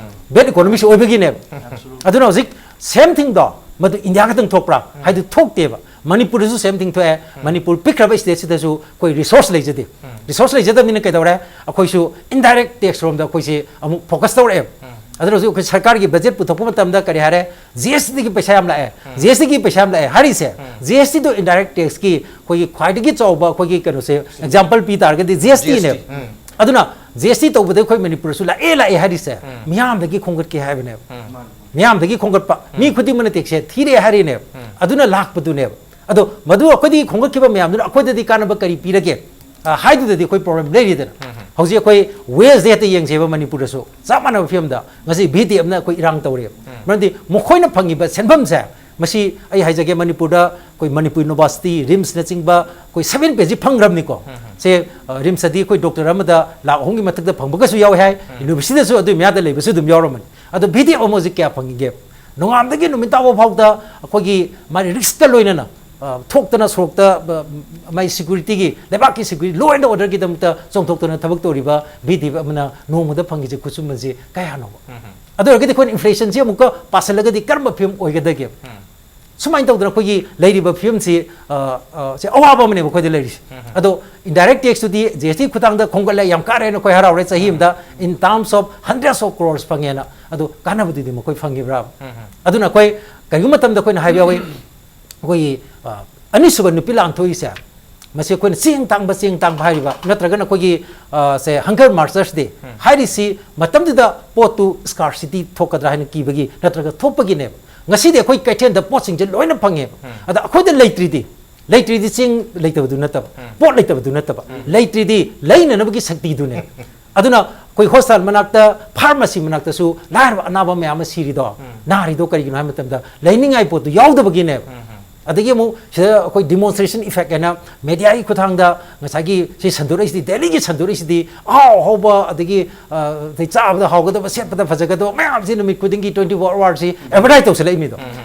ꯕꯦꯗ ꯏꯀꯣꯅꯣꯃꯤꯛꯁꯤ ꯑꯣꯏꯕꯒꯤꯅꯦꯕ꯫ ꯑꯗꯨꯅ ꯍꯧꯖꯤꯛ ꯁꯦꯝ ꯊꯤꯡꯗꯣ ꯃꯗꯨ ꯏꯟꯗꯤꯌꯥ ꯈꯛꯇꯪ ꯊꯣꯛꯄ꯭ꯔꯥ ꯍꯥꯏꯗꯨ ꯊꯣꯛꯇꯦꯕ꯫ ꯃꯅꯤꯄꯨꯔꯗꯁꯨ ꯁꯦꯝ ꯊꯤꯡ ꯊꯣꯛꯑꯦ꯫ ꯃꯅꯤꯄꯨꯔ ꯄꯤꯛꯈ꯭ꯔꯕ ꯁ꯭ꯇꯦꯠꯁꯤꯗꯁꯨ ꯑꯩꯈꯣꯏ ꯔꯤꯁꯣꯔꯁ ꯂꯩꯖꯗꯦ꯫ ꯔꯤꯁꯣꯔꯁ ꯂꯩꯖꯗꯕꯅꯤꯅ ꯀꯩꯗꯧꯔꯦ? ꯑꯩꯈꯣꯏꯁꯨ ꯏꯟꯗꯥꯏꯔꯦꯛ ꯇꯦꯛꯁ ꯔꯣꯝꯗ ꯑꯩꯈꯣꯏꯁꯦ ꯑꯃꯨꯛ ꯐꯣꯀꯁ ꯇꯧꯔꯛꯑꯦꯕ꯫ ꯑꯗꯨꯅ ꯍꯧꯖꯤꯛ ꯑꯩꯈꯣꯏ ꯁꯔꯀꯥꯔꯒꯤ ꯕꯖꯦꯠ ꯄꯨꯊꯣꯛꯄ ꯃꯇꯝꯗ ꯀꯔꯤ ꯍꯥꯏꯔꯦ? ꯖꯤ ꯑꯦꯁ ꯇꯤꯗꯒꯤ ꯄꯩꯁꯥ ꯌꯥꯝ ꯂꯥꯛꯑꯦ, ꯖꯤ ꯑꯦꯁ ꯇꯤꯒꯤ ꯄꯩꯁꯥ ꯌꯥꯝ ꯂꯥꯛꯑꯦ ꯍꯥꯏꯔꯤꯁꯦ, ꯖꯤ ꯑꯦꯁ ꯇꯤꯗꯣ ꯏꯟꯗꯥꯏꯔꯦꯛ ꯇꯦꯛꯁꯀꯤ ꯑꯩꯈꯣꯏꯒꯤ ꯈ꯭ꯋꯥꯏꯗꯒꯤ ꯆꯥꯎꯕ ꯑꯩꯈꯣꯏꯒꯤ ꯀꯩꯅꯣꯁꯦ ꯑꯦꯛꯖꯥꯝꯄꯜ ꯄꯤ ꯇꯥꯔꯒꯗꯤ ꯖꯤ ꯑꯦꯁ ꯇꯤꯅꯦꯕ꯫ ꯑꯗꯨꯅ ꯖꯤ ꯑꯦꯁ ꯇꯤ ꯇꯧꯕꯗ ꯑꯩꯈꯣꯏ ꯃꯅꯤꯄꯨꯔꯁꯨ ꯂꯥꯛꯑꯦ ꯂꯥꯛꯑꯦ ꯍꯥꯏꯔꯤꯁꯦ ꯃꯤꯌꯥꯝꯗꯒꯤ ꯈꯣꯝꯒꯠꯀꯦ ꯍꯥꯏꯕꯅꯦꯕ꯫ ꯃꯤꯌꯥꯝꯗꯒꯤ ꯈꯣꯝꯒꯠꯄ, ꯃꯤ ꯈꯨꯗꯤꯡꯃꯛꯅ ꯇꯦꯛꯁꯁꯦ ꯊꯤꯔꯛꯑꯦ ꯍꯥꯏꯔꯤꯅꯦꯕ꯫ ꯑꯗꯨꯅ ꯂꯥꯛꯄꯗꯨꯅꯦꯕ꯫ ꯑꯗꯣ ꯃꯗꯨ ꯑꯩꯈꯣꯏꯗꯒꯤ ꯈꯣꯝꯒꯠꯈꯤꯕ ꯃꯌꯥꯝꯗꯨꯅ ꯑꯩꯈꯣꯏꯗꯗꯤ ꯀꯥꯟꯅꯕ ꯀꯔꯤ ꯄꯤꯔꯒꯦ? ꯑ, ꯍꯥꯏꯗꯨꯗꯗꯤ ꯑꯩꯈꯣꯏ ꯄ꯭ꯔꯣꯕ꯭ꯂꯦꯝ ꯂꯩꯔꯤꯗꯅ꯫ ꯍꯧꯖꯤꯛ ꯑꯩꯈꯣꯏ ꯋꯦꯖꯇ ꯍꯦꯛꯇ ꯌꯦꯡꯁꯦꯕ, ꯃꯅꯤꯄꯨꯔꯗꯁꯨ ꯆꯞ ꯃꯥꯟꯅꯕ ꯐꯤꯕꯝꯗ ꯉꯁꯤ ꯚꯤ ꯇꯤ ꯑꯦꯐꯅ ꯑꯩꯈꯣꯏ ꯏꯔꯥꯡ ꯇꯧꯔꯦꯕ꯫ ꯃꯔꯝꯗꯤ ꯃꯈꯣꯏꯅ ꯐꯪꯉꯤꯕ ꯁꯦꯟꯐꯝꯁꯦ ꯃꯁꯤ ꯑꯩ ꯍꯥꯏꯖꯒꯦ, ꯃꯅꯤꯄꯨꯔꯗ ꯑꯩꯈꯣꯏ ꯃꯅꯤꯄꯨꯔ ꯌꯨꯅꯤꯚꯔꯁꯤꯇꯤ, ꯔꯤꯝꯁꯅꯆꯤꯡꯕ ꯑꯩꯈꯣꯏ ꯁꯚꯦꯟ ꯄꯦꯖꯤ ꯐꯪꯈ꯭ꯔꯕꯅꯤꯀꯣ꯫ ꯁꯦ, ꯑ, ꯔꯤꯝꯁꯇꯗꯤ ꯑꯩꯈꯣꯏ ꯗꯣꯛꯇꯔ ꯑꯃꯗ ꯂꯥꯛ ꯑꯍꯨꯝꯒꯤ ꯃꯊꯛꯇ ꯐꯪꯕꯒꯁꯨ ꯌꯥꯎꯋꯦ ꯍꯥꯏ꯫ ꯌꯨꯅꯤꯚꯔꯁꯤꯇꯤꯗꯁꯨ ꯑꯗꯨꯒꯤ ꯃꯌꯥꯗ ꯂꯩꯕꯁꯨ ꯑꯗꯨꯝ ꯌꯥꯎꯔꯝꯃꯅꯤ꯫ ꯑꯗꯣ ꯚꯤ ꯗꯤ ꯑꯦꯐ ꯑꯃ ꯍꯧꯖꯤꯛ ꯀꯌꯥ ꯐꯪꯉꯤꯒꯦ? ꯅꯣꯡꯉꯥꯟꯕꯗꯒꯤ ꯅꯨꯃꯤꯠ ꯇꯥꯕ ꯐꯥꯎꯗ ꯑꯩꯈꯣꯏꯒꯤ ꯃꯥꯒꯤ ꯔꯤꯛꯁꯀ ꯂꯣꯏꯅꯅ, ꯑ, ꯊꯣꯛꯇꯅ ꯁꯣꯔꯣꯛꯇ, ꯑ, ꯃꯥꯒꯤ ꯁꯦꯀ꯭ꯌꯨꯔꯤꯇꯤꯒꯤ, ꯂꯩꯕꯥꯛꯀꯤ ꯁꯦꯀ꯭ꯌꯨꯔꯤꯇꯤ, ꯂꯣ ꯑꯦꯟ ꯑꯣꯔꯗꯔꯒꯤꯗꯃꯛꯇ ꯆꯣꯡꯊꯣꯛꯇꯅ ꯊꯕꯛ ꯇꯧꯔꯤꯕ ꯚꯤ ꯗꯤ ꯑꯦꯐ ꯑꯃꯅ ꯅꯣꯡꯃꯗ ꯐꯪꯉꯤꯁꯦ ꯈꯨꯠꯁꯨꯃꯟꯁꯦ ꯀꯌꯥꯅꯣꯕ? ꯑꯗꯨ ꯑꯣꯏꯔꯒꯗꯤ ꯑꯩꯈꯣꯏꯅ ꯏꯟꯐ꯭ꯂꯦꯁꯟꯁꯤ ꯑꯃꯨꯛꯀ ꯄꯥꯁꯜꯂꯒꯗꯤ ꯀꯔꯝꯕ ꯐꯤꯕꯝ ꯑꯣꯏꯒꯗꯒꯦ? ꯁꯨꯃꯥꯏꯅ ꯇꯧꯗꯅ ꯑꯩꯈꯣꯏꯒꯤ ꯂꯩꯔꯤꯕ ꯐꯤꯕꯝꯁꯤ, ꯑ, ꯑ, ꯁꯤ ꯑꯋꯥꯕ ꯑꯃꯅꯦꯕ ꯑꯩꯈꯣꯏꯗ ꯂꯩꯔꯤꯁꯦ꯫ ꯑꯗꯣ ꯏꯟꯗꯥꯏꯔꯦꯛ ꯇꯦꯛꯁꯇꯨꯗꯤ ꯖꯤ ꯑꯦꯁ ꯇꯤ ꯈꯨꯠꯊꯥꯡꯗ ꯈꯣꯝꯒꯠꯂꯦ, ꯌꯥꯝ ꯀꯥꯔꯦꯅ ꯑꯩꯈꯣꯏ ꯍꯔꯥꯎꯔꯦ꯫ ꯆꯍꯤ ꯑꯃꯗ in terms of hundreds of crores ꯐꯪꯉꯦꯅ꯫ ꯑꯗꯣ ꯀꯥꯟꯅꯕꯗꯨꯗꯤ ꯃꯈꯣꯏ ꯐꯪꯈꯤꯕ꯭ꯔꯥ? ꯑꯗꯨꯅ ꯑꯩꯈꯣꯏ ꯀꯔꯤꯒꯨꯝꯕ ꯃꯇꯝꯗ ꯑꯩꯈꯣꯏꯅ ꯍꯥꯏꯕ ꯌꯥꯎꯏ, ꯑꯩꯈꯣꯏꯒꯤ, ꯑ, ꯑꯅꯤꯁꯨꯕ ꯅꯨꯄꯤ ꯂꯥꯟ ꯊꯣꯛꯏꯁꯦ, ꯃꯁꯤ ꯑꯩꯈꯣꯏꯅ ꯆꯦꯡ ꯇꯥꯡꯕ, ꯆꯦꯡ ꯇꯥꯡꯕ ꯍꯥꯏꯔꯤꯕ, ꯅꯠꯇ꯭ꯔꯒꯅ ꯑꯩꯈꯣꯏꯒꯤ, ꯑ, ꯁꯦ, ꯍꯪꯒꯔ ꯃꯥꯔꯆꯔꯁ ꯗꯦ ꯍꯥꯏꯔꯤꯁꯤ ꯃꯇꯝꯗꯨꯗ ꯄꯣꯠꯇꯨ ꯁ꯭ꯀꯥꯔꯁꯤꯇꯤ ꯊꯣꯛꯀꯗ꯭ꯔꯥ ꯍꯥꯏꯅ ꯀꯤꯕꯒꯤ ꯅꯠꯇ꯭ꯔꯒ ꯊꯣꯛꯄꯒꯤꯅꯦꯕ꯫ ꯉꯁꯤꯗꯤ ꯑꯩꯈꯣꯏ ꯀꯩꯊꯦꯜꯗ ꯄꯣꯠꯁꯤꯡꯁꯦ ꯂꯣꯏꯅ ꯐꯪꯉꯦꯕ꯫ ꯑꯗ ꯑꯩꯈꯣꯏꯗ ꯂꯩꯇ꯭ꯔꯤꯗꯤ, ꯂꯩꯇ꯭ꯔꯤꯗꯤ ꯆꯦꯡ ꯂꯩꯇꯕꯗꯨ ꯅꯠꯇꯕ, ꯄꯣꯠ ꯂꯩꯇꯕꯗꯨ ꯅꯠꯇꯕ, ꯂꯩꯇ꯭ꯔꯤꯗꯤ ꯂꯩꯅꯅꯕꯒꯤ ꯁꯛꯇꯤꯗꯨꯅꯦꯕ꯫ ꯑꯗꯨꯅ ꯑꯩꯈꯣꯏ ꯍꯣꯁꯄꯤꯇꯥꯜ ꯃꯅꯥꯛꯇ, ꯐꯥꯔꯃꯥꯁꯤ ꯃꯅꯥꯛꯇꯁꯨ ꯂꯥꯏꯔꯕ ꯑꯅꯥꯕ ꯃꯌꯥꯝ ꯑꯃ ꯁꯤꯔꯤꯗꯣ, ꯅꯥꯔꯤꯗꯣ ꯀꯔꯤꯒꯤꯅꯣ ꯍꯥꯏꯕ ꯃꯇꯝꯗ ꯂꯩꯅꯤꯡꯉꯥꯏ ꯄꯣꯠꯇꯨ ꯌꯥꯎꯗꯕꯒꯤꯅꯦꯕ꯫ ꯑꯗꯒꯤ ꯑꯃꯨꯛ ꯁꯤꯗ ꯑꯩꯈꯣꯏ ꯗꯤꯃꯣꯟꯁꯇ꯭ꯔꯦꯁꯟ ꯏꯐꯦꯛ ꯍꯥꯏꯅ ꯃꯦꯗꯤꯌꯥꯒꯤ ꯈꯨꯠꯊꯥꯡꯗ ꯉꯁꯥꯏꯒꯤ ꯁꯤ ꯁꯟꯗꯣꯔꯛꯏꯁꯤꯗꯤ, ꯗꯦꯜꯂꯤꯒꯤ ꯁꯟꯗꯣꯔꯛꯏꯁꯤꯗꯤ ꯑꯍꯥꯎ ꯑꯍꯥꯎꯕ, ꯑꯗꯒꯤ, ꯑ, ꯑꯗꯩ ꯆꯥꯕꯗ ꯍꯥꯎꯒꯗꯕ, ꯁꯦꯠꯄꯗ ꯐꯖꯒꯗꯕ ꯃꯌꯥꯝꯁꯤ ꯅꯨꯃꯤꯠ ꯈꯨꯗꯤꯡꯒꯤ twenty four hour ꯁꯤ ꯑꯦꯗꯚꯔꯇꯥꯏꯁ ꯇꯧꯁꯜꯂꯛꯏ ꯃꯤꯗꯣ꯫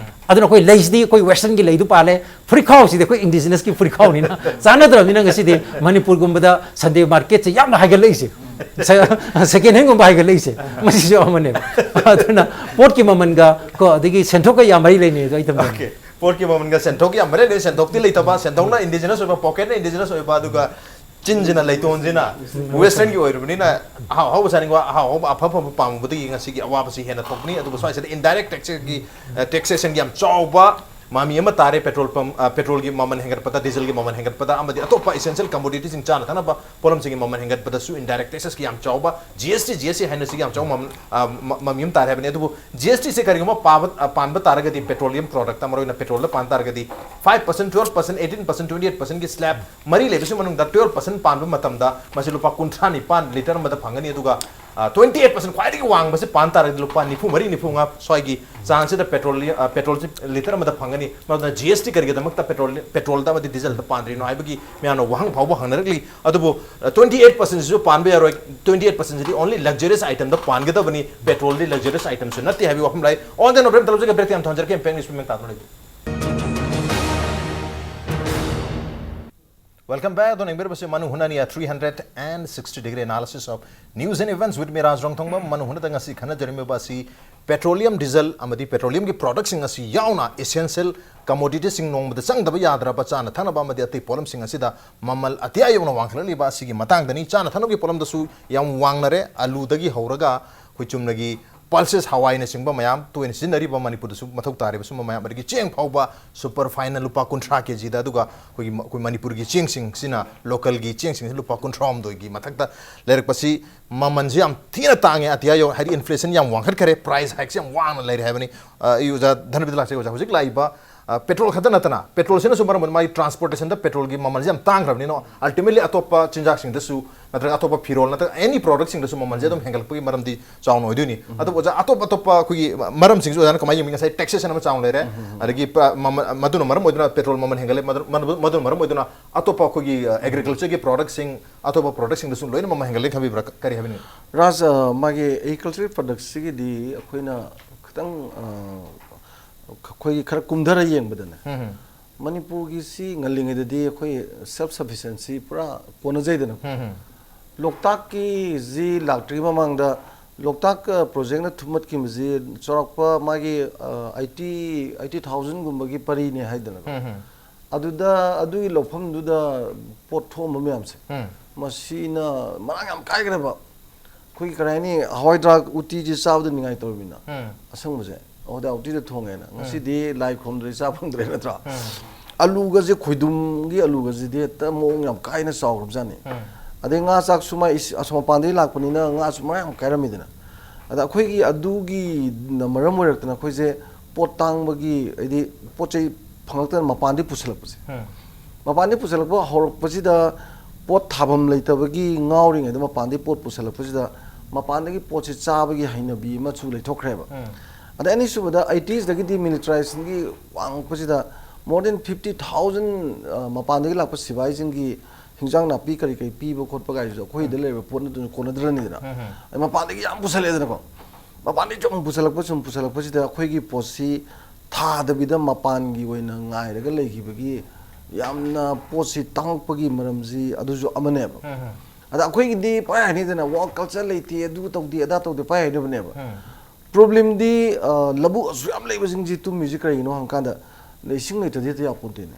ꯑꯗꯨꯅ ꯑꯩꯈꯣꯏ ꯂꯩꯁꯤꯗꯤ ꯑꯩꯈꯣꯏ ꯋꯦꯁꯇꯔꯟꯒꯤ ꯂꯩꯗꯨ ꯄꯥꯜꯂꯦ, ꯐꯨꯔꯤꯠꯈꯥꯎꯁꯤꯗꯤ ꯑꯩꯈꯣꯏ ꯏꯟꯗꯤꯖꯤꯅꯁꯀꯤ ꯐꯨꯔꯤꯠꯈꯥꯎꯅꯤꯅ ꯆꯥꯟꯅꯗ꯭ꯔꯕꯅꯤꯅ ꯉꯁꯤꯗꯤ ꯃꯅꯤꯄꯨꯔꯒꯨꯝꯕꯗ ꯁꯟꯗꯦ ꯃꯥꯔꯀꯦꯠꯁꯦ ꯌꯥꯝꯅ ꯍꯥꯏꯒꯠꯂꯛꯏꯁꯦ꯫ ꯁꯦ-, ꯁꯦꯀꯦꯟ ꯍꯦꯟꯒꯨꯝꯕ ꯍꯥꯏꯒꯠꯂꯛꯏꯁꯦ, ꯃꯁꯤꯁꯨ ꯑꯃꯅꯦꯕ꯫ ꯑꯗꯨꯅ ꯄꯣꯠꯀꯤ ꯃꯃꯜꯒ ꯀꯣ, ꯑꯗꯒꯤ ꯁꯦꯟꯊꯣꯛꯀ ꯌꯥꯝ ꯃꯔꯤ ꯂꯩꯅꯩ ꯑꯗꯣ ꯑꯩ ꯇꯝꯖꯒꯦ꯫ ꯑꯣꯀꯦ꯫ ꯄꯣꯠꯀꯤ ꯃꯃꯜꯒ ꯁꯦꯟꯊꯣꯛꯀꯤ ꯌꯥꯝ ꯃꯔꯤ ꯂꯩꯅꯩ꯫ ꯁꯦꯟꯊꯣꯛꯇꯤ ꯂꯩꯇꯕ, ꯁꯦꯟꯊꯣꯛꯅ ꯏꯟꯗꯤꯖꯤꯅꯁ ꯑꯣꯏꯕ, ꯄꯣꯀꯦꯠꯅ ꯏꯟꯗꯤꯖꯤꯅꯁ ꯑꯣꯏꯕ, ꯑꯗꯨꯒ ꯆꯤꯟꯁꯤꯅ, ꯂꯩꯇꯣꯟꯁꯤꯅ ꯋꯦꯁꯇꯔꯟꯒꯤ ꯑꯣꯏꯔꯕꯅꯤꯅ ꯑꯍꯥꯎ ꯑꯍꯥꯎꯕ ꯆꯥꯅꯤꯡꯕ, ꯑꯍꯥꯎ ꯑꯍꯥꯎꯕ ꯑꯐ ꯑꯐꯕ ꯄꯥꯝꯕꯗꯒꯤ ꯉꯁꯤꯒꯤ ꯑꯋꯥꯕꯁꯤ ꯍꯦꯟꯅ ꯊꯣꯛꯄꯅꯤ꯫ ꯑꯗꯨꯒ ꯁ꯭ꯋꯥꯏꯁꯤꯗ ꯏꯟꯗꯥꯏꯔꯦꯛ ꯇꯦꯛꯁꯀꯤ, ꯑ, ꯇꯦꯛꯁꯦꯁꯟꯒꯤ ꯌꯥꯝ ꯆꯥꯎꯕ ꯃꯃꯤ ꯑꯃ ꯇꯥꯔꯦ꯫ ꯄꯦꯇ꯭ꯔꯣꯜ ꯄꯝ, ꯑ, ꯄꯦꯇ꯭ꯔꯣꯜꯒꯤ ꯃꯃꯜ ꯍꯦꯟꯒꯠꯄꯗ, ꯗꯤꯖꯜꯒꯤ ꯃꯃꯜ ꯍꯦꯟꯒꯠꯄꯗ, ꯑꯃꯗꯤ ꯑꯇꯣꯞꯄ ꯏꯁꯦꯟꯁꯤꯌꯦꯜ ꯀꯃꯣꯗꯤꯇꯤꯁꯤꯡ, ꯆꯥꯅ ꯊꯛꯅꯕ ꯄꯣꯠꯂꯝꯁꯤꯡꯒꯤ ꯃꯃꯜ ꯍꯦꯟꯒꯠꯄꯗꯁꯨ ꯏꯟꯗꯥꯏꯔꯦꯛ ꯇꯦꯛꯁꯦꯁꯀꯤ ꯌꯥꯝ ꯆꯥꯎꯕ, ꯖꯤ ꯑꯦꯁ ꯇꯤ, ꯖꯤ ꯑꯦꯁ ꯇꯤ ꯍꯥꯏꯅ ꯁꯤꯒꯤ ꯌꯥꯝ ꯆꯥꯎꯕ ꯃꯃꯜ, ꯑ, ꯃ-, ꯃꯃꯤ ꯑꯃ ꯇꯥꯔꯦ ꯍꯥꯏꯕꯅꯤ꯫ ꯑꯗꯨꯕꯨ ꯖꯤ ꯑꯦꯁ ꯇꯤꯁꯦ ꯀꯔꯤꯒꯨꯝꯕ ꯄꯥꯕ, ꯑ, ꯄꯥꯟꯕ ꯇꯥꯔꯒꯗꯤ, ꯄꯦꯇ꯭ꯔꯣꯂꯤꯌꯝ ꯄ꯭ꯔꯣꯗꯛꯇ, ꯃꯔꯨꯑꯣꯏꯅ ꯄꯦꯇ꯭ꯔꯣꯜꯗ ꯄꯥꯟ ꯇꯥꯔꯒꯗꯤ, five percent, twelve percent, eighteen percent, twenty eight percentꯀꯤ ꯁ꯭ꯂꯦꯕ ꯃꯔꯤ ꯂꯩꯕꯁꯤ ꯃꯅꯨꯡꯗ twelve percent ꯄꯥꯟꯕ ꯃꯇꯝꯗ ꯃꯁꯤ ꯂꯨꯄꯥ ꯀꯨꯟꯊ꯭ꯔꯥ ꯅꯤꯄꯥꯟ ꯂꯤꯇꯔ ꯑꯃꯗ ꯐꯪꯒꯅꯤ꯫ ꯑꯗꯨꯒ ꯇ꯭ꯋꯦꯟꯇꯤ ꯑꯩꯠ ꯄꯥꯔꯁꯦꯟ ꯈ꯭ꯋꯥꯏꯗꯒꯤ ꯋꯥꯡꯕꯁꯤ ꯄꯥꯟ ꯇꯥꯔꯒꯗꯤ ꯂꯨꯄꯥ ꯅꯤꯐꯨ ꯃꯔꯤ, ꯅꯤꯐꯨ ꯃꯉꯥ ꯁ꯭ꯋꯥꯏꯒꯤ ꯆꯥꯡꯁꯤꯗ ꯄꯦꯇ꯭ꯔꯣꯜ, ꯄꯦꯇ꯭ꯔꯣꯜꯁꯤ ꯂꯤꯇꯔ ꯑꯃꯗ ꯐꯪꯒꯅꯤ꯫ ꯃꯗꯨꯅ ꯖꯤ ꯑꯦꯁ ꯇꯤ ꯀꯔꯤꯒꯤꯗꯃꯛꯇ ꯄꯦꯇ꯭ꯔꯣꯜ, ꯄꯦꯇ꯭ꯔꯣꯜꯗ ꯑꯃꯗꯤ ꯗꯤꯖꯜꯗ ꯄꯥꯟꯗ꯭ꯔꯤꯅꯣ ꯍꯥꯏꯕꯒꯤ ꯃꯌꯥꯝꯅ ꯋꯥꯍꯪ ꯐꯥꯎꯕ ꯍꯪꯅꯔꯛꯂꯤ꯫ ꯑꯗꯨꯕꯨ ꯇ꯭ꯋꯦꯟꯇꯤ ꯑꯩꯠ ꯄꯥꯔꯁꯦꯟꯁꯤꯁꯨ ꯄꯥꯟꯕ ꯌꯥꯔꯣꯏ꯫ ꯇ꯭ꯋꯦꯟꯇꯤ ꯑꯩꯠ ꯄꯥꯔꯁꯦꯟꯁꯤꯗꯤ only luxurious item ꯗ ꯄꯥꯟꯒꯗꯕꯅꯤ, ꯄꯦꯇ꯭ꯔꯣꯜꯗꯤ luxurious item ꯁꯨ ꯅꯠꯇꯦ ꯍꯥꯏꯕꯒꯤ ꯋꯥꯐꯝ ꯂꯥꯛꯏ꯫ On the note, ꯕ꯭ꯔꯦꯛ ꯇꯧꯖꯒꯦ, ꯕ꯭ꯔꯦꯛꯇ ꯌꯥꯝ ꯊꯝꯖꯔꯛꯀꯦ, ꯏꯝꯄꯦꯛ ꯅ꯭ꯌꯨꯁ ꯃꯦꯝ ꯇꯥꯗꯨꯅ ꯂꯩꯕꯤꯌꯨ꯫ Welcome back. ꯑꯗꯣ ꯌꯦꯡꯕꯤꯔꯤꯕꯁꯤ ꯃꯅꯨ ꯍꯨꯅꯥꯅꯤꯌꯥ three hundred and sixty degree analysis of news and events with me, ꯔꯥꯖ ꯔꯣꯡꯊꯣꯡꯕꯝ꯫ ꯃꯅꯨ ꯍꯨꯅꯗ ꯉꯁꯤ ꯈꯟꯅꯖꯔꯝꯃꯤꯕ ꯑꯁꯤ ꯄꯦꯇ꯭ꯔꯣꯂꯤꯌꯝ, ꯗꯤꯖꯜ ꯑꯃꯗꯤ ꯄꯦꯇ꯭ꯔꯣꯂꯤꯌꯝꯒꯤ ꯄ꯭ꯔꯗꯛꯁꯤꯡ ꯑꯁꯤ ꯌꯥꯎꯅ essential commoditiesꯁꯤꯡ, ꯅꯣꯡꯃꯗ ꯆꯪꯗꯕ ꯌꯥꯗ꯭ꯔꯕ ꯆꯥꯅ ꯊꯛꯅꯕ ꯑꯃꯗꯤ ꯑꯇꯩ ꯄꯣꯠꯂꯝꯁꯤꯡ ꯑꯁꯤꯗ ꯃꯃꯜ ꯑꯇꯤꯌꯥ ꯌꯧꯅ ꯋꯥꯡꯈꯠꯂꯛꯂꯤꯕ ꯑꯁꯤꯒꯤ ꯃꯇꯥꯡꯗꯅꯤ꯫ ꯆꯥꯅ ꯊꯛꯅꯕꯒꯤ ꯄꯣꯠꯂꯝꯗꯁꯨ ꯌꯥꯝ ꯋꯥꯡꯅꯔꯦ꯫ ꯑꯂꯨꯗꯒꯤ ꯍꯧꯔꯒ ꯑꯩꯈꯣꯏ ꯆꯨꯝꯅꯒꯤ pulses ꯍꯋꯥꯏꯅꯆꯤꯡꯕ ꯃꯌꯥꯝ ꯇꯣꯏꯅ ꯁꯤꯖꯤꯟꯅꯔꯤꯕ ꯃꯅꯤꯄꯨꯔꯗꯁꯨ ꯃꯊꯧ ꯇꯥꯔꯤꯕ ꯁꯨꯝꯕ ꯃꯌꯥꯝ, ꯑꯗꯒꯤ ꯆꯦꯡ ꯐꯥꯎꯕ super fineꯅ ꯂꯨꯄꯥ ꯀꯨꯟꯊ꯭ꯔꯥ ꯀꯦ ꯖꯤꯗ, ꯑꯗꯨꯒ ꯑꯩꯈꯣꯏꯒꯤ, ꯑꯩꯈꯣꯏ ꯃꯅꯤꯄꯨꯔꯒꯤ ꯆꯦꯡꯁꯤꯡꯁꯤꯅ, local ꯒꯤ ꯆꯦꯡꯁꯤꯡꯁꯤ ꯂꯨꯄꯥ ꯀꯨꯟꯊ꯭ꯔꯥ ꯍꯨꯝꯗꯣꯏꯒꯤ ꯃꯊꯛꯇ ꯂꯩꯔꯛꯄꯁꯤ ꯃꯃꯜꯁꯤ ꯌꯥꯝ ꯊꯤꯅ ꯇꯥꯡꯉꯦ꯫ ꯑꯇꯤꯌꯥ ꯌꯧ-, ꯍꯥꯏꯗꯤ inflation ꯌꯥꯝ ꯋꯥꯡꯈꯠꯈ꯭ꯔꯦ, price hike ꯁꯤ ꯌꯥꯝ ꯋꯥꯡꯅ ꯂꯩꯔꯦ ꯍꯥꯏꯕꯅꯤ꯫ ꯑ, ꯑꯩ ꯑꯣꯖꯥ ꯙꯅꯕꯤꯗ ꯂꯥꯛꯆꯒꯦ꯫ ꯑꯣꯖꯥ, ꯍꯧꯖꯤꯛ ꯂꯥꯛꯏꯕ, ꯑ, ꯄꯦꯇ꯭ꯔꯣꯜ ꯈꯛꯇ ꯅꯠꯇꯅ, ꯄꯦꯇ꯭ꯔꯣꯜꯁꯤꯅꯁꯨ ꯃꯔꯝ ꯑꯣꯏꯗꯨꯅ ꯃꯥꯒꯤ transportation ꯗ ꯄꯦꯇ꯭ꯔꯣꯜꯒꯤ ꯃꯃꯜꯁꯤ ꯌꯥꯝ ꯇꯥꯡꯈ꯭ꯔꯕꯅꯤꯅ, ultimately ꯑꯇꯣꯞꯄ ꯆꯤꯟꯖꯥꯛꯁꯤꯡꯗꯁꯨ ꯅꯠꯇ꯭ꯔꯒ ꯑꯇꯣꯞꯄ ꯐꯤꯔꯣꯜ ꯅꯠꯇ꯭ꯔꯒ any product ꯁꯤꯡꯗꯁꯨ ꯃꯃꯜꯁꯦ ꯑꯗꯨꯝ ꯍꯦꯟꯒꯠꯂꯛꯄꯒꯤ ꯃꯔꯝꯗꯤ ꯆꯥꯎꯅ ꯑꯣꯏꯗꯣꯏꯅꯤ꯫ ꯑꯗꯨꯕꯨ ꯑꯣꯖꯥ, ꯑꯇꯣꯞ ꯑꯇꯣꯞꯄ ꯑꯩꯈꯣꯏꯒꯤ ꯃꯔꯝꯁꯤꯡꯁꯨ ꯑꯣꯖꯥꯅ ꯀꯃꯥꯏꯅ ꯌꯦꯡꯕꯤ? ꯉꯁꯥꯏ taxation ꯑꯃ ꯆꯥꯎꯅ ꯂꯩꯔꯦ, ꯑꯗꯒꯤ ꯄ-, ꯃꯃꯜ, ꯃꯗꯨꯅ ꯃꯔꯝ ꯑꯣꯏꯗꯨꯅ ꯄꯦꯇ꯭ꯔꯣꯜ ꯃꯃꯜ ꯍꯦꯟꯒꯠꯂꯦ, ꯃꯗꯨ-, ꯃꯗꯨ-, ꯃꯗꯨꯅ ꯃꯔꯝ ꯑꯣꯏꯗꯨꯅ ꯑꯇꯣꯞꯄ ꯑꯩꯈꯣꯏꯒꯤ, ꯑ, agriculture ꯒꯤ product ꯁꯤꯡ, ꯑꯇꯣꯞꯄ product ꯁꯤꯡꯗꯁꯨ ꯂꯣꯏꯅ ꯃꯃꯜ ꯍꯦꯟꯒꯠꯂꯦ ꯈꯟꯕꯤꯕ꯭ꯔꯥ? ꯀ-, ꯀꯔꯤ ꯍꯥꯏꯕꯤꯅꯤꯡꯉꯤ? ꯔꯥꯖ, ꯑ, ꯃꯥꯒꯤ agriculture product ꯁꯤꯒꯤꯗꯤ ꯑꯩꯈꯣꯏꯅ ꯈꯤꯇꯪ, ꯑ, ꯑꯩꯈꯣꯏꯒꯤ ꯈꯔ ꯀꯨꯝꯊꯔ ꯌꯦꯡꯕꯗꯅꯦ, ꯎꯝ, ꯎꯝ꯫ ꯃꯅꯤꯄꯨꯔꯒꯤꯁꯤ ꯉꯜꯂꯤꯉꯩꯗꯗꯤ ꯑꯩꯈꯣꯏ self sufficiency ꯄꯨꯔꯥ ꯀꯣꯟꯅꯖꯩꯗꯅ꯫ ꯎꯝ, ꯎꯝ꯫ ꯂꯣꯛꯇꯥꯛꯀꯤꯁꯤ ꯂꯥꯛꯇ꯭ꯔꯤꯉꯩ ꯃꯃꯥꯡꯗ ꯂꯣꯛꯇꯥꯛ, ꯑ, project ꯅ ꯊꯨꯝꯃꯠꯈꯤꯕꯁꯤ ꯆꯥꯎꯔꯥꯛꯄ ꯃꯥꯒꯤ, ꯑ, eighty, eighty thousand ꯒꯨꯝꯕꯒꯤ ꯄꯔꯤꯅꯦ ꯍꯥꯏꯗꯅꯀꯣ꯫ ꯎꯝ, ꯎꯝ꯫ ꯑꯗꯨꯗ, ꯑꯗꯨꯒꯤ ꯂꯧꯐꯝꯗꯨꯗ ꯄꯣꯠ ꯊꯣꯛꯑꯝꯕ ꯃꯌꯥꯝꯁꯦ, ꯎꯝ꯫ ꯃꯁꯤꯅ ꯃꯔꯥꯡ ꯌꯥꯝ ꯀꯥꯏꯈ꯭ꯔꯦꯕ꯫ ꯑꯩꯈꯣꯏꯒꯤ ꯀꯔꯤ ꯍꯥꯏꯅꯤ, ꯍꯋꯥꯏ ꯊ꯭ꯔꯥꯛ ꯎꯇꯤꯁꯦ ꯆꯥꯕꯗ ꯅꯤꯡꯉꯥꯏ ꯇꯧꯔꯃꯤꯅ, ꯎꯝ꯫ ꯑꯁꯪꯕꯁꯦ꯫ ꯑꯗ ꯎꯇꯤꯗ ꯊꯣꯡꯉꯦꯅ꯫ ꯎꯝ꯫ ꯉꯁꯤꯗꯤ ꯂꯥꯏ ꯈꯨꯔꯨꯝꯗ꯭ꯔꯗꯤ ꯆꯥ ꯐꯪꯗ꯭ꯔꯦ ꯅꯠꯇ꯭ꯔꯥ? ꯎꯝ꯫ ꯑꯂꯨꯒꯁꯦ, ꯈꯣꯏꯗꯨꯝꯒꯤ ꯑꯂꯨꯒꯁꯤꯗꯤ ꯍꯦꯛꯇ ꯃꯑꯣꯡ ꯌꯥꯝ ꯀꯥꯏꯅ ꯆꯥꯎꯔꯕꯖꯥꯠꯅꯤ꯫ ꯎꯝ꯫ ꯑꯗꯩ ꯉꯥ ꯆꯥꯛꯁꯨ ꯃꯥꯏ ꯏꯁ-, ꯑꯁꯣꯝ ꯃꯄꯥꯟꯗꯒꯤ ꯂꯥꯛꯄꯅꯤꯅ ꯉꯥꯁꯨ ꯃꯔꯥꯡ ꯌꯥꯝ ꯀꯥꯏꯔꯝꯃꯤꯗꯅ꯫ ꯑꯗ ꯑꯩꯈꯣꯏꯒꯤ ꯑꯗꯨꯒꯤꯅ ꯃꯔꯝ ꯑꯣꯏꯔꯛꯇꯅ ꯑꯩꯈꯣꯏꯁꯦ ꯄꯣꯠ ꯇꯥꯡꯕꯒꯤ, ꯍꯥꯏꯗꯤ ꯄꯣꯠ ꯆꯩ ꯐꯪꯉꯛꯇꯅ ꯃꯄꯥꯟꯗꯒꯤ ꯄꯨꯁꯜꯂꯛꯄꯁꯦ꯫ ꯎꯝ꯫ ꯃꯄꯥꯟꯗꯒꯤ ꯄꯨꯁꯜꯂꯛꯄ ꯍꯧꯔꯛꯄꯁꯤꯗ ꯄꯣꯠ ꯊꯥꯐꯝ ꯂꯩꯇꯕꯒꯤ ꯉꯥꯎꯔꯤꯉꯩꯗ ꯃꯄꯥꯟꯗꯒꯤ ꯄꯣꯠ ꯄꯨꯁꯜꯂꯛꯄꯁꯤꯗ ꯃꯄꯥꯟꯗꯒꯤ ꯄꯣꯠꯁꯤ ꯆꯥꯕꯒꯤ ꯍꯩꯅꯕꯤ ꯑꯃꯁꯨ ꯂꯩꯊꯣꯛꯈ꯭ꯔꯦꯕ꯫ ꯑꯗ ꯑꯅꯤꯁꯨꯕꯗ ꯑꯩꯇꯤꯁꯇꯒꯤꯗꯤ ꯃꯤꯂꯤꯇꯔꯥꯏꯖꯦꯁꯟꯒꯤ ꯋꯥꯡꯉꯛꯄꯁꯤꯗ more than fifty thousand ꯃꯄꯥꯟꯗꯒꯤ ꯂꯥꯛꯄ ꯁꯤꯐꯥꯏꯁꯤꯡꯒꯤ ꯍꯤꯟꯖꯥꯡ ꯅꯥꯄꯤ ꯀꯔꯤ ꯀꯔꯤ ꯄꯤꯕ ꯈꯣꯠꯄ ꯀꯥꯏꯁꯤꯁꯨ ꯑꯩꯈꯣꯏꯗ ꯂꯩꯔꯤꯕ ꯄꯣꯠ ꯅꯠꯇꯅ ꯀꯣꯟꯅꯗ꯭ꯔꯅꯤꯗꯅ꯫ ꯑꯗ ꯃꯄꯥꯟꯗꯒꯤ ꯌꯥꯝ ꯄꯨꯁꯜꯂꯛꯑꯦꯗꯅꯀꯣ꯫ ꯃꯄꯥꯟꯗꯒꯤ ꯁꯨꯝ ꯄꯨꯁꯜꯂꯛꯄ ꯁꯨꯝ ꯄꯨꯁꯜꯂꯛꯄꯁꯤꯗ ꯑꯩꯈꯣꯏꯒꯤ ꯄꯣꯠꯁꯤ ꯊꯥꯗꯕꯤꯗ ꯃꯄꯥꯟꯒꯤ ꯑꯣꯏꯅ ꯉꯥꯏꯔꯒ ꯂꯩꯈꯤꯕꯒꯤ ꯌꯥꯝꯅ ꯄꯣꯠꯁꯤ ꯇꯥꯡꯉꯛꯄꯒꯤ ꯃꯔꯝꯁꯤ ꯑꯗꯨꯁꯨ ꯑꯃꯅꯦꯕ꯫ ꯑꯗ ꯑꯩꯈꯣꯏꯒꯤꯗꯤ ꯄꯥꯏ ꯍꯥꯏꯅꯤꯗꯅ ꯋꯥꯔꯛ ꯀꯜꯆꯔ ꯂꯩꯇꯦ, ꯑꯗꯨ ꯇꯧꯗꯦ, ꯑꯗꯥ ꯇꯧꯗꯦ ꯄꯥꯏ ꯍꯥꯏꯅꯕꯅꯦꯕ꯫ ꯄ꯭ꯔꯣꯕ꯭ꯂꯦꯝꯗꯤ ꯂꯧꯕꯨꯛ ꯑꯁꯨꯛ ꯌꯥꯝ ꯂꯩꯕꯁꯤꯡꯁꯤ ꯇꯨꯝꯃꯤꯁꯤ ꯀꯔꯤꯒꯤꯅꯣ ꯍꯪꯀꯥꯟꯗ ꯏꯁꯤꯡ ꯂꯩꯇ꯭ꯔꯗꯤ ꯍꯦꯛꯇ ꯌꯥꯄꯣꯟꯇꯦꯅꯦ꯫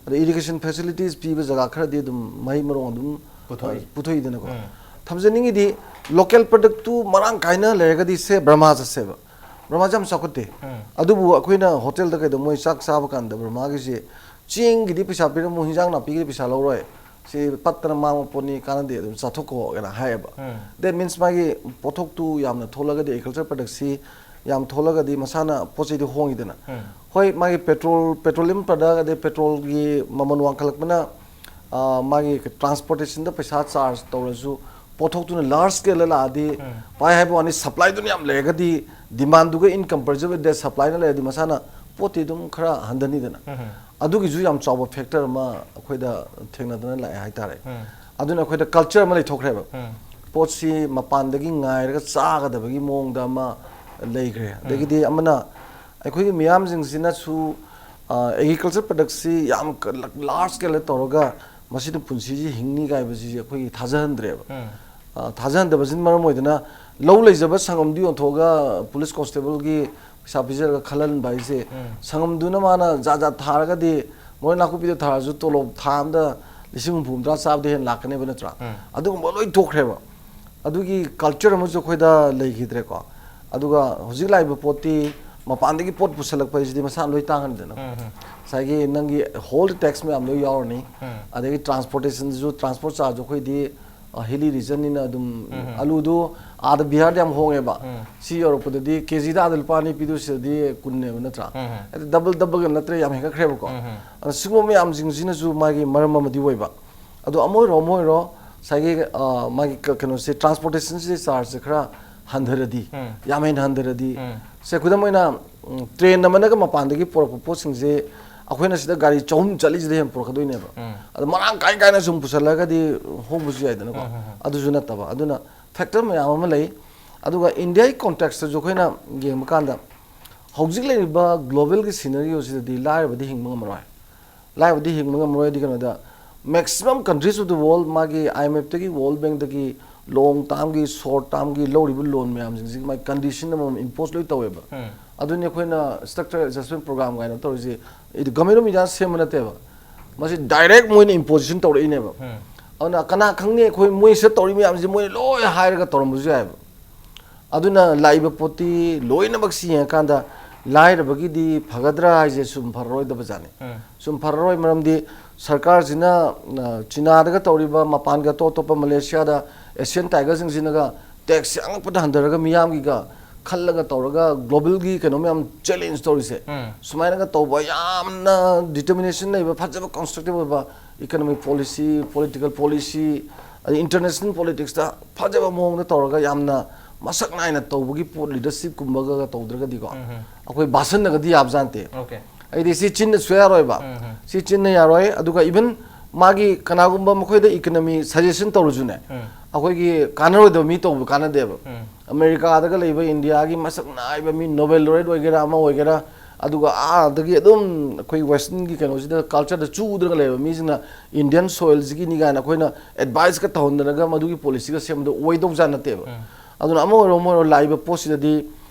ꯑꯗ ꯏꯔꯤꯒꯦꯁꯟ ꯐꯦꯁꯤꯂꯤꯇꯤꯁ ꯄꯤꯕ ꯖꯒꯥ ꯈꯔꯗꯤ ꯑꯗꯨꯝ ꯃꯍꯩ ꯃꯔꯣꯡ ꯑꯗꯨꯝ ꯄꯨꯊꯣꯛꯏ꯫ ꯄꯨꯊꯣꯛꯏꯗꯅꯀꯣ꯫ ꯊꯝꯖꯅꯤꯡꯉꯤꯗꯤ ꯂꯣꯀꯦꯜ ꯄ꯭ꯔꯗꯛꯇꯨ ꯃꯔꯥꯡ ꯀꯥꯏꯅ ꯂꯩꯔꯒꯗꯤ ꯁꯦ ꯕꯔꯃꯥ ꯆꯠꯁꯦꯕ꯫ ꯕꯔꯃꯥꯁꯦ ꯌꯥꯝ ꯆꯥꯎꯈꯠꯇꯦ꯫ ꯑꯗꯨꯕꯨ ꯑꯩꯈꯣꯏꯅ ꯍꯣꯇꯦꯜꯗ ꯀꯩꯗ ꯃꯣꯏ ꯆꯥꯛ ꯆꯥꯕ ꯀꯥꯟꯗ ꯕꯔꯃꯥꯒꯤꯁꯤ ꯆꯦꯡꯒꯤꯗꯤ ꯄꯩꯁꯥ ꯄꯤꯔꯝꯃꯨ, ꯍꯤꯟꯖꯥꯡ ꯅꯥꯄꯤꯒꯤꯗꯤ ꯄꯩꯁꯥ ꯂꯧꯔꯣꯏ, ꯁꯤ ꯄꯠꯇꯅ ꯃꯥꯡꯕ ꯄꯣꯠꯅꯤ, ꯀꯥꯟꯅꯗꯦ, ꯑꯗꯨꯝ ꯆꯥꯊꯣꯛꯀꯣ ꯀꯥꯏꯅ ꯍꯥꯏꯌꯦꯕ꯫ That means ꯃꯥꯒꯤ ꯄꯣꯠꯊꯣꯛꯇꯨ ꯌꯥꯝꯅ ꯊꯣꯛꯂꯒꯗꯤ, ꯑꯦꯒ꯭ꯔꯤꯀꯜꯆꯔ ꯄ꯭ꯔꯗꯛꯁꯤ ꯌꯥꯝ ꯊꯣꯛꯂꯒꯗꯤ ꯃꯁꯥꯅ ꯄꯣꯠ ꯆꯩꯗꯨ ꯍꯣꯡꯉꯤꯗꯅ꯫ ꯍꯣꯏ, ꯃꯥꯒꯤ ꯄꯦꯇ꯭ꯔꯣꯜ, ꯄꯦꯇ꯭ꯔꯣꯂꯤꯌꯝ ꯄ꯭ꯔꯗꯛ ꯑꯗꯩ ꯄꯦꯇ꯭ꯔꯣꯜꯒꯤ ꯃꯃꯜ ꯋꯥꯡꯈꯠꯂꯛꯄꯅ ꯃꯥꯒꯤ ꯇ꯭ꯔꯥꯟꯁꯄꯣꯔꯇꯦꯁꯟꯗ ꯄꯩꯁꯥ ꯆꯥꯔꯖ ꯇꯧꯔꯁꯨ ꯄꯣꯠꯊꯣꯛꯇꯨꯅ ꯂꯥꯔꯖ ꯁ꯭ꯀꯦꯜꯗ ꯂꯥꯛꯑꯗꯤ ꯄꯥꯏ ꯍꯥꯏꯕ ꯋꯥꯅꯤ, ꯁꯄ꯭ꯂꯥꯏꯗꯨꯅ ꯌꯥꯝ ꯂꯩꯔꯒꯗꯤ, ꯗꯤꯃꯥꯟꯗꯨꯒ ꯏꯟ ꯀꯝꯄꯦꯔꯤꯖꯟꯗ ꯁꯄ꯭ꯂꯥꯏꯅ ꯂꯩꯔꯗꯤ ꯃꯁꯥꯅ ꯄꯣꯠꯇꯤ ꯑꯗꯨꯝ ꯈꯔ ꯍꯟꯊꯅꯤꯗꯅ꯫ ꯑꯗꯨꯒꯤꯁꯨ ꯌꯥꯝ ꯆꯥꯎꯕ ꯐꯦꯛꯇꯔ ꯑꯃ ꯑꯩꯈꯣꯏꯗ ꯊꯦꯡꯅꯗꯅ ꯂꯥꯛꯑꯦ ꯍꯥꯏꯇꯥꯔꯦ꯫ ꯑꯗꯨꯅ ꯑꯩꯈꯣꯏꯗ ꯀꯜꯆꯔ ꯑꯃ ꯂꯩꯊꯣꯛꯈ꯭ꯔꯦꯕ꯫ ꯄꯣꯠꯁꯤ ꯃꯄꯥꯟꯗꯒꯤ ꯉꯥꯏꯔꯒ ꯆꯥꯒꯗꯕꯒꯤ ꯃꯑꯣꯡꯗ ꯑꯃ ꯂꯩꯈ꯭ꯔꯦ꯫ ꯑꯗꯒꯤꯗꯤ ꯑꯃꯅ ꯑꯩꯈꯣꯏꯒꯤ ꯃꯤꯌꯥꯝꯁꯤꯡꯁꯤꯅꯁꯨ ꯑꯦꯒ꯭ꯔꯤꯀꯜꯆꯔ ꯄ꯭ꯔꯗꯛꯁꯤ ꯌꯥꯝ ꯂꯥꯔꯖ ꯁ꯭ꯀꯦꯜꯗ ꯇꯧꯔꯒ ꯃꯁꯤꯅ ꯄꯨꯟꯁꯤꯁꯤ ꯍꯤꯡꯅꯤ ꯀꯥꯏꯕꯁꯤ ꯑꯩꯈꯣꯏꯒꯤ ꯊꯥꯖꯍꯟꯗ꯭ꯔꯦꯕ꯫ ꯊꯥꯖꯍꯟꯗꯕꯁꯤꯅ ꯃꯔꯝ ꯑꯣꯏꯗꯅ ꯂꯧ ꯂꯩꯖꯕ ꯁꯪꯒꯝꯗꯨ ꯌꯣꯟꯊꯣꯛꯑꯒ ꯄꯨꯂꯤꯁ ꯀꯣꯟꯁꯇꯦꯕꯜꯒꯤ ꯄꯩꯁꯥ ꯄꯤꯖꯔꯒ ꯈꯜꯍꯟꯕ ꯍꯥꯏꯁꯦ, ꯁꯪꯒꯝꯗꯨꯅ ꯃꯥꯅ ꯖꯥꯠ ꯖꯥꯠ ꯊꯥꯔꯒꯗꯤ, ꯃꯣꯏ ꯅꯥꯀꯨꯞꯄꯤꯗ ꯊꯥꯔꯁꯨ ꯇꯣꯂꯣꯞ ꯊꯥ ꯑꯃꯗ ꯂꯤꯁꯤꯡ ꯍꯨꯝꯐꯨ ꯍꯨꯝꯗ꯭ꯔꯥ ꯆꯥꯕꯗ ꯍꯦꯟꯅ ꯂꯥꯛꯀꯅꯦꯕ, ꯅꯠꯇ꯭ꯔꯥ? ꯑꯗꯨꯒꯨꯝꯕ ꯂꯣꯏ ꯊꯣꯛꯈ꯭ꯔꯦꯕ꯫ ꯑꯗꯨꯒꯤ ꯀꯜꯆꯔ ꯑꯃꯁꯨ ꯑꯩꯈꯣꯏꯗ ꯂꯩꯈꯤꯗ꯭ꯔꯦꯀꯣ꯫ ꯑꯗꯨꯒ ꯍꯧꯖꯤꯛ ꯂꯥꯛꯏꯕ ꯄꯣꯠꯇꯤ ꯃꯄꯥꯟꯗꯒꯤ ꯄꯣꯠ ꯄꯨꯁꯜꯂꯛꯄ ꯍꯥꯏꯁꯤꯗꯤ ꯃꯁꯥꯅ ꯂꯣꯏ ꯇꯥꯡꯍꯟꯗꯅ꯫ ꯉꯁꯥꯏꯒꯤ ꯅꯪꯒꯤ ꯍꯣꯜ ꯇꯦꯛꯁ ꯃꯌꯥꯝ ꯂꯣꯏ ꯌꯥꯎꯔꯅꯤ꯫ ꯑꯗꯒꯤ ꯇ꯭ꯔꯥꯟꯁꯄꯣꯔꯇꯦꯁꯟꯁꯨ, ꯇ꯭ꯔꯥꯟꯁꯄꯣꯔꯠ ꯆꯥꯔꯖꯁꯨ ꯑꯩꯈꯣꯏꯗꯤ ꯍꯤꯂꯤ ꯔꯤꯖꯟꯅꯤꯅ ꯑꯗꯨꯝ ꯑꯂꯨꯗꯣ ꯑꯥꯗ ꯕꯤꯍꯥꯔꯗ ꯌꯥꯝ ꯍꯣꯡꯉꯦꯕ꯫ ꯁꯤ ꯌꯧꯔꯛꯄꯗꯗꯤ ꯀꯦꯖꯤꯗ ꯑꯥꯗ ꯂꯨꯄꯥ ꯑꯅꯤ ꯄꯤꯗꯣꯏ ꯁꯤꯗꯗꯤ ꯀꯨꯟꯅꯦꯕ, ꯅꯠꯇ꯭ꯔꯥ? ꯍꯥꯏꯗꯤ ꯗꯕꯜ ꯗꯕꯜꯒ ꯅꯠꯇ꯭ꯔꯦ, ꯌꯥꯝ ꯍꯦꯟꯒꯠꯈ꯭ꯔꯦꯕꯀꯣ꯫ ꯑꯗꯣ ꯁꯤꯒꯨꯝꯕ ꯃꯌꯥꯝꯁꯤꯡꯁꯤꯅꯁꯨ ꯃꯥꯒꯤ ꯃꯔꯝ ꯑꯃꯗꯤ ꯑꯣꯏꯕ꯫ ꯑꯗꯣ ꯑꯃ ꯑꯣꯏꯔꯣ ꯑꯃ ꯑꯣꯏꯔꯣ, ꯉꯁꯥꯏꯒꯤ ꯑ, ꯃꯥꯒꯤ ꯀ- ꯀꯩꯅꯣꯁꯦ, ꯇ꯭ꯔꯥꯟꯁꯄꯣꯔꯇꯦꯁꯟꯁꯤ ꯆꯥꯔꯖꯁꯦ ꯈꯔ ꯍꯟꯊꯔꯗꯤ, ꯎꯝ. ꯌꯥꯝ ꯍꯦꯟꯅ ꯍꯟꯊꯔꯗꯤ, ꯎꯝ. ꯁꯦ, ꯈꯨꯗꯝ ꯑꯣꯏꯅ, ꯎꯝ, ꯇ꯭ꯔꯦꯟ ꯑꯃꯅꯒ ꯃꯄꯥꯟꯗꯒꯤ ꯄꯨꯔꯛꯄ ꯄꯣꯠꯁꯤꯡꯁꯦ ꯑꯩꯈꯣꯏꯅ ꯁꯤꯗ ꯒꯥꯔꯤ ꯆꯍꯨꯝ ꯆꯠꯂꯤꯁꯤꯗ ꯍꯦꯟꯅ ꯄꯨꯔꯛꯀꯗꯣꯏꯅꯦꯕ꯫ ꯎꯝ. ꯑꯗꯣ ꯃꯔꯥꯡ ꯀꯥꯏ ꯀꯥꯏꯅ ꯁꯨꯝ ꯄꯨꯁꯜꯂꯒꯗꯤ ꯍꯣꯡꯕꯁꯨ ꯌꯥꯏꯗꯅꯀꯣ꯫ ꯎꯝ, ꯎꯝ, ꯎꯝ. ꯑꯗꯨꯁꯨ ꯅꯠꯇꯕ, ꯑꯗꯨꯅ ꯐꯦꯛꯇꯔ ꯃꯌꯥꯝ ꯑꯃ ꯂꯩ꯫ ꯑꯗꯨꯒ ꯏꯟꯗꯤꯌꯥꯒꯤ ꯀꯣꯟꯇꯦꯛꯁꯇꯁꯨ ꯑꯩꯈꯣꯏꯅ ꯌꯦꯡꯕ ꯀꯥꯟꯗ, ꯍꯧꯖꯤꯛ ꯂꯩꯔꯤꯕ ꯒ꯭ꯂꯣꯕꯦꯜꯒꯤ ꯁꯤꯅꯔꯤꯑꯣꯁꯤꯗꯗꯤ ꯂꯥꯏꯔꯕꯗꯤ ꯍꯤꯡꯕ ꯉꯝꯃꯔꯣꯏ꯫ ꯂꯥꯏꯔꯕꯗꯤ ꯍꯤꯡꯕ ꯉꯝꯃꯔꯣꯏꯗꯤ ꯀꯩꯅꯣꯗ, maximum countries of the world, ꯃꯥꯒꯤ IMFꯇꯒꯤ, World Bankꯇꯒꯤ, long termꯒꯤ, short termꯒꯤ ꯂꯧꯔꯤꯕ loan ꯃꯌꯥꯝꯁꯤꯡꯁꯤ ꯃꯥꯒꯤ condition ꯑꯃꯃꯝ impose ꯂꯣꯏ ꯇꯧꯋꯦꯕ꯫ ꯎꯝ. ꯑꯗꯨꯅꯤ ꯑꯩꯈꯣꯏꯅ structural adjustment program ꯀꯥꯏꯅ ꯇꯧꯔꯤꯁꯦ, government of India ꯁꯦꯝꯕ ꯅꯠꯇꯦꯕ, ꯃꯁꯤ direct ꯃꯣꯏꯅ imposition ꯇꯧꯔꯛꯏꯅꯦꯕ꯫ ꯎꯝ. ꯑꯗꯨꯅ ꯀꯅꯥ ꯈꯪꯅꯤ, ꯑꯩꯈꯣꯏ ꯃꯣꯏ ꯁꯤꯗ ꯇꯧꯔꯤ ꯃꯌꯥꯝꯁꯤ ꯃꯣꯏꯅ ꯂꯣꯏ ꯍꯥꯏꯔꯒ ꯇꯧꯔꯝꯕꯁꯨ ꯌꯥꯏꯕ꯫ ꯑꯗꯨꯅ ꯂꯥꯛꯏꯕ ꯄꯣꯠꯇꯤ ꯂꯣꯏꯅꯃꯛꯁꯤ ꯌꯦꯡꯉꯀꯥꯟꯗ ꯂꯥꯏꯔꯕꯒꯤꯗꯤ ꯐꯒꯗ꯭ꯔꯥ ꯍꯥꯏꯁꯦ ꯁꯨꯝ ꯐꯔꯔꯣꯏꯗꯕ ꯖꯥꯠꯅꯤ꯫ ꯎꯝ. ꯁꯨꯝ ꯐꯔꯔꯣꯏ, ꯃꯔꯝꯗꯤ ꯁꯔꯀꯥꯔꯁꯤꯅ, ꯑ, ꯆꯤꯅꯥꯗꯒ ꯇꯧꯔꯤꯕ, ꯃꯄꯥꯟꯒꯤ ꯑꯇꯣꯞ ꯑꯇꯣꯞꯄ ꯃꯂꯦꯁꯤꯌꯥꯗ Asian tigerꯁꯤꯡꯁꯤꯅꯒ tax ꯑꯉꯛꯄꯗ ꯍꯟꯊꯔꯒ ꯃꯤꯌꯥꯝꯒꯤꯒ ꯈꯜꯂꯒ ꯇꯧꯔꯒ globalꯒꯤ ꯀꯩꯅꯣ ꯃꯌꯥꯝ challenge ꯇꯧꯔꯤꯁꯦ, ꯎꯝ. ꯁꯨꯃꯥꯏꯅꯒ ꯇꯧꯕ ꯌꯥꯝꯅ determination ꯂꯩꯕ, ꯐꯖꯕ constructive ꯑꯣꯏꯕ economic policy, political policy, ꯑꯗꯩ international politicsꯇ ꯐꯖꯕ ꯃꯑꯣꯡꯗ ꯇꯧꯔꯒ ꯌꯥꯝꯅ ꯃꯁꯛ ꯅꯥꯏꯅ ꯇꯧꯕꯒꯤ ꯄꯣꯠ, leadershipꯀꯨꯝꯕꯒ ꯇꯧꯗ꯭ꯔꯒꯗꯤꯀꯣ, ꯎꯝ. ꯑꯩꯈꯣꯏ ꯚꯥꯁꯟꯅꯒꯗꯤ ꯌꯥꯕꯖꯥꯠ ꯅꯠꯇꯦ꯫ Okay. ꯑꯩꯗꯤ ꯁꯤ ꯆꯤꯟꯅ ꯁꯨꯌꯥ ꯌꯥꯔꯣꯏꯕ꯫ ꯎꯝ. ꯁꯤ ꯆꯤꯟꯅ ꯌꯥꯔꯣꯏ꯫ ꯑꯗꯨꯒ even ꯃꯥꯒꯤ ꯀꯅꯥꯒꯨꯝꯕ ꯃꯈꯣꯏꯗ economy suggestion ꯇꯧꯔꯁꯨꯅꯦ, ꯎꯝ. ꯑꯩꯈꯣꯏꯒꯤ ꯀꯥꯟꯅꯔꯣꯏꯗꯕ ꯃꯤ ꯇꯧꯕ ꯀꯥꯟꯅꯗꯦꯕ꯫ ꯎꯝ. ꯑꯃꯦꯔꯤꯀꯥꯗꯒ ꯂꯩꯕ ꯏꯟꯗꯤꯌꯥꯒꯤ ꯃꯁꯛ ꯅꯥꯏꯕ ꯃꯤ, Nobel laureate ꯑꯣꯏꯒꯦꯔꯥ, ꯑꯃ ꯑꯣꯏꯒꯦꯔꯥ, ꯑꯗꯨꯒ ꯑꯥꯗꯒꯤ ꯑꯗꯨꯝ ꯑꯩꯈꯣꯏ westernꯒꯤ ꯀꯩꯅꯣꯁꯤꯗ, cultureꯗ ꯆꯨꯗ꯭ꯔꯒ ꯂꯩꯕ ꯃꯤꯁꯤꯡꯅ Indian soilꯁꯤꯒꯤꯅꯤ ꯀꯥꯏꯅ ꯑꯩꯈꯣꯏꯅ adviceꯀ ꯇꯧꯍꯟꯗꯅꯒ ꯃꯗꯨꯒꯤ policyꯒ ꯁꯦꯝꯕꯗꯣ ꯑꯣꯏꯗꯧꯖꯥꯠ ꯅꯠꯇꯦꯕ꯫ ꯎꯝ. ꯑꯗꯨꯅ ꯑꯃ ꯑꯣꯏꯔꯣ, ꯑꯃ ꯑꯣꯏꯔꯣ, ꯂꯥꯛꯏꯕ ꯄꯣꯠꯁꯤꯗꯗꯤ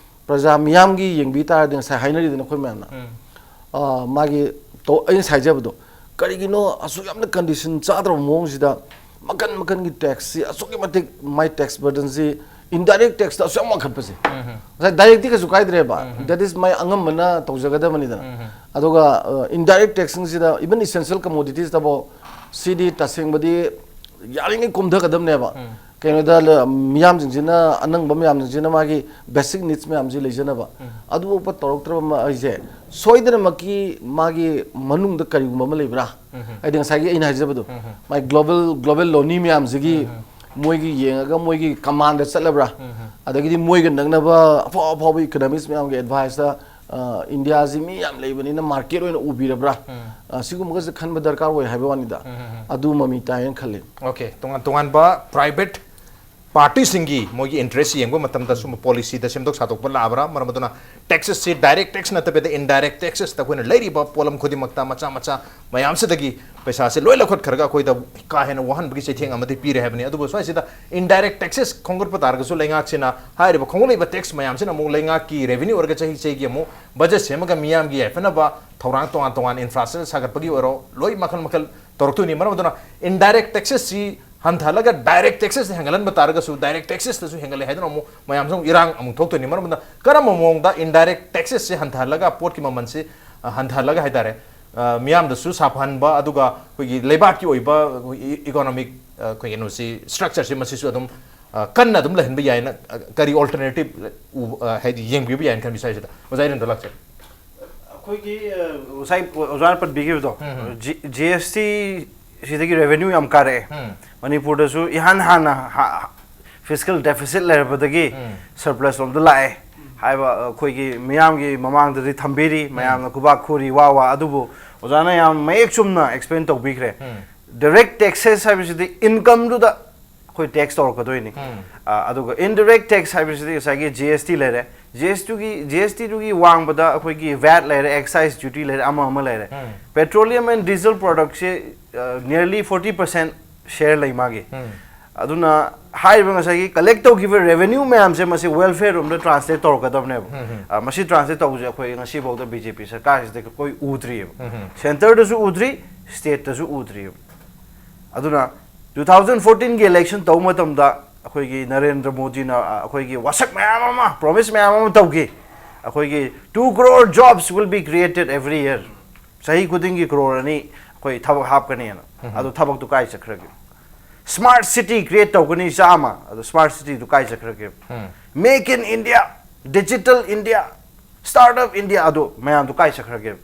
ꯄ꯭ꯔꯖꯥ ꯃꯤꯌꯥꯝꯒꯤ ꯌꯦꯡꯕꯤ ꯇꯥꯔꯗꯤ, ꯉꯁꯥꯏ ꯍꯥꯏꯅꯔꯤꯗꯅ ꯑꯩꯈꯣꯏ ꯃꯌꯥꯝꯅ, ꯎꯝ. ꯑ, ꯃꯥꯒꯤ ꯇꯧ-, ꯑꯩꯅ ꯉꯁꯥꯏ ꯍꯥꯏꯖꯕꯗꯣ, ꯀꯔꯤꯒꯤꯅꯣ ꯑꯁꯨꯛ ꯌꯥꯝꯅ condition ꯆꯥꯗ꯭ꯔꯕ ꯃꯑꯣꯡꯁꯤꯗ ꯃꯈꯟ ꯃꯈꯟꯒꯤ taxꯁꯤ ꯑꯁꯨꯛꯀꯤ ꯃꯇꯤꯛ, my tax burdenꯁꯤ indirect taxꯇ ꯑꯁꯨꯛ ꯌꯥꯝ ꯋꯥꯡꯈꯠꯄꯁꯦ? ꯎꯝ. ꯉꯁꯥꯏ directꯇꯤ ꯀꯩꯁꯨ ꯀꯥꯏꯗ꯭ꯔꯦꯕ, ꯎꯝ. that is my ꯑꯉꯝꯕꯅ ꯇꯧꯖꯒꯗꯕꯅꯤꯗꯅ꯫ ꯎꯝ. ꯑꯗꯨꯒ, ꯑ, indirect taxꯁꯤꯡꯁꯤꯗ even essential commoditiesꯇꯐꯥꯎ ꯁꯤꯗꯤ ꯇꯁꯦꯡꯕꯗꯤ ꯌꯥꯔꯤꯉꯩ ꯀꯣꯝꯊꯒꯗꯕꯅꯦꯕ꯫ ꯎꯝ. ꯀꯩꯅꯣꯗ ꯂ-, ꯃꯤꯌꯥꯝꯁꯤꯡꯁꯤꯅ, ꯑꯅꯪꯕ ꯃꯌꯥꯝꯁꯤꯡꯁꯤꯅ ꯃꯥꯒꯤ basic needs ꯃꯌꯥꯝꯁꯤ ꯂꯩꯖꯅꯕ꯫ ꯎꯝ. ꯑꯗꯨꯐꯥꯎꯕ ꯇꯧꯔꯛꯇ꯭ꯔꯕ ꯃ-, ꯑꯩꯁꯦ ꯁꯣꯏꯗꯅꯃꯛꯀꯤ ꯃꯥꯒꯤ ꯃꯅꯨꯡꯗ ꯀꯔꯤꯒꯨꯝꯕ ꯑꯃ ꯂꯩꯕ꯭ꯔꯥ? ꯍꯥꯏꯗꯤ ꯉꯁꯥꯏꯒꯤ ꯑꯩꯅ ꯍꯥꯏꯖꯕꯗꯣ, ꯃꯥꯒꯤ global global ꯂꯣꯅꯤ ꯃꯌꯥꯝꯁꯤꯒꯤ ꯃꯣꯏꯒꯤ ꯌꯦꯡꯉꯒ ꯃꯣꯏꯒꯤ command ꯆꯠꯂꯕ꯭ꯔꯥ? ꯑꯗꯒꯤꯗꯤ ꯃꯣꯏꯒ ꯅꯛꯅꯕ ꯑꯐꯥꯎ ꯑꯐꯥꯎꯕ economist ꯃꯌꯥꯝꯒꯤ advice ꯇ, ꯑ, ꯏꯟꯗꯤꯌꯥꯁꯤ ꯃꯤ ꯌꯥꯝ ꯂꯩꯕꯅꯤꯅ market ꯑꯣꯏꯅ ꯎꯕꯤꯔꯕ꯭ꯔꯥ? ꯑ, ꯁꯤꯒꯨꯝꯕꯒꯁꯦ ꯈꯟꯕ ꯗꯔꯀꯥꯔ ꯑꯣꯏ ꯍꯥꯏꯕ ꯋꯥꯅꯤꯗ꯫ ꯑꯗꯨ ꯃꯃꯤ ꯇꯥꯏꯌꯦꯅ ꯈꯜꯂꯤ꯫ ꯑꯣꯀꯦ, ꯇꯣꯉꯥꯟ ꯇꯣꯉꯥꯟꯕ private party ꯁꯤꯡꯒꯤ ꯃꯣꯏꯒꯤ interest ꯌꯦꯡꯕ ꯃꯇꯝꯗ ꯁꯨꯝꯕ policy ꯗ ꯁꯦꯝꯗꯣꯛ ꯁꯥꯗꯣꯛꯄ ꯂꯥꯛꯑꯕ꯭ꯔꯥ? ꯃꯔꯝ ꯑꯗꯨꯅ taxes ꯁꯤ direct tax ꯅꯠꯇꯕꯤꯗ indirect taxes ꯇ ꯑꯩꯈꯣꯏꯅ ꯂꯩꯔꯤꯕ ꯄꯣꯠꯂꯝ ꯈꯨꯗꯤꯡꯃꯛꯇ ꯃꯆꯥ ꯃꯆꯥ ꯃꯌꯥꯝꯁꯤꯗꯒꯤ ꯄꯩꯁꯥꯁꯦ ꯂꯣꯏ ꯂꯧꯈꯠꯈ꯭ꯔꯒ ꯑꯩꯈꯣꯏꯗ ꯀꯥ ꯍꯦꯟꯅ ꯋꯥꯍꯟꯕꯒꯤ ꯆꯩꯊꯦꯡ ꯑꯃꯗꯤ ꯄꯤꯔꯦ ꯍꯥꯏꯕꯅꯤ꯫ ꯑꯗꯨꯕꯨ ꯁ꯭ꯋꯥꯏꯁꯤꯗ indirect taxes ꯈꯣꯝꯒꯠꯄ ꯇꯥꯔꯒꯁꯨ ꯂꯩꯉꯥꯛꯁꯤꯅ ꯍꯥꯏꯔꯤꯕ ꯈꯣꯝꯒꯠꯂꯛꯏꯕ tax ꯃꯌꯥꯝꯁꯤꯅ ꯑꯃꯨꯛ ꯂꯩꯉꯥꯛꯀꯤ revenue ꯑꯣꯏꯔꯒ ꯆꯍꯤ ꯆꯍꯤꯒꯤ ꯑꯃꯨꯛ budget ꯁꯦꯝꯃꯒ ꯃꯤꯌꯥꯝꯒꯤ ꯌꯥꯏꯐꯅꯕ ꯊꯧꯔꯥꯡ ꯇꯣꯉꯥꯟ ꯇꯣꯉꯥꯟ infrastructure ꯁꯥꯒꯠꯄꯒꯤ ꯑꯣꯏꯔꯣ, ꯂꯣꯏ ꯃꯈꯜ ꯃꯈꯜ ꯇꯧꯔꯛꯇꯣꯏꯅꯤ꯫ ꯃꯔꯝ ꯑꯗꯨꯅ indirect taxes ꯁꯤ ꯍꯟꯊꯍꯜꯂꯒ direct taxes ꯇ ꯍꯦꯟꯒꯠꯍꯟꯕ ꯇꯥꯔꯒꯁꯨ direct taxes ꯇꯁꯨ ꯍꯦꯟꯒꯠꯂꯦ ꯍꯥꯏꯗꯨꯅ ꯑꯃꯨꯛ ꯃꯌꯥꯝꯁꯨ ꯑꯃꯨꯛ ꯏꯔꯥꯡ ꯑꯃꯨꯛ ꯊꯣꯛꯇꯣꯏꯅꯤ꯫ ꯃꯔꯝ ꯑꯗꯨꯅ ꯀꯔꯝꯕ ꯃꯑꯣꯡꯗ indirect taxes ꯁꯦ ꯍꯟꯊꯍꯜꯂꯒ ꯄꯣꯠꯀꯤ ꯃꯃꯜꯁꯤ, ꯑ, ꯍꯟꯊꯍꯜꯂꯒ ꯍꯥꯏꯇꯥꯔꯦ, ꯑ, ꯃꯤꯌꯥꯝꯗꯁꯨ ꯁꯥꯐꯍꯟꯕ, ꯑꯗꯨꯒ ꯑꯩꯈꯣꯏꯒꯤ ꯂꯩꯕꯥꯛꯀꯤ ꯑꯣꯏꯕ ꯑꯩꯈꯣꯏꯒꯤ economic, ꯑ, ꯑꯩꯈꯣꯏ ꯀꯩꯅꯣꯁꯤ, structure ꯁꯤ ꯃꯁꯤꯁꯨ ꯑꯗꯨꯝ, ꯑ, ꯀꯟꯅ ꯑꯗꯨꯝ ꯂꯩꯍꯟꯕ ꯌꯥꯏꯅ, ꯑ, ꯀꯔꯤ alternative ꯎ-, ꯑ, ꯍꯥꯏꯗꯤ ꯌꯦꯡꯕꯤꯕ ꯌꯥꯏꯅ ꯈꯟꯕꯤ ꯁ꯭ꯋꯥꯏꯁꯤꯗ? ꯑꯣꯖꯥ ꯏꯔꯦꯟꯗ ꯂꯥꯛꯆꯒꯦ꯫ ꯑꯩꯈꯣꯏꯒꯤ, ꯑ, ꯉꯁꯥꯏ ꯑꯣꯖꯥꯅ ꯄꯟꯕꯤꯈꯤꯕꯗꯣ, ꯖꯤ ꯑꯦꯁ ꯇꯤ ꯁꯤꯗꯒꯤ revenue ꯌꯥꯝ ꯀꯥꯔꯛꯑꯦ꯫ ꯃꯅꯤꯄꯨꯔꯗꯁꯨ ꯏꯍꯥꯟ ꯍꯥꯟꯅ ꯍꯥ-, fiscal deficit ꯂꯩꯔꯕꯗꯒꯤ surplus ꯂꯣꯝꯗ ꯂꯥꯛꯑꯦ ꯍꯥꯏꯕ ꯑꯩꯈꯣꯏꯒꯤ ꯃꯤꯌꯥꯝꯒꯤ ꯃꯃꯥꯡꯗꯗꯤ ꯊꯝꯕꯤꯔꯤ, ꯃꯌꯥꯝꯅ ꯈꯨꯕꯥꯛ ꯈꯨꯔꯤ ꯋꯥ ꯋꯥ, ꯑꯗꯨꯕꯨ ꯑꯣꯖꯥꯅ ꯌꯥꯝ ꯃꯌꯦꯛ ꯆꯨꯝꯅ explain ꯇꯧꯕꯤꯈ꯭ꯔꯦ꯫ Direct taxes ꯍꯥꯏꯕꯁꯤꯗꯤ income ꯗꯨꯗ ꯑꯩꯈꯣꯏ tax ꯇꯧꯔꯛꯀꯗꯣꯏꯅꯤ꯫ ꯑ, ꯑꯗꯨꯒ indirect tax ꯍꯥꯏꯕꯁꯤꯗꯤ ꯉꯁꯥꯏꯒꯤ ꯖꯤ ꯑꯦꯁ ꯇꯤ ꯂꯩꯔꯦ, ꯖꯤ ꯑꯦꯁ ꯇꯤꯒꯤ, ꯖꯤ ꯑꯦꯁ ꯇꯤꯗꯨꯒꯤ ꯋꯥꯡꯃꯗ ꯑꯩꯈꯣꯏꯒꯤ vat ꯂꯩꯔꯦ, excise duty ꯂꯩꯔꯦ, ꯑꯃ ꯑꯃ ꯂꯩꯔꯦ꯫ Petroleum and diesel product ꯁꯦ, ꯑ, nearly forty percent share ꯂꯩ ꯃꯥꯒꯤ꯫ ꯑꯗꯨꯅ ꯍꯥꯏꯔꯤꯕ ꯉꯁꯥꯏꯒꯤ collect ꯇꯧꯈꯤꯕ revenue ꯃꯌꯥꯝꯁꯦ ꯃꯁꯤ welfare ꯔꯣꯝꯗ translate ꯇꯧꯔꯛꯀꯗꯕꯅꯦꯕ꯫ ꯑ, ꯃꯁꯤ translate ꯇꯧꯕꯁꯦ ꯑꯩꯈꯣꯏ ꯉꯁꯤꯐꯥꯎꯗ ꯕꯤ ꯖꯦ ꯄꯤ ꯁꯔꯀꯥꯔꯁꯤꯗ ꯑꯩꯈꯣꯏ ꯎꯗ꯭ꯔꯤꯑꯕ꯫ Centre ꯗꯁꯨ ꯎꯗ꯭ꯔꯤ, state ꯇꯁꯨ ꯎꯗ꯭ꯔꯤꯑꯕ꯫ ꯑꯗꯨꯅ two thousand fourteen ꯒꯤ election ꯇꯧꯕ ꯃꯇꯝꯗ ꯑꯩꯈꯣꯏꯒꯤ ꯅꯔꯦꯟꯗ꯭ꯔ ꯃꯣꯗꯤꯅ, ꯑ, ꯑꯩꯈꯣꯏꯒꯤ ꯋꯥꯁꯛ ꯃꯌꯥꯝ ꯑꯃ, promise ꯃꯌꯥꯝ ꯑꯃ ꯇꯧꯈꯤ꯫ ꯑꯩꯈꯣꯏꯒꯤ two crore jobs will be created every year꯫ ꯆꯍꯤ ꯈꯨꯗꯤꯡꯒꯤ crore ꯑꯅꯤ ꯑꯩꯈꯣꯏ ꯊꯕꯛ ꯍꯥꯞꯀꯅꯤꯅ꯫ ꯑꯗꯨ ꯊꯕꯛꯇꯨ ꯀꯥꯏ ꯆꯠꯈ꯭ꯔꯒꯦ? Smart city create ꯇꯧꯒꯅꯤ ꯆꯥꯝꯃ, ꯑꯗꯨ smart city ꯗꯨ ꯀꯥꯏ ꯆꯠꯈ꯭ꯔꯒꯦ? Make in India, Digital India, Startup India ꯑꯗꯣ ꯃꯌꯥꯝꯗꯣ ꯀꯥꯏ ꯆꯠꯈ꯭ꯔꯒꯦꯕ?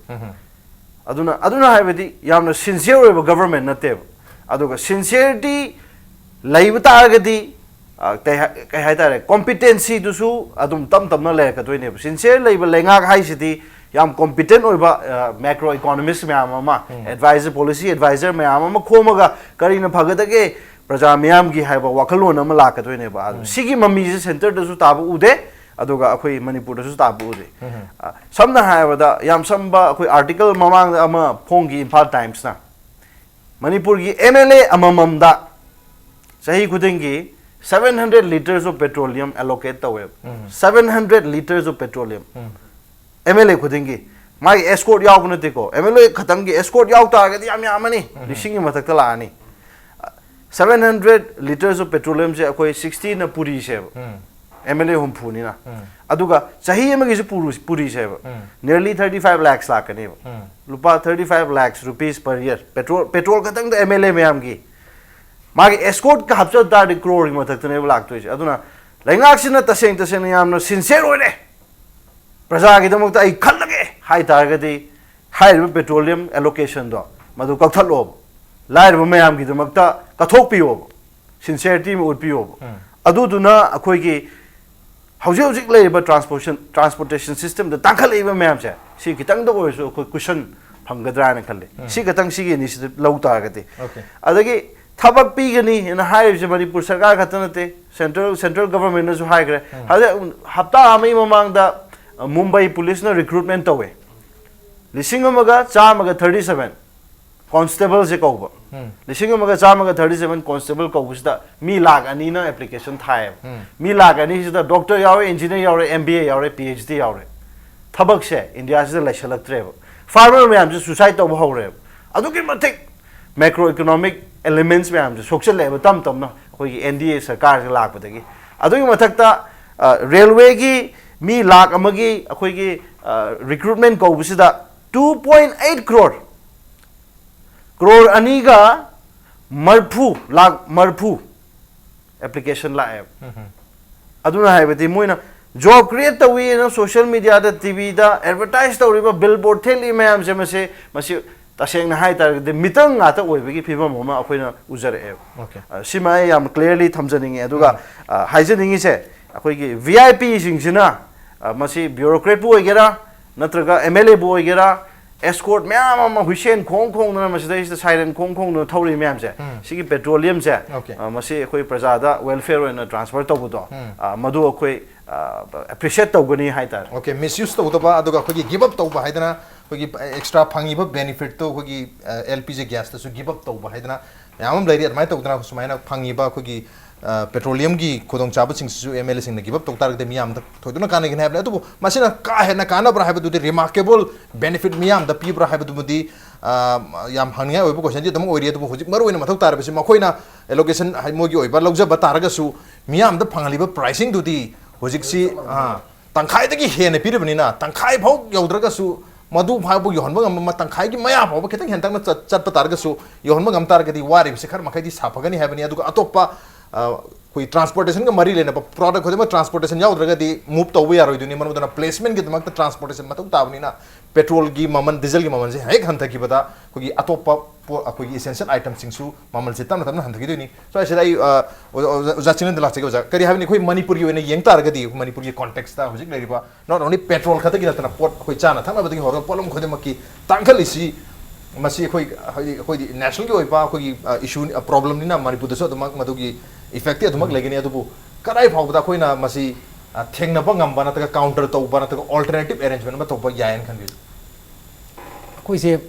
ꯑꯗꯨꯅ ꯑꯗꯨꯅ ꯍꯥꯏꯕꯗꯤ ꯌꯥꯝꯅ sincere ꯑꯣꯏꯕ government ꯅꯠꯇꯦꯕ꯫ ꯑꯗꯨꯒ sincerity ꯂꯩꯕ ꯇꯥꯔꯒꯗꯤ, ꯑ, ꯀꯩ ꯍꯥꯏ- ꯀꯩ ꯍꯥꯏꯇꯥꯔꯦ, competency ꯗꯨꯁꯨ ꯑꯗꯨꯝ ꯇꯞ ꯇꯞꯅ ꯂꯩꯔꯛꯀꯗꯣꯏꯅꯦꯕ꯫ Sincere ꯂꯩꯕ ꯂꯩꯉꯥꯛ ꯍꯥꯏꯁꯤꯗꯤ ꯌꯥꯝ competent ꯑꯣꯏꯕ, ꯑ, macro economist ꯃꯌꯥꯝ ꯑꯃ, advisor, policy advisor ꯃꯌꯥꯝ ꯑꯃ ꯈꯣꯝꯃꯒ ꯀꯔꯤꯅ ꯐꯒꯗꯒꯦ ꯄ꯭ꯔꯖꯥ ꯃꯤꯌꯥꯝꯒꯤ ꯍꯥꯏꯕ ꯋꯥꯈꯜꯂꯣꯟ ꯑꯃ ꯂꯥꯛꯀꯗꯣꯏꯅꯦꯕ꯫ ꯑꯗꯨ ꯁꯤꯒꯤ ꯃꯃꯤꯁꯦ centre ꯗꯁꯨ ꯇꯥꯕ ꯎꯗꯦ, ꯑꯗꯨꯒ ꯑꯩꯈꯣꯏ ꯃꯅꯤꯄꯨꯔꯗꯁꯨ ꯇꯥꯕ ꯎꯗꯦ꯫ ꯑ, ꯁꯝꯅ ꯍꯥꯏꯔꯕꯗ, ꯌꯥꯝ ꯁꯝꯕ ꯑꯩꯈꯣꯏ article ꯃꯃꯥꯡꯗ ꯑꯃ ꯐꯣꯡꯈꯤ Imphal Times ꯅ, ꯃꯅꯤꯄꯨꯔꯒꯤ M L A ꯑꯃꯃꯝꯗ ꯆꯍꯤ ꯈꯨꯗꯤꯡꯒꯤ seven hundred litres of petroleum allocate ꯇꯧꯋꯦꯕ꯫ Seven hundred litres of petroleum꯫ M L A ꯈꯨꯗꯤꯡꯒꯤ꯫ ꯃꯥꯒꯤ escort ꯌꯥꯎꯕ ꯅꯠꯇꯦꯀꯣ, M L A ꯈꯛꯇꯪꯒꯤ escort ꯌꯥꯎ ꯇꯥꯔꯒꯗꯤ ꯌꯥꯝ ꯌꯥꯝꯃꯅꯤ, ꯂꯤꯁꯤꯡꯒꯤ ꯃꯊꯛꯇ ꯂꯥꯛꯑꯅꯤ꯫ Seven hundred litres of petroleum ꯁꯦ ꯑꯩꯈꯣꯏ sixty ꯅ ꯄꯨꯔꯤꯁꯦꯕ, M L A ꯍꯨꯝꯐꯨꯅꯤꯅ꯫ ꯑꯗꯨꯒ ꯆꯍꯤ ꯑꯃꯒꯤꯁꯨ ꯄꯨꯔꯨ- ꯄꯨꯔꯤꯁꯦꯕ, nearly thirty five lakhs ꯂꯥꯛꯀꯅꯦꯕ꯫ ꯂꯨꯄꯥ thirty five lakhs rupees per year꯫ Petrol, petrol ꯈꯛꯇꯪꯗ M L A ꯃꯌꯥꯝꯒꯤ ꯃꯥꯒꯤ escort ꯀ ꯍꯥꯞꯆꯟ ꯇꯥꯔꯗꯤ crore ꯒꯤ ꯃꯊꯛꯇꯅꯦꯕ ꯂꯥꯛꯇꯣꯏꯁꯦ꯫ ꯑꯗꯨꯅ ꯂꯩꯉꯥꯛꯁꯤꯅ ꯇꯁꯦꯡ ꯇꯁꯦꯡꯅ ꯌꯥꯝꯅ sincere ꯑꯣꯏꯔꯦ, ꯄ꯭ꯔꯖꯥꯒꯤꯗꯃꯛꯇ ꯑꯩ ꯈꯜꯂꯒꯦ ꯍꯥꯏ ꯇꯥꯔꯒꯗꯤ, ꯍꯥꯏꯔꯤꯕ petroleum allocation ꯗꯣ ꯃꯗꯨ ꯀꯛꯊꯠꯂꯣꯕ, ꯂꯥꯏꯔꯕ ꯃꯌꯥꯝꯒꯤꯗꯃꯛꯇ ꯀꯠꯊꯣꯛꯄꯤꯌꯣꯕ, sincerity ꯑꯃ ꯎꯠꯄꯤꯌꯣꯕ꯫ ꯑꯗꯨꯗꯨꯅ ꯑꯩꯈꯣꯏꯒꯤ ꯍꯧꯖꯤꯛ ꯍꯧꯖꯤꯛ ꯂꯩꯔꯤꯕ transportation, transportation system ꯗ ꯇꯥꯡꯈꯠꯂꯛꯏꯕ ꯃꯌꯥꯝꯁꯦ, ꯁꯤ ꯈꯤꯇꯪꯗ ꯑꯣꯏꯔꯁꯨ ꯑꯩꯈꯣꯏ cushion ꯐꯪꯒꯗ꯭ꯔꯥ ꯍꯥꯏꯅ ꯈꯜꯂꯤ꯫ ꯁꯤ ꯈꯤꯇꯪ, ꯁꯤꯒꯤ initiative ꯂꯧ ꯇꯥꯔꯒꯗꯤ꯫ Okay. ꯑꯗꯒꯤ ꯊꯕꯛ ꯄꯤꯒꯅꯤ ꯍꯥꯏꯅ ꯍꯥꯏꯔꯤꯕꯁꯦ ꯃꯅꯤꯄꯨꯔ ꯁꯔꯀꯥꯔ ꯈꯛꯇ ꯅꯠꯇꯦ, central, central government ꯅꯁꯨ ꯍꯥꯏꯈ꯭ꯔꯦ꯫ ꯍꯧꯖꯤꯛ ꯍꯞꯇꯥ ꯑꯃꯒꯤ ꯃꯃꯥꯡꯗ, ꯑ, ꯃꯨꯝꯕꯥꯏ ꯄꯨꯂꯤꯁꯅ recruitment ꯇꯧꯋꯦ, ꯂꯤꯁꯤꯡ ꯑꯃꯒ ꯆꯥꯝꯃꯒ thirty seven constable ꯁꯦ ꯀꯧꯕ꯫ ꯂꯤꯁꯤꯡ ꯑꯃꯒ ꯆꯥꯝꯃꯒ thirty seven constable ꯀꯧꯕꯁꯤꯗ ꯃꯤ ꯂꯥꯛ ꯑꯅꯤꯅ application ꯊꯥꯏꯌꯦꯕ꯫ ꯃꯤ ꯂꯥꯛ ꯑꯅꯤꯁꯤꯗ doctor ꯌꯥꯎꯔꯦ, engineer ꯌꯥꯎꯔꯦ, M B A ꯌꯥꯎꯔꯦ, P H D ꯌꯥꯎꯔꯦ꯫ ꯊꯕꯛꯁꯦ ꯏꯟꯗꯤꯌꯥꯁꯤꯗ ꯂꯩꯁꯜꯂꯛꯇ꯭ꯔꯦꯕ꯫ Farmer ꯃꯌꯥꯝꯁꯦ suicide ꯇꯧꯕ ꯍꯧꯔꯦꯕ꯫ ꯑꯗꯨꯛꯀꯤ ꯃꯇꯤꯛ macro economic elements ꯃꯌꯥꯝꯁꯦ ꯁꯣꯛꯆꯜꯂꯛꯑꯦꯕ ꯇꯞ ꯇꯞꯅ ꯑꯩꯈꯣꯏꯒꯤ N D A ꯁꯔꯀꯥꯔꯁꯦ ꯂꯥꯛꯄꯗꯒꯤ꯫ ꯑꯗꯨꯒꯤ ꯃꯊꯛꯇ, ꯑ, railway ꯒꯤ ꯃꯤ ꯂꯥꯛ ꯑꯃꯒꯤ ꯑꯩꯈꯣꯏꯒꯤ, ꯑ, recruitment ꯀꯧꯕꯁꯤꯗ two point eight crore, crore ꯑꯅꯤꯒ ꯃꯔꯐꯨ, ꯂꯥꯛ ꯃꯔꯐꯨ application ꯂꯥꯛꯑꯦꯕ꯫ ꯑꯗꯨꯅ ꯍꯥꯏꯕꯗꯤ ꯃꯣꯏꯅ ꯖꯣꯕ ꯀ꯭ꯔꯤꯌꯦꯠ ꯇꯧꯏꯅ ꯁꯣꯁꯤꯌꯦꯜ ꯃꯤꯗꯤꯌꯥꯗ, ꯇꯤꯚꯤꯗ ꯑꯦꯗꯚꯔꯇꯥꯏꯁ ꯇꯧꯔꯤꯕ, ꯕꯤꯜꯕꯣꯔꯗ ꯊꯦꯠꯂꯤ ꯃꯌꯥꯝꯁꯦ, ꯃꯁꯤ, ꯃꯁꯤ ꯇꯁꯦꯡꯅ ꯍꯥꯏ ꯇꯥꯔꯒꯗꯤ ꯃꯤꯇꯪ ꯉꯥꯛꯇ ꯑꯣꯏꯕꯒꯤ ꯐꯤꯕꯝ ꯑꯃ ꯑꯩꯈꯣꯏꯅ ꯎꯖꯔꯛꯑꯦꯕ꯫ Okay. ꯑ, ꯁꯤꯃ ꯑꯩ ꯌꯥꯝ ꯀ꯭ꯂꯤꯌꯥꯔꯂꯤ ꯊꯝꯖꯅꯤꯡꯉꯤ꯫ ꯑꯗꯨꯒ, ꯑ, ꯍꯥꯏꯖꯅꯤꯡꯉꯤꯁꯦ, ꯑꯩꯈꯣꯏꯒꯤ ꯚꯤ ꯑꯥꯏ ꯄꯤꯁꯤꯡꯁꯤꯅ, ꯑ, ꯃꯁꯤ ꯕ꯭ꯌꯨꯔꯣꯀ꯭ꯔꯦꯠꯄꯨ ꯑꯣꯏꯒꯦꯔꯥ, ꯅꯠꯇ꯭ꯔꯒ ꯑꯦꯝ ꯑꯦꯜ ꯑꯦꯕꯨ ꯑꯣꯏꯒꯦꯔꯥ, ꯑꯦꯁꯀꯣꯔꯠ ꯃꯌꯥꯝ ꯑꯃ ꯍꯨꯏꯁꯦꯟ ꯈꯣꯡ ꯈꯣꯡꯗꯅ, ꯃꯁꯤꯗꯩꯁꯤꯗ ꯁꯥꯏꯔꯦꯟ ꯈꯣꯡ ꯈꯣꯡꯗꯅ ꯊꯧꯔꯤ ꯃꯌꯥꯝꯁꯦ, ꯎꯝ꯫ ꯁꯤꯒꯤ ꯄꯦꯇ꯭ꯔꯣꯂꯤꯌꯝꯁꯦ, Okay. ꯑ, ꯃꯁꯤ ꯑꯩꯈꯣꯏ ꯄ꯭ꯔꯖꯥꯗ ꯋꯦꯜꯐꯤꯌꯔ ꯑꯣꯏꯅ ꯇ꯭ꯔꯥꯟꯁꯐꯔ ꯇꯧꯕꯗꯣ, ꯎꯝ꯫ ꯑ, ꯃꯗꯨ ꯑꯩꯈꯣꯏ ꯑꯦꯄ꯭ꯔꯤꯁꯤꯌꯦꯠ ꯇꯧꯒꯅꯤ ꯍꯥꯏꯇꯥꯔꯦ꯫ Okay, ꯃꯤꯁꯌꯨꯁ ꯇꯧꯗꯕ, ꯑꯗꯨꯒ ꯑꯩꯈꯣꯏꯒꯤ ꯒꯤꯞ ꯑꯞ ꯇꯧꯕ ꯍꯥꯏꯗꯅ, ꯑꯩꯈꯣꯏꯒꯤ ꯑꯦꯛꯁꯇ꯭ꯔꯥ ꯐꯪꯉꯤꯕ ꯕꯦꯅꯤꯐꯤꯠꯇꯣ ꯑꯩꯈꯣꯏꯒꯤ ꯑꯦꯜ ꯄꯤ ꯖꯤ ꯒ꯭ꯌꯥꯁꯇꯁꯨ ꯒꯤꯞ ꯑꯞ ꯇꯧꯕ ꯍꯥꯏꯗꯅ ꯃꯌꯥꯝ ꯑꯃ ꯂꯩꯔꯤ꯫ ꯑꯗꯨꯃꯥꯏꯅ ꯇꯧꯗꯅ ꯁꯨꯃꯥꯏꯅ ꯐꯪꯉꯤꯕ ꯑꯩꯈꯣꯏꯒꯤ ꯄꯦꯇ꯭ꯔꯣꯂꯤꯌꯝꯒꯤ ꯈꯨꯗꯣꯡꯆꯥꯕꯁꯤꯡꯁꯤꯁꯨ ꯑꯦꯝ ꯑꯦꯜ ꯑꯦꯁꯤꯡꯅ ꯒꯤꯞ ꯑꯞ ꯇꯧ ꯇꯥꯔꯒꯗꯤ ꯃꯤꯌꯥꯝꯗ ꯊꯣꯏꯗꯣꯛꯅ ꯀꯥꯟꯅꯒꯅꯤ ꯍꯥꯏꯕꯅꯤ꯫ ꯑꯗꯨꯕꯨ ꯃꯁꯤꯅ ꯀꯥ ꯍꯦꯟꯅ ꯀꯥꯟꯅꯕ꯭ꯔꯥ ꯍꯥꯏꯕꯗꯨꯗꯤ, ꯔꯤꯃꯥꯔꯀꯦꯕꯜ ꯕꯦꯅꯤꯐꯤꯠ ꯃꯤꯌꯥꯝꯗ ꯄꯤꯕ꯭ꯔꯥ ꯍꯥꯏꯕꯗꯨꯃꯗꯤ, ꯑ, ꯌꯥꯝ ꯍꯪꯅꯤꯡꯉꯥꯏ ꯑꯣꯏꯕ ꯀꯣꯏꯁꯟꯗꯤ ꯑꯗꯨꯝ ꯑꯣꯏꯔꯤ꯫ ꯑꯗꯨꯕꯨ ꯍꯧꯖꯤꯛ ꯃꯔꯨꯑꯣꯏꯅ ꯃꯊꯧ ꯇꯥꯔꯤꯕꯁꯤ ꯃꯈꯣꯏꯅ ꯑꯦꯂꯣꯀꯦꯁꯟ ꯃꯣꯏꯒꯤ ꯑꯣꯏꯕ ꯂꯧꯖꯕ ꯇꯥꯔꯒꯁꯨ, ꯃꯤꯌꯥꯝꯗ ꯐꯪꯍꯜꯂꯤꯕ ꯄ꯭ꯔꯥꯏꯁꯤꯡꯗꯨꯗꯤ ꯍꯧꯖꯤꯛꯁꯤ, ꯑ, ꯇꯪꯈꯥꯏꯗꯒꯤ ꯍꯦꯟꯅ ꯄꯤꯔꯤꯕꯅꯤꯅ, ꯇꯪꯈꯥꯏ ꯐꯥꯎ ꯌꯧꯗ꯭ꯔꯒꯁꯨ, ꯃꯗꯨ ꯐꯥꯎꯕ ꯌꯧꯍꯟꯕ ꯉꯝꯕ, ꯇꯪꯈꯥꯏꯒꯤ ꯃꯌꯥ ꯐꯥꯎꯕ ꯈꯤꯇꯪ ꯍꯦꯟꯇꯛꯅ ꯆꯠ-, ꯆꯠꯄ ꯇꯥꯔꯒꯁꯨ, ꯌꯧꯍꯟꯕ ꯉꯝ ꯇꯥꯔꯒꯗꯤ ꯋꯥꯔꯤꯕꯁꯤ ꯈꯔ ꯃꯈꯩꯗꯤ ꯁꯥꯐꯒꯅꯤ ꯍꯥꯏꯕꯅꯤ꯫ ꯑꯗꯨꯒ ꯑꯇꯣꯞꯄ, ꯑ, ꯑꯩꯈꯣꯏ ꯇ꯭ꯔꯥꯟꯁꯄꯣꯔꯇꯦꯁꯟꯒ ꯃꯔꯤ ꯂꯩꯅꯕ ꯄ꯭ꯔꯗꯛ ꯈꯨꯗꯤꯡꯃꯛ ꯇ꯭ꯔꯥꯟꯁꯄꯣꯔꯇꯦꯁꯟ ꯌꯥꯎꯗ꯭ꯔꯒꯗꯤ ꯃꯨꯚ ꯇꯧꯕ ꯌꯥꯔꯣꯏꯗꯣꯏꯅꯤ꯫ ꯃꯔꯝ ꯑꯗꯨꯅ ꯄ꯭ꯂꯦꯁꯃꯦꯟꯒꯤꯗꯃꯛꯇ ꯇ꯭ꯔꯥꯟꯁꯄꯣꯔꯇꯦꯁꯟ ꯃꯊꯧ ꯇꯥꯕꯅꯤꯅ, ꯄꯦꯇ꯭ꯔꯣꯜꯒꯤ ꯃꯃꯜ, ꯗꯤꯖꯜꯒꯤ ꯃꯃꯜꯁꯦ ꯍꯦꯛ ꯍꯟꯊꯈꯤꯕꯗ, ꯑꯩꯈꯣꯏꯒꯤ ꯑꯇꯣꯞꯄ ꯄꯣ-, ꯑꯩꯈꯣꯏꯒꯤ ꯏꯁꯦꯟꯁꯤꯌꯦꯜ ꯑꯥꯏꯇꯝꯁꯤꯡꯁꯨ ꯃꯃꯜꯁꯦ ꯇꯞꯅ ꯇꯞꯅ ꯍꯟꯊꯈꯤꯗꯣꯏꯅꯤ꯫ ꯁ꯭ꯋꯥꯏꯁꯤꯗ ꯑꯩ, ꯑ, ꯑꯣꯖꯥ, ꯑꯣꯖꯥ, ꯑꯣꯖꯥ ꯆꯤꯡꯂꯦꯟꯗ ꯂꯥꯛꯆꯒꯦ꯫ ꯑꯣꯖꯥ, ꯀꯔꯤ ꯍꯥꯏꯕꯅꯤ, ꯑꯩꯈꯣꯏ ꯃꯅꯤꯄꯨꯔꯒꯤ ꯑꯣꯏꯅ ꯌꯦꯡ ꯇꯥꯔꯒꯗꯤ, ꯑꯩꯈꯣꯏ ꯃꯅꯤꯄꯨꯔꯒꯤ ꯀꯣꯟꯇꯦꯛꯁꯇ ꯍꯧꯖꯤꯛ ꯂꯩꯔꯤꯕ, not only ꯄꯦꯇ꯭ꯔꯣꯜ ꯈꯛꯇꯒꯤ ꯅꯠꯇꯅ, ꯄꯣꯠ ꯑꯩꯈꯣꯏ ꯆꯥꯅ ꯊꯛꯅꯕꯗꯒꯤ ꯍꯧꯔꯒ ꯄꯣꯠꯂꯝ ꯈꯨꯗꯤꯡꯃꯛꯀꯤ ꯇꯥꯡꯈꯠꯂꯤꯁꯤ, ꯃꯁꯤ ꯑꯩꯈꯣꯏ, ꯍꯥꯏꯗꯤ, ꯑꯩꯈꯣꯏꯗꯤ ꯅꯦꯁꯅꯦꯜꯒꯤ ꯑꯣꯏꯕ ꯑꯩꯈꯣꯏꯒꯤ, ꯑ, ꯏꯁꯨ, ꯑ, ꯄ꯭ꯔꯣꯕ꯭ꯂꯦꯝꯅꯤꯅ ꯃꯅꯤꯄꯨꯔꯗꯁꯨ ꯑꯗꯨꯃꯛ, ꯃꯗꯨꯒꯤ ꯏꯐꯦꯛꯇꯤ ꯑꯗꯨꯃꯛ ꯂꯩꯒꯅꯤ꯫ ꯑꯗꯨꯕꯨ ꯀꯗꯥꯏ ꯐꯥꯎꯕꯗ ꯑꯩꯈꯣꯏꯅ ꯃꯁꯤ, ꯑ, ꯊꯦꯡꯅꯕ ꯉꯝꯕ ꯅꯠꯇ꯭ꯔꯒ ꯀꯥꯎꯟꯇꯔ ꯇꯧꯕ ꯅꯠꯇ꯭ꯔꯒ ꯑꯣꯜꯇꯔꯅꯦꯇꯤꯞ ꯑꯦꯔꯦꯟꯖꯃꯦꯟ ꯑꯃ ꯇꯧꯕ ꯌꯥꯏꯌꯦꯅ ꯈꯟꯕꯤꯕ? ꯑꯩꯈꯣꯏꯁꯦ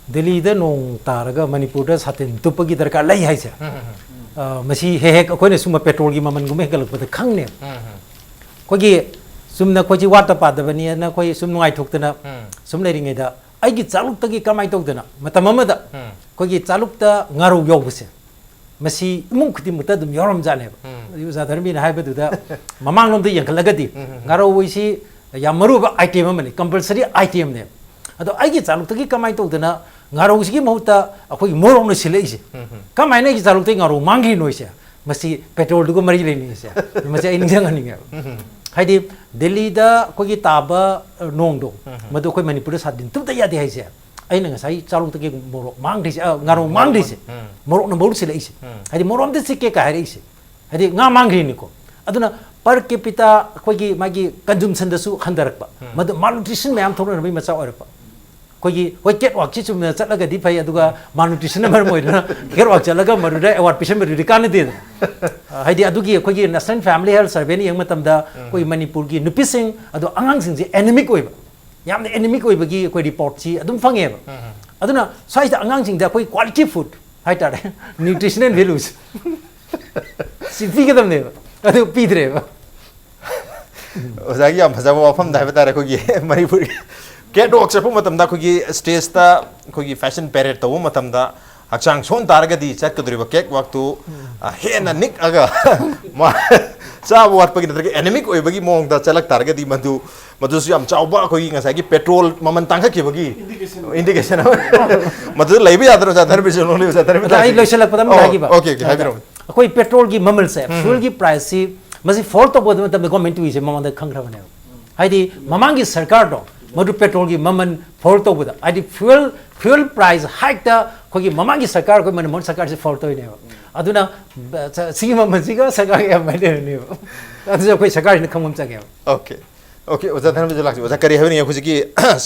ꯗꯦꯜꯂꯤꯗ ꯅꯣꯡ ꯇꯥꯔꯒ ꯃꯅꯤꯄꯨꯔꯗ ꯁꯥꯇꯤꯟ ꯇꯨꯞꯄꯒꯤ ꯗꯔꯀꯥꯔ ꯂꯩ ꯍꯥꯏꯁꯦ, ꯎꯝ, ꯎꯝ, ꯑ, ꯃꯁꯤ ꯍꯦꯛ ꯍꯦꯛ ꯑꯩꯈꯣꯏꯅ ꯁꯨꯝꯕ ꯄꯦꯇ꯭ꯔꯣꯜꯒꯤ ꯃꯃꯜꯒꯨꯝꯕ ꯍꯦꯟꯒꯠꯂꯛꯄꯗ ꯈꯪꯅꯦꯕ꯫ ꯎꯝ, ꯎꯝ, ꯑꯩꯈꯣꯏꯒꯤ ꯆꯨꯝꯅ ꯑꯩꯈꯣꯏꯁꯤ ꯋꯥꯠꯇ ꯄꯥꯗꯕꯅꯤꯅ ꯑꯩꯈꯣꯏ ꯁꯨꯝ ꯅꯨꯡꯉꯥꯏꯊꯣꯛꯇꯅ ꯎꯝ, ꯁꯨꯝ ꯂꯩꯔꯤꯉꯩꯗ, ꯑꯩꯒꯤ ꯆꯥꯂꯨꯛꯇꯒꯤ ꯀꯃꯥꯏꯅ ꯇꯧꯗꯅ, ꯃꯇꯝ ꯑꯃꯗ ꯎꯝ, ꯑꯩꯈꯣꯏꯒꯤ ꯆꯥꯂꯨꯛꯇ ꯉꯥꯔꯧ ꯌꯥꯎꯕꯁꯦ, ꯃꯁꯤ ꯏꯃꯨꯡ ꯈꯨꯗꯤꯡꯃꯛꯇ ꯑꯗꯨꯝ ꯌꯥꯎꯔꯝꯖꯥꯠꯅꯦꯕ꯫ ꯎꯝ꯫ ꯍꯧꯖꯤꯛ ꯑꯣꯖꯥ ꯙꯔꯃꯤꯅ ꯍꯥꯏꯕꯗꯨꯗ ꯃꯃꯥꯡꯂꯣꯝꯗ ꯌꯦꯡꯈꯠꯂꯒꯗꯤ, ꯎꯝ, ꯎꯝ, ꯎꯝ꯫ ꯉꯥꯔꯧ ꯍꯥꯏꯁꯤ ꯌꯥꯝ ꯃꯔꯨ ꯑꯣꯏꯕ ꯑꯥꯏꯇꯦꯝ ꯑꯃꯅꯤ, ꯀꯝꯄꯜꯁꯔꯤ ꯑꯥꯏꯇꯦꯝꯅꯦꯕ꯫ ꯑꯗꯣ ꯑꯩꯒꯤ ꯆꯥꯂꯨꯛꯇꯒꯤ ꯀꯃꯥꯏꯅ ꯇꯧꯗꯅ ꯉꯥꯔꯧꯁꯤꯒꯤ ꯃꯍꯨꯠꯇ ꯑꯩꯈꯣꯏꯒꯤ ꯃꯣꯔꯣꯛꯅ ꯁꯤꯜꯂꯛꯏꯁꯦ? ꯎꯝ, ꯎꯝ꯫ ꯀꯃꯥꯏꯅ ꯑꯩꯒꯤ ꯆꯥꯂꯨꯛꯇꯒꯤ ꯉꯥꯔꯧ ꯃꯥꯡꯈ꯭ꯔꯤꯅꯣ ꯍꯥꯏꯁꯦ? ꯃꯁꯤ ꯄꯦꯇ꯭ꯔꯣꯜꯗꯨꯒ ꯃꯔꯤ ꯂꯩꯅꯩꯁꯦ꯫ ꯃꯁꯤ ꯑꯩ ꯅꯤꯡꯁꯤꯡꯍꯟꯅꯤꯡꯉꯦꯕ꯫ ꯍꯥꯏꯗꯤ ꯗꯦꯜꯂꯤꯗ ꯑꯩꯈꯣꯏꯒꯤ ꯇꯥꯕ, ꯑ, ꯅꯣꯡꯗꯣ, ꯃꯗꯨ ꯑꯩꯈꯣꯏ ꯃꯅꯤꯄꯨꯔꯗ ꯁꯥꯗꯤꯟ ꯇꯨꯕꯗ ꯌꯥꯗꯦ ꯍꯥꯏꯁꯦ꯫ ꯑꯩꯅ ꯉꯁꯥꯏ ꯆꯥꯔꯣꯛꯇꯒꯤ ꯃꯣꯔꯣꯛ ꯃꯥꯡꯗ꯭ꯔꯤꯁꯦ, ꯑ, ꯉꯥꯔꯣꯡ ꯃꯥꯡꯗ꯭ꯔꯤꯁꯦ꯫ ꯎꯝ꯫ ꯃꯣꯔꯣꯛꯅ ꯃꯍꯨꯠ ꯁꯤꯜꯂꯛꯏꯁꯦ꯫ ꯎꯝ꯫ ꯍꯥꯏꯗꯤ ꯃꯣꯔꯣꯛ ꯑꯝꯇ ꯆꯤꯛꯀꯦ ꯀꯥꯏ ꯍꯥꯏꯔꯛꯏꯁꯦ꯫ ꯍꯥꯏꯗꯤ ꯉꯥ ꯃꯥꯡꯈ꯭ꯔꯤꯅꯤꯀꯣ꯫ ꯑꯗꯨꯅ per capita ꯑꯩꯈꯣꯏꯒꯤ ꯃꯥꯒꯤ consumptionꯗꯁꯨ ꯍꯟꯊꯔꯛꯄ꯫ ꯎꯝ꯫ ꯃꯗꯨ malnutrition ꯃꯌꯥꯝ ꯊꯣꯛꯅꯅꯕꯒꯤ ꯃꯆꯥꯛ ꯑꯣꯏꯔꯛꯄ꯫ ꯑꯩꯈꯣꯏꯒꯤ, ꯍꯣꯏ, cat walkꯁꯤ ꯆꯨꯝꯅ ꯆꯠꯂꯒꯗꯤ ꯐꯩ, ꯑꯗꯨꯒ malnutritionꯅ ꯃꯔꯝ ꯑꯣꯏꯗꯨꯅ cat walk ꯆꯠꯂꯒ ꯃꯗꯨꯗ award ꯄꯤꯁꯟꯕꯗꯨꯗꯤ ꯀꯥꯟꯅꯗꯦꯗꯅ꯫ ꯍꯥꯏꯗꯤ ꯑꯗꯨꯒꯤ ꯑꯩꯈꯣꯏꯒꯤ National Family Health Surveyꯅ ꯌꯦꯡꯕ ꯃꯇꯝꯗ ꯎꯝ꯫ ꯑꯩꯈꯣꯏ ꯃꯅꯤꯄꯨꯔꯒꯤ ꯅꯨꯄꯤꯁꯤꯡ ꯑꯗꯣ ꯑꯉꯥꯡꯁꯤꯡꯁꯦ anemic ꯑꯣꯏꯕ, ꯌꯥꯝꯅ anemic ꯑꯣꯏꯕꯒꯤ ꯑꯩꯈꯣꯏ reportꯁꯤ ꯑꯗꯨꯝ ꯐꯪꯉꯦꯕ꯫ ꯎꯝ꯫ ꯑꯗꯨꯅ ꯁ꯭ꯋꯥꯏꯁꯤꯗ ꯑꯉꯥꯡꯁꯤꯡꯗ ꯑꯩꯈꯣꯏ quality food ꯍꯥꯏꯇꯥꯔꯦ, nutritional values ꯁꯤ ꯄꯤꯒꯗꯕꯅꯦꯕ, ꯑꯗꯨ ꯄꯤꯗ꯭ꯔꯦꯕ꯫ ꯑꯣꯖꯥꯒꯤ ꯌꯥꯝ ꯐꯖꯕ ꯋꯥꯐꯝꯗ ꯍꯥꯏꯕ ꯇꯥꯔꯦ, ꯑꯩꯈꯣꯏꯒꯤ ꯃꯅꯤꯄꯨꯔꯒꯤ cat walk ꯆꯠꯄ ꯃꯇꯝꯗ ꯑꯩꯈꯣꯏꯒꯤ stageꯇ ꯑꯩꯈꯣꯏꯒꯤ fashion parade ꯇꯧꯕ ꯃꯇꯝꯗ ꯍꯛꯆꯥꯡ ꯁꯣꯟ ꯇꯥꯔꯒꯗꯤ ꯆꯠꯀꯗꯧꯔꯤꯕ cat walkꯇꯨ, ꯑ, ꯍꯦꯟꯅ ꯅꯤꯛꯑꯒ ꯃꯥ ꯆꯥꯕ ꯋꯥꯠꯄꯒꯤ ꯅꯠꯇ꯭ꯔꯒ anemic ꯑꯣꯏꯕꯒꯤ ꯃꯑꯣꯡꯗ ꯆꯠꯂꯛ ꯇꯥꯔꯒꯗꯤ ꯃꯗꯨ, ꯃꯗꯨꯁꯨ ꯌꯥꯝ ꯆꯥꯎꯕ ꯑꯩꯈꯣꯏꯒꯤ ꯉꯁꯥꯏꯒꯤ ꯄꯦꯇ꯭ꯔꯣꯜ ꯃꯃꯜ ꯇꯥꯡꯈꯠꯈꯤꯕꯒꯤ indication ꯑꯃ꯫ ꯃꯗꯨꯗ ꯂꯩꯕ ꯌꯥꯗ꯭ꯔꯣ, ꯑꯣꯖꯥ ꯙꯔꯃꯦꯁ? ꯂꯣꯏꯕ, ꯑꯣꯖꯥ ꯙꯔꯃꯦꯁ ꯑꯗ ꯑꯩ ꯇꯥꯛꯁꯤ꯫ ꯂꯣꯏꯁꯤꯜꯂꯛꯄꯗ ꯑꯃ ꯑꯣ, ꯍꯥꯏꯈꯤꯕ꯫ Okay, okay, ꯍꯥꯏꯕꯤꯔꯛꯑꯣ꯫ ꯑꯩꯈꯣꯏ ꯄꯦꯇ꯭ꯔꯣꯜꯒꯤ ꯃꯃꯜꯁꯦ, ꯎꯝ꯫ Fuelꯒꯤ priceꯁꯤ ꯃꯁꯤ fall ꯇꯧꯕ ꯃꯇꯝꯗ government ꯇꯨꯏꯁꯦ ꯃꯃꯥꯡꯗ ꯈꯪꯈ꯭ꯔꯕꯅꯦꯕ꯫ ꯍꯥꯏꯗꯤ ꯃꯃꯥꯡꯒꯤ ꯁꯔꯀꯥꯔꯗꯣ ꯃꯗꯨ ꯄꯦꯇ꯭ꯔꯣꯜꯒꯤ ꯃꯃꯜ fall ꯇꯧꯕꯗ, ꯍꯥꯏꯗꯤ fuel, fuel price hikeꯇ ꯑꯩꯈꯣꯏꯒꯤ ꯃꯃꯥꯡꯒꯤ ꯁꯔꯀꯥꯔ, ꯑꯩꯈꯣꯏ ꯃꯅꯤꯄꯨꯔ ꯁꯔꯀꯥꯔꯁꯤ fall ꯇꯧꯔꯤꯅꯦꯕ꯫ ꯑꯗꯨꯅ, ꯕ-, ꯁ-, ꯁꯤꯒꯤ ꯃꯃꯜꯁꯤꯒ ꯁꯔꯀꯥꯔꯒ ꯌꯥꯝ ꯃꯥꯟꯅꯔꯅꯦꯕ꯫ ꯑꯗꯨꯁꯨ ꯑꯩꯈꯣꯏ ꯁꯔꯀꯥꯔꯁꯤꯅ ꯈꯪꯕ ꯑꯃ ꯆꯪꯉꯦꯕ꯫ Okay꯫ Okay, ꯑꯣꯖꯥ ꯙꯔꯃꯦꯁ ꯂꯥꯛꯁꯤ꯫ ꯑꯣꯖꯥ, ꯀꯔꯤ ꯍꯥꯏꯕꯤꯅꯤꯡꯉꯤ? ꯍꯧꯖꯤꯛꯀꯤ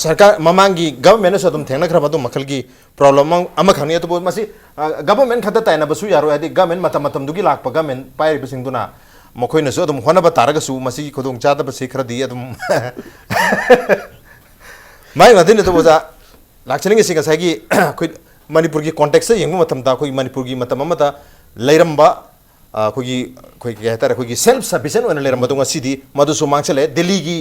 ꯁꯔꯀꯥꯔ ꯃꯃꯥꯡꯒꯤ governmentꯅꯁꯨ ꯑꯗꯨꯝ ꯊꯦꯡꯅꯈ꯭ꯔꯕ ꯑꯗꯨꯝ ꯃꯈꯜꯒꯤ problem ꯑꯃ-, ꯑꯃꯈꯛꯅꯤ꯫ ꯑꯗꯨꯕꯨ ꯃꯁꯤ, ꯑ, government ꯈꯛꯇ ꯇꯥꯏꯅꯕꯁꯨ ꯌꯥꯔꯣꯏ꯫ ꯍꯥꯏꯗꯤ government ꯃꯇꯝ ꯃꯇꯝꯗꯨꯒꯤ ꯂꯥꯛꯄ government ꯄꯥꯏꯔꯤꯕꯁꯤꯡꯗꯨꯅ ꯃꯈꯣꯏꯅꯁꯨ ꯑꯗꯨꯝ ꯍꯣꯠꯅꯕ ꯇꯥꯔꯒꯁꯨ ꯃꯁꯤꯒꯤ ꯈꯨꯗꯣꯡꯆꯥꯗꯕꯁꯤ ꯈꯔꯗꯤ ꯑꯗꯨꯝ ꯃꯥꯌꯣꯛꯅꯗꯣꯏꯅꯤ꯫ ꯑꯗꯨꯕꯨ ꯑꯣꯖꯥ ꯂꯥꯛꯆꯅꯤꯡꯉꯤꯁꯤ ꯉꯁꯥꯏꯒꯤ ꯑꯩꯈꯣꯏ ꯃꯅꯤꯄꯨꯔꯒꯤ contextꯇ ꯌꯦꯡꯕ ꯃꯇꯝꯗ ꯑꯩꯈꯣꯏ ꯃꯅꯤꯄꯨꯔꯒꯤ ꯃꯇꯝ ꯑꯃꯗ ꯂꯩꯔꯝꯕ, ꯑ, ꯑꯩꯈꯣꯏꯒꯤ, ꯑꯩꯈꯣꯏ ꯀꯩ ꯍꯥꯏꯇꯥꯔꯦ, ꯑꯩꯈꯣꯏꯒꯤ self sufficient ꯑꯣꯏꯅ ꯂꯩꯔꯝꯕꯗꯣ ꯉꯁꯤꯗꯤ ꯃꯗꯨꯁꯨ ꯃꯥꯡꯁꯤꯜꯂꯛꯑꯦ꯫ ꯗꯦꯜꯂꯤꯒꯤ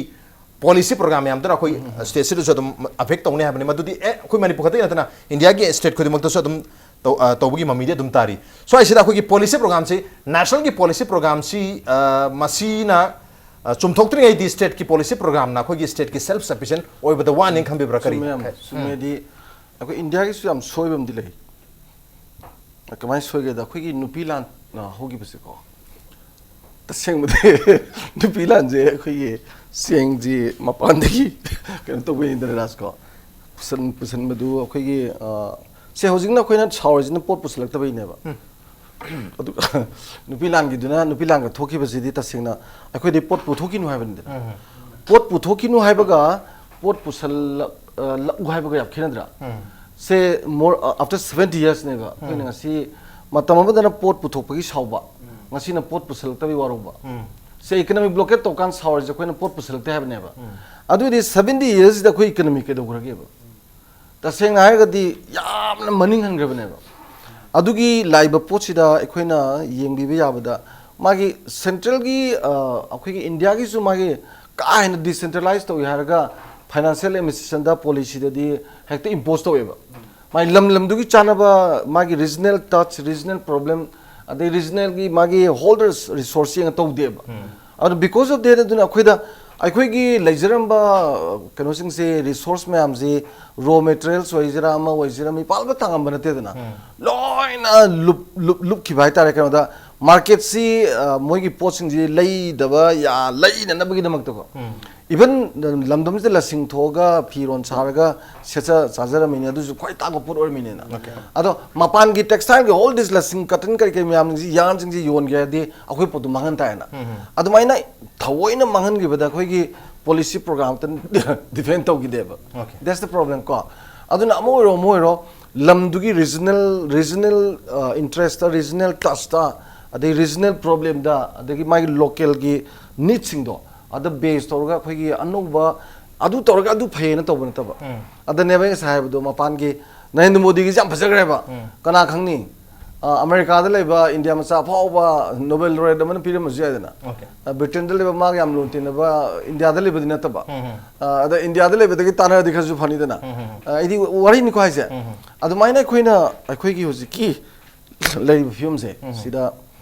policy program ꯃꯌꯥꯝꯗꯨꯅ ꯑꯩꯈꯣꯏ stateꯁꯤꯗꯁꯨ ꯑꯗꯨꯝ affect ꯇꯧꯅꯤ ꯍꯥꯏꯕꯅꯤ꯫ ꯃꯗꯨꯗꯤ ꯑꯦ, ꯑꯩꯈꯣꯏ ꯃꯅꯤꯄꯨꯔ ꯈꯛꯇꯒꯤ ꯅꯠꯇꯅ ꯏꯟꯗꯤꯌꯥꯒꯤ state ꯈꯨꯗꯤꯡꯃꯛꯇꯁꯨ ꯑꯗꯨꯝ ꯇꯧ-, ꯑ, ꯇꯧꯕꯒꯤ ꯃꯃꯤꯗꯤ ꯑꯗꯨꯝ ꯇꯥꯔꯤ꯫ ꯁ꯭ꯋꯥꯏꯁꯤꯗ ꯑꯩꯈꯣꯏꯒꯤ policy programꯁꯤ, nationalꯒꯤ policy programꯁꯤ, ꯑ, ꯃꯁꯤꯅ, ꯑ, ꯆꯨꯝꯊꯣꯛꯇ꯭ꯔꯤꯉꯩꯗꯤ stateꯀꯤ policy programꯅ ꯑꯩꯈꯣꯏꯒꯤ stateꯀꯤ self sufficient ꯑꯣꯏꯕꯗ ꯋꯥꯅꯤ ꯈꯟꯕꯤꯕ꯭ꯔꯥ? ꯀꯔꯤ? ꯆꯨꯝꯃꯦ ꯌꯥꯝ ꯆꯨꯝꯃꯦ꯫ ꯎꯝ꯫ ꯍꯥꯏꯗꯤ ꯑꯩꯈꯣꯏ ꯏꯟꯗꯤꯌꯥꯒꯤꯁꯨ ꯌꯥꯝ ꯁꯣꯏꯕ ꯑꯃꯗꯤ ꯂꯩ꯫ ꯀꯃꯥꯏꯅ ꯁꯣꯏꯒꯦꯗ, ꯑꯩꯈꯣꯏꯒꯤ ꯅꯨꯄꯤ ꯂꯥꯟ ꯑ, ꯍꯧꯈꯤꯕꯁꯦꯀꯣ, ꯇꯁꯦꯡꯕꯗꯤ ꯅꯨꯄꯤ ꯂꯥꯟꯁꯦ ꯑꯩꯈꯣꯏꯒꯤ ꯆꯦꯡꯁꯤ ꯃꯄꯥꯟꯗꯒꯤ ꯀꯩꯅꯣ ꯇꯧꯕꯩꯅꯤꯗꯅ, ꯔꯥꯖꯀꯣ, ꯄꯨꯁꯟ ꯄꯨꯁꯟꯕꯗꯨ ꯑꯩꯈꯣꯏꯒꯤ ꯑ, ꯁꯦ, ꯍꯧꯖꯤꯛꯅ ꯑꯩꯈꯣꯏꯅ ꯁꯥꯎꯔꯤꯁꯤꯅ ꯄꯣꯠ ꯄꯨꯁꯜꯂꯛꯇꯕꯩꯅꯦꯕ꯫ ꯑꯗꯨꯒ ꯅꯨꯄꯤ ꯂꯥꯟꯒꯤꯗꯨꯅ, ꯅꯨꯄꯤ ꯂꯥꯟꯒ ꯊꯣꯛꯈꯤꯕꯁꯤꯗꯤ ꯇꯁꯦꯡꯅ ꯑꯩꯈꯣꯏꯗꯤ ꯄꯣꯠ ꯄꯨꯊꯣꯛꯈꯤꯅꯨ ꯍꯥꯏꯕꯅꯤꯗꯅ꯫ ꯄꯣꯠ ꯄꯨꯊꯣꯛꯈꯤꯅꯨ ꯍꯥꯏꯕꯒ ꯄꯣꯠ ꯄꯨꯁꯜꯂꯛꯎ ꯍꯥꯏꯕꯒ ꯌꯥꯝ ꯈꯦꯠꯅꯗ꯭ꯔꯥ? ꯁꯦ, more after seventy yearsꯅꯦꯕ ꯑꯩꯈꯣꯏꯅ ꯉꯁꯤ, ꯃꯇꯝ ꯑꯃꯗꯅ ꯄꯣꯠ ꯄꯨꯊꯣꯛꯄꯒꯤ ꯁꯥꯎꯕ, ꯉꯁꯤꯅ ꯄꯣꯠ ꯄꯨꯁꯜꯂꯛꯇꯕꯒꯤ ꯋꯥꯔꯧꯕ꯫ ꯁꯦ, economic blockade ꯇꯧꯀꯥꯟꯗ ꯁꯥꯎꯔꯤꯁꯦ ꯑꯩꯈꯣꯏꯅ ꯄꯣꯠ ꯄꯨꯁꯜꯂꯛꯇꯦ ꯍꯥꯏꯕꯅꯦꯕ꯫ ꯑꯗꯨꯗꯤ seventy yearsꯁꯤꯗ ꯑꯩꯈꯣꯏ economy ꯀꯩꯗꯧꯈ꯭ꯔꯒꯦꯕ? ꯇꯁꯦꯡꯅ ꯍꯥꯏꯔꯒꯗꯤ ꯌꯥꯝꯅ ꯃꯅꯤꯡ ꯍꯟꯈ꯭ꯔꯕꯅꯦꯕ꯫ ꯑꯗꯨꯒꯤ ꯂꯥꯛꯏꯕ ꯄꯣꯠꯁꯤꯗ ꯑꯩꯈꯣꯏꯅ ꯌꯦꯡꯕꯤꯕ ꯌꯥꯕꯗ, ꯃꯥꯒꯤ centralꯒꯤ ꯑ, ꯑꯩꯈꯣꯏꯒꯤ Indiaꯒꯤꯁꯨ ꯃꯥꯒꯤ ꯀꯥ ꯍꯦꯟꯅ decentralize ꯇꯧꯏ ꯍꯥꯏꯔꯒ financial administrationꯗ, policyꯗꯗꯤ ꯍꯦꯛꯇ impose ꯇꯧꯋꯦꯕ꯫ ꯃꯥꯒꯤ ꯂꯝ ꯂꯝꯗꯨꯒꯤ ꯆꯥꯅꯕ, ꯃꯥꯒꯤ regional touch, regional problem, ꯑꯗꯩ regionalꯒꯤ ꯃꯥꯒꯤ whole resource ꯌꯦꯡꯉ ꯇꯧꯗꯦꯕ꯫ ꯑꯗꯨ because of that, ꯑꯗꯨꯅ ꯑꯩꯈꯣꯏꯗ, ꯑꯩꯈꯣꯏꯒꯤ ꯂꯩꯖꯔꯝꯕ ꯀꯩꯅꯣꯁꯤꯡꯁꯦ, resource ꯃꯌꯥꯝꯁꯤ, raw materials ꯑꯣꯏꯁꯤꯔꯥ, ꯑꯃ ꯑꯣꯏꯁꯤꯔꯥ, ꯃꯤꯄꯥꯜꯕ ꯇꯥꯡꯉꯝꯕ ꯅꯠꯇꯦꯗꯅ꯫ ꯂꯣꯏꯅ ꯂꯨꯞ ꯂꯨꯞ ꯂꯨꯞꯈꯤꯕ ꯍꯥꯏꯇꯥꯔꯦ ꯀꯩꯅꯣꯗ꯫ Marketꯁꯤ ꯑ, ꯃꯣꯏꯒꯤ ꯄꯣꯠꯁꯤꯡꯁꯤ ꯂꯩꯗꯕ ꯌꯥ ꯂꯩꯅꯅꯕꯒꯤꯗꯃꯛꯇꯀꯣ, even ꯂꯝꯗꯝꯁꯤꯗ ꯂꯁꯤꯡ ꯊꯣꯛꯑꯒ ꯐꯤꯔꯣꯜ ꯁꯥꯔꯒ ꯁꯦꯠꯆ ꯆꯥꯖꯔꯝꯃꯤꯅꯦ, ꯑꯗꯨꯁꯨ ꯈ꯭ꯋꯥꯏ ꯇꯥꯡꯕ ꯄꯣꯠ ꯑꯣꯏꯔꯝꯃꯤꯅꯦꯅ꯫ ꯑꯗꯣ ꯃꯄꯥꯟꯒꯤ textileꯒꯤ all this ꯂꯁꯤꯡ, cotton ꯀꯔꯤ ꯀꯔꯤ ꯃꯌꯥꯝꯁꯤ, yarnꯁꯤꯡꯁꯤ ꯌꯣꯟꯒꯦ ꯍꯥꯏꯔꯗꯤ ꯑꯩꯈꯣꯏ ꯄꯣꯠꯇꯨ ꯃꯥꯡꯍꯟ ꯇꯥꯏꯅ꯫ ꯑꯗꯨꯃꯥꯏꯅ ꯊꯑꯣꯏꯅ ꯃꯥꯡꯍꯟꯈꯤꯕꯗ ꯑꯩꯈꯣꯏꯒꯤ policy programꯇ defend ꯇꯧꯈꯤꯗꯦꯕ꯫ That's the problem ꯀꯣ꯫ ꯑꯗꯨꯅ ꯑꯃ ꯑꯣꯏꯔꯣ ꯑꯃ ꯑꯣꯏꯔꯣ, ꯂꯝꯗꯨꯒꯤ regional regional interestꯇ, regional touchꯇ, ꯑꯗꯩ regional problemꯗ, ꯑꯗꯒꯤ ꯃꯥꯒꯤ localꯒꯤ needꯁꯤꯡꯗꯣ ꯑꯗ base ꯇꯧꯔꯒ ꯑꯩꯈꯣꯏꯒꯤ ꯑꯅꯧꯕ, ꯑꯗꯨ ꯇꯧꯔꯒ ꯑꯗꯨ ꯐꯩꯌꯦꯅ ꯇꯧꯕ ꯅꯠꯇꯕ꯫ ꯑꯗꯅꯦꯕ ꯑꯩ ꯉꯁꯥꯏ ꯍꯥꯏꯕꯗꯣ, ꯃꯄꯥꯟꯒꯤ ꯅꯔꯦꯟꯗ꯭ꯔ ꯃꯣꯗꯤꯒꯤꯁꯦ ꯌꯥꯝ ꯐꯖꯈ꯭ꯔꯦꯕ꯫ ꯀꯅꯥ ꯈꯪꯅꯤ? ꯑ, ꯑꯃꯦꯔꯤꯀꯥꯗ ꯂꯩꯕ ꯏꯟꯗꯤꯌꯥ ꯃꯆꯥ ꯑꯐꯥꯎꯕ Nobel laureate ꯑꯃꯅ ꯄꯤꯔꯝꯕꯁꯨ ꯌꯥꯏꯗꯅ꯫ ꯑ, ꯕ꯭ꯔꯤꯇꯦꯟꯗ ꯂꯩꯕ, ꯃꯥꯒ ꯌꯥꯝ ꯂꯨꯅ ꯇꯤꯟꯅꯕ, ꯏꯟꯗꯤꯌꯥꯗ ꯂꯩꯕꯗꯤ ꯅꯠꯇꯕ꯫ ꯑ, ꯑꯗ ꯏꯟꯗꯤꯌꯥꯗ ꯂꯩꯕꯗꯒꯤ ꯇꯥꯟꯅꯔꯗꯤ ꯈꯔꯁꯨ ꯐꯅꯤꯗꯅ꯫ ꯑ, ꯑꯩꯗꯤ ꯋꯥꯔꯤꯅꯤꯀꯣ ꯍꯥꯏꯁꯦ꯫ ꯑꯗꯨꯃꯥꯏꯅ ꯑꯩꯈꯣꯏꯅ, ꯑꯩꯈꯣꯏꯒꯤ ꯍꯧꯖꯤꯛꯀꯤ ꯂꯩꯔꯤꯕ ꯐꯤꯕꯝꯁꯦ ꯁꯤꯗ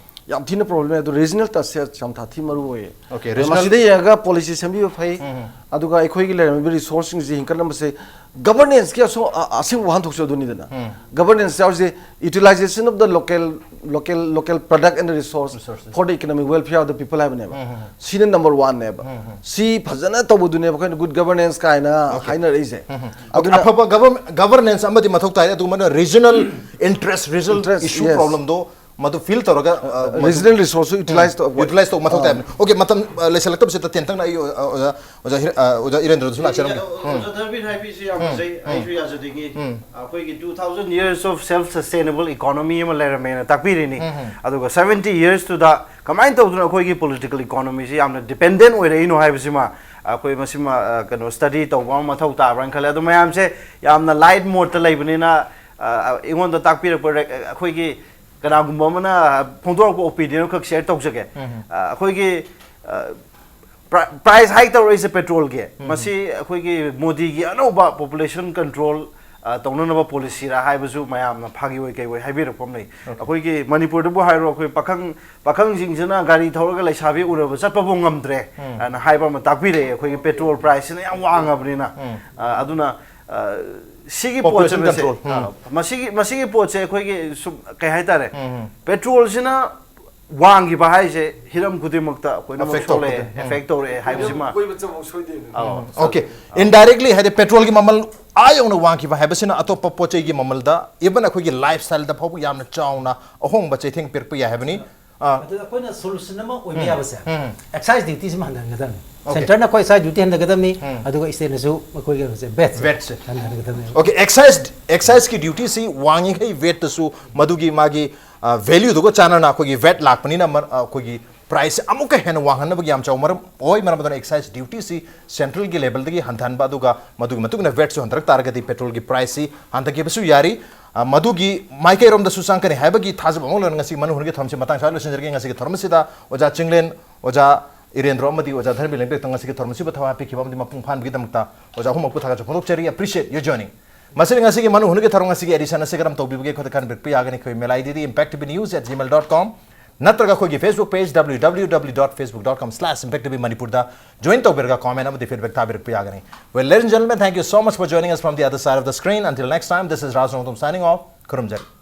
ꯌꯥꯝ ꯊꯤꯅ ꯄ꯭ꯔꯣꯕ꯭ꯂꯦꯝ ꯂꯩ꯫ ꯑꯗꯨ ꯔꯤꯖꯅꯦꯜ ꯇꯁ ꯌꯥꯝ ꯊꯥ ꯊꯤ ꯃꯔꯨ ꯑꯣꯏꯌꯦ꯫ Okay, ꯑꯗꯨ regional- ꯃꯁꯤꯗ ꯌꯦꯡꯉꯒ ꯄꯣꯂꯤꯁꯤ ꯁꯦꯝꯕꯤꯕ ꯐꯩ꯫ ꯑꯗꯨꯒ ꯑꯩꯈꯣꯏꯒꯤ ꯂꯩꯔꯝꯃꯤꯕ ꯔꯤꯁꯣꯔꯁꯁꯤꯡꯁꯤ ꯍꯤꯡꯒꯠꯅꯕꯁꯦ ꯒꯕꯔꯅꯦꯟꯁꯀꯤ ꯑꯁꯣ- ꯑ- ꯑꯁꯦꯡꯕ ꯋꯥꯍꯟꯊꯣꯛꯁꯨ ꯑꯗꯨꯅꯤꯗꯅ꯫ ꯒꯕꯔꯅꯦꯟꯁ ꯍꯥꯏꯕꯁꯤ utilization of the local local local product and resource Resources. for the economic welfare of the people ꯍꯥꯏꯕꯅꯦꯕ꯫ ꯁꯤꯅ ꯅꯝꯕꯔ ꯋꯥꯟꯅꯦꯕ꯫ ꯁꯤ ꯐꯖꯅ ꯇꯧꯕꯗꯨꯅꯦꯕ ꯑꯩꯈꯣꯏꯅ ꯒꯨꯗ ꯒꯕꯔꯅꯦꯟꯁ ꯀꯥꯏꯅ ꯍꯥꯏꯅꯔꯛꯏꯁꯦ꯫ ꯑꯗꯨꯅ ꯑꯐꯕ ꯒꯕꯔꯅꯦꯟꯁ ꯑꯃꯗꯤ ꯃꯊꯧ ꯇꯥꯏ꯫ ꯑꯗꯨꯒ ꯃꯗꯨꯅ ꯔꯤꯖꯅꯦꯜ ꯏꯟꯇꯔꯦꯁ, ꯔꯤꯖꯅꯦꯜ Interest, ꯏꯁꯨ yes. ꯄ꯭ꯔꯣꯕ꯭ꯂꯦꯝꯗꯣ ꯃꯗꯨ ꯐꯤꯜ ꯇꯧꯔꯒ ꯔꯤꯖꯅꯦꯜ ꯔꯤꯁꯣꯔꯁꯁꯨ ꯌꯨꯇꯤꯂꯥꯏꯁ ꯇꯧꯕ ꯌꯨꯇꯤꯂꯥꯏꯁ ꯇꯧꯕ ꯃꯊꯧ ꯇꯥꯏ꯫ ꯑꯣꯀꯦ, ꯃꯇꯝ ꯑ, ꯂꯩꯁꯤꯜꯂꯛꯇꯕꯁꯤꯗ ꯇꯦꯟꯇꯛꯅ ꯑꯩ ꯑ, ꯑꯣꯖꯥ ꯑ, ꯑꯣꯖꯥ ꯍꯤꯔ- ꯑ, ꯑꯣꯖꯥ ꯏꯔꯦꯟꯗ꯭ꯔꯗꯁꯨ ꯂꯥꯛꯆꯔꯝꯒꯦ꯫ ꯑꯣꯖꯥ ꯗꯔꯕꯤꯟ ꯍꯥꯏꯕꯤꯁꯤ ꯌꯥꯝ ꯐꯖꯩ꯫ ꯑꯩꯁꯨ ꯌꯥꯖꯅꯤꯡꯉꯤ꯫ ꯑꯩꯈꯣꯏꯒꯤ two thousand years of self sustainable economy ꯑꯃ ꯂꯩꯔꯝꯃꯦꯅ ꯇꯥꯛꯄꯤꯔꯤꯅꯤ꯫ ꯑꯗꯨꯒ seventy yearsꯇꯨꯗ ꯀꯃꯥꯏꯅ ꯇꯧꯗꯅ ꯑꯩꯈꯣꯏꯒꯤ ꯄꯣꯂꯤꯇꯤꯀꯦꯜ ꯏꯀꯣꯅꯣꯃꯤꯁꯤ ꯌꯥꯝꯅ ꯗꯤꯄꯦꯟꯗꯦꯟ ꯑꯣꯏꯔꯛꯏꯅꯣ ꯍꯥꯏꯕꯁꯤꯃ ꯑꯩꯈꯣꯏ ꯃꯁꯤꯃ ꯑ, ꯀꯩꯅꯣ ꯁ꯭ꯇꯗꯤ ꯇꯧꯕ ꯑꯃ ꯃꯊꯧ ꯇꯥꯕ꯭ꯔꯥꯅ ꯈꯜꯂꯦ꯫ ꯑꯗꯣ ꯃꯌꯥꯝꯁꯦ ꯌꯥꯝꯅ ꯂꯥꯏꯠ ꯃꯣꯠꯇ ꯂꯩꯕꯅꯤꯅ ꯑ, ꯑꯩꯉꯣꯟꯗ ꯇꯥꯛꯄꯤꯔꯛꯄ ꯔꯦꯛ- ꯑꯩꯈꯣꯏꯒꯤ ꯀꯅꯥꯒꯨꯝꯕ ꯑꯃꯅ ꯐꯣꯡꯗꯣꯔꯛꯄ ꯑꯣꯄꯤꯅꯤꯌꯟ ꯈꯛ ꯁꯤꯌꯔ ꯇꯧꯖꯒꯦ꯫ ꯑ, ꯑꯩꯈꯣꯏꯒꯤ ꯑ, ꯄ꯭ꯔꯥ- ꯄ꯭ꯔꯥꯏꯁ ꯍꯥꯏꯛ ꯇꯧꯔꯛꯏꯁꯦ ꯄꯦꯇ꯭ꯔꯣꯜꯒꯤ, ꯃꯁꯤ ꯑꯩꯈꯣꯏꯒꯤ ꯃꯣꯗꯤꯒꯤ ꯑꯅꯧꯕ ꯄꯣꯄꯨꯂꯦꯁꯟ ꯀꯟꯇ꯭ꯔꯣꯜ ꯑ, ꯇꯧꯅꯅꯕ ꯄꯣꯂꯤꯁꯤꯔꯥ ꯍꯥꯏꯕꯁꯨ ꯃꯌꯥꯝꯅ ꯐꯥꯒꯤ ꯑꯣꯏ ꯀꯩ ꯑꯣꯏ ꯍꯥꯏꯕꯤꯔꯛꯄ ꯑꯃ ꯂꯩ꯫ ꯑꯩꯈꯣꯏꯒꯤ ꯃꯅꯤꯄꯨꯔꯗꯕꯨ ꯍꯥꯏꯔꯣ, ꯑꯩꯈꯣꯏ ꯄꯥꯈꯪ ꯄꯥꯈꯪꯁꯤꯡꯁꯤꯅ ꯒꯥꯔꯤ ꯊꯧꯔꯒ ꯂꯩꯁꯥꯕꯤ ꯎꯔꯕ ꯆꯠꯄꯕꯨ ꯉꯝꯗ꯭ꯔꯦ ꯍꯥꯏꯅ ꯍꯥꯏꯕ ꯑꯃ ꯇꯥꯛꯄꯤꯔꯛꯑꯦ꯫ ꯑꯩꯈꯣꯏꯒꯤ ꯄꯦꯇ꯭ꯔꯣꯜ ꯄ꯭ꯔꯥꯏꯁꯁꯤꯅ ꯌꯥꯝ ꯋꯥꯡꯉꯕꯅꯤꯅ꯫ ꯑ, ꯑꯗꯨꯅ ꯑ, ꯁꯤꯒꯤ ꯄꯣꯠꯁꯦ Population ꯃꯁꯤ- control. ꯑ, ꯃꯁꯤꯒꯤ ꯃꯁꯤꯒꯤ ꯄꯣꯠꯁꯦ ꯑꯩꯈꯣꯏꯒꯤ ꯁꯨꯝ ꯀꯩ ꯍꯥꯏꯇꯥꯔꯦ, ꯄꯦꯇ꯭ꯔꯣꯜꯁꯤꯅ ꯋꯥꯡꯈꯤꯕ ꯍꯥꯏꯁꯦ ꯍꯤꯔꯝ ꯈꯨꯗꯤꯡꯃꯛꯇ ꯑꯩꯈꯣꯏꯅ Affect ꯁꯣꯛꯂꯛꯑꯦ, ꯇꯧꯔꯛꯀꯗꯣꯏꯅꯤ꯫ ꯑꯦꯐꯦꯛ ꯇꯧꯔꯛꯑꯦ ꯍꯥꯏꯕꯁꯤꯃ ꯀꯣꯏꯕ ꯆꯠꯐꯝ ꯁꯣꯏꯗꯣꯏꯅꯤ꯫ ꯑꯧ, ꯑꯣꯀꯦ, ꯏꯟꯗꯥꯏꯔꯦꯛꯂꯤ ꯍꯥꯏꯗꯤ ꯄꯦꯇ꯭ꯔꯣꯜꯒꯤ ꯃꯃꯜ ꯑꯥ ꯌꯧꯅ ꯋꯥꯡꯈꯤꯕ ꯍꯥꯏꯕꯁꯤꯅ ꯑꯇꯣꯞꯄ ꯄꯣꯠ ꯆꯩꯒꯤ ꯃꯃꯜꯗ, ꯏꯚꯟ ꯑꯩꯈꯣꯏꯒꯤ ꯂꯥꯏꯐ ꯁ꯭ꯇꯥꯏꯜꯗ ꯐꯥꯎꯕ ꯌꯥꯝꯅ ꯆꯥꯎꯅ ꯑꯍꯣꯡꯕ ꯆꯩꯊꯦꯡ ꯄꯤꯔꯛꯄ ꯌꯥꯏ ꯍꯥꯏꯕꯅꯤ꯫ ꯑ, ꯑꯗꯨꯗ ꯑꯩꯈꯣꯏꯅ ꯁꯣꯂꯨꯁꯟ ꯑꯃ ꯑꯣꯏꯕ ꯌꯥꯕꯁꯦ, ꯎꯝ꯫ ꯑꯦꯛꯁꯥꯏꯁ ꯗ꯭ꯌꯨꯇꯤꯁꯤꯃ ꯍꯟꯊꯍꯟꯒꯗꯕꯅꯤ꯫ Okay. ꯁꯦꯟꯇꯔꯅ ꯑꯩꯈꯣꯏ ꯑꯦꯛꯁꯥꯏꯁ ꯗ꯭ꯌꯨꯇꯤ ꯍꯟꯊꯒꯗꯕꯅꯤ, ꯎꯝ꯫ ꯑꯗꯨꯒ ꯏꯁꯇꯦꯠꯅꯁꯨ ꯃꯈꯣꯏꯒꯤ ꯚꯦꯠꯁꯦ ꯚꯦꯠꯁꯦ꯫ ꯍꯟꯊꯍꯟꯒꯗꯕꯅꯤ꯫ ꯑꯣꯀꯦ, ꯑꯦꯛꯁꯥꯏꯁ ꯑꯦꯛꯁꯥꯏꯁꯀꯤ ꯗ꯭ꯌꯨꯇꯤꯁꯤ ꯋꯥꯡꯉꯤꯈꯩ ꯚꯦꯠꯇꯁꯨ ꯃꯗꯨꯒꯤ ꯃꯥꯒꯤ ꯚꯦꯂ꯭ꯌꯨꯗꯨꯒ ꯆꯥꯟꯅꯅ ꯑꯩꯈꯣꯏꯒꯤ ꯚꯦꯠ ꯂꯥꯛꯄꯅꯤꯅ ꯃꯔ- ꯑ, ꯑꯩꯈꯣꯏꯒꯤ ꯄ꯭ꯔꯥꯏꯁꯁꯤ ꯑꯃꯨꯛꯀ ꯍꯦꯟꯅ ꯋꯥꯡꯍꯟꯅꯕꯒꯤ ꯌꯥꯝ ꯆꯥꯎꯕ ꯃꯔꯝ ꯑꯣꯏ꯫ ꯃꯔꯝ ꯑꯗꯨꯅ ꯑꯦꯛꯁꯥꯏꯁ ꯗ꯭ꯌꯨꯇꯤꯁꯤ ꯁꯦꯟꯇ꯭ꯔꯦꯜꯒꯤ ꯂꯦꯚꯦꯜꯗꯒꯤ ꯍꯟꯊꯍꯟꯕ, ꯑꯗꯨꯒ ꯃꯗꯨꯒꯤ ꯃꯇꯨꯡ ꯏꯟꯅ ꯚꯦꯠꯁꯨ ꯍꯟꯊꯔꯛ ꯇꯥꯔꯒꯗꯤ ꯄꯦꯇ꯭ꯔꯣꯜꯒꯤ ꯄ꯭ꯔꯥꯏꯁꯁꯤ ꯍꯟꯊꯈꯤꯕꯁꯨ ꯌꯥꯔꯤ꯫ ꯑ, ꯃꯗꯨꯒꯤ ꯃꯥꯏꯀꯩꯔꯣꯝꯗꯁꯨ ꯆꯪꯒꯅꯤ ꯍꯥꯏꯕꯒꯤ ꯊꯥꯖꯕ ꯑꯃ ꯂꯣꯏꯅꯅ ꯉꯁꯤ ꯃꯅꯨ ꯍꯨꯟꯒꯤ ꯊꯧꯔꯝꯁꯤ ꯃꯇꯥꯡ ꯁ꯭ꯋꯥꯏꯗ ꯂꯣꯏꯁꯤꯟꯖꯔꯒꯦ꯫ ꯉꯁꯤꯒꯤ ꯊꯧꯔꯝ ꯑꯁꯤꯗ ꯑꯣꯖꯥ ꯆꯤꯡꯂꯦꯟ, ꯑꯣꯖꯥ ꯏꯔꯦꯟꯗ꯭ꯔꯣ ꯑꯃꯗꯤ ꯑꯣꯖꯥ ꯙꯔꯃꯕꯤꯔ ꯂꯦꯡꯕꯦꯛꯇ ꯉꯁꯤꯒꯤ ꯊꯧꯔꯝ ꯑꯁꯤꯕꯨ ꯊꯋꯥꯏ ꯍꯥꯞꯄꯤꯈꯤꯕ ꯑꯃꯗꯤ ꯃꯄꯨꯡ ꯐꯥꯍꯟꯕꯒꯤꯗꯃꯛꯇ ꯑꯣꯖꯥ ꯑꯍꯨꯝꯃꯛꯄꯨ ꯊꯥꯒꯠꯆꯕ ꯐꯣꯡꯗꯣꯛꯆꯔꯤ꯫ Appreciate your joining꯫ ꯃꯁꯤꯅ ꯉꯁꯤꯒꯤ ꯃꯅꯨ ꯍꯨꯟꯒꯤ ꯊꯧꯔꯝ ꯉꯁꯤꯒꯤ ꯑꯦꯗꯤꯁꯟ ꯑꯁꯤ ꯀꯔꯝ ꯇꯧꯕꯤꯕꯒꯦ? ꯑꯩꯈꯣꯏꯗ ꯈꯟꯕꯤꯔꯛꯄ ꯌꯥꯒꯅꯤ꯫ ꯑꯩꯈꯣꯏ email I ꯗꯤꯗꯤ impact T V news at gmail dot com꯫ ꯅꯠꯇ꯭ꯔꯒ ꯑꯩꯈꯣꯏꯒꯤ Facebook page W W W dot facebook dot com slash impact T V Manipur ꯗ join ꯇꯧꯕꯤꯔꯒ comment ꯑꯃꯗꯤ feedback ꯊꯥꯕꯤꯔꯛꯄ ꯌꯥꯒꯅꯤ. Well, ladies and gentlemen, thank you so much for joining us from the other side of the screen. Until next time, this is Raj Rongthum signing off. ꯈꯨꯔꯨꯝꯖꯔꯤ.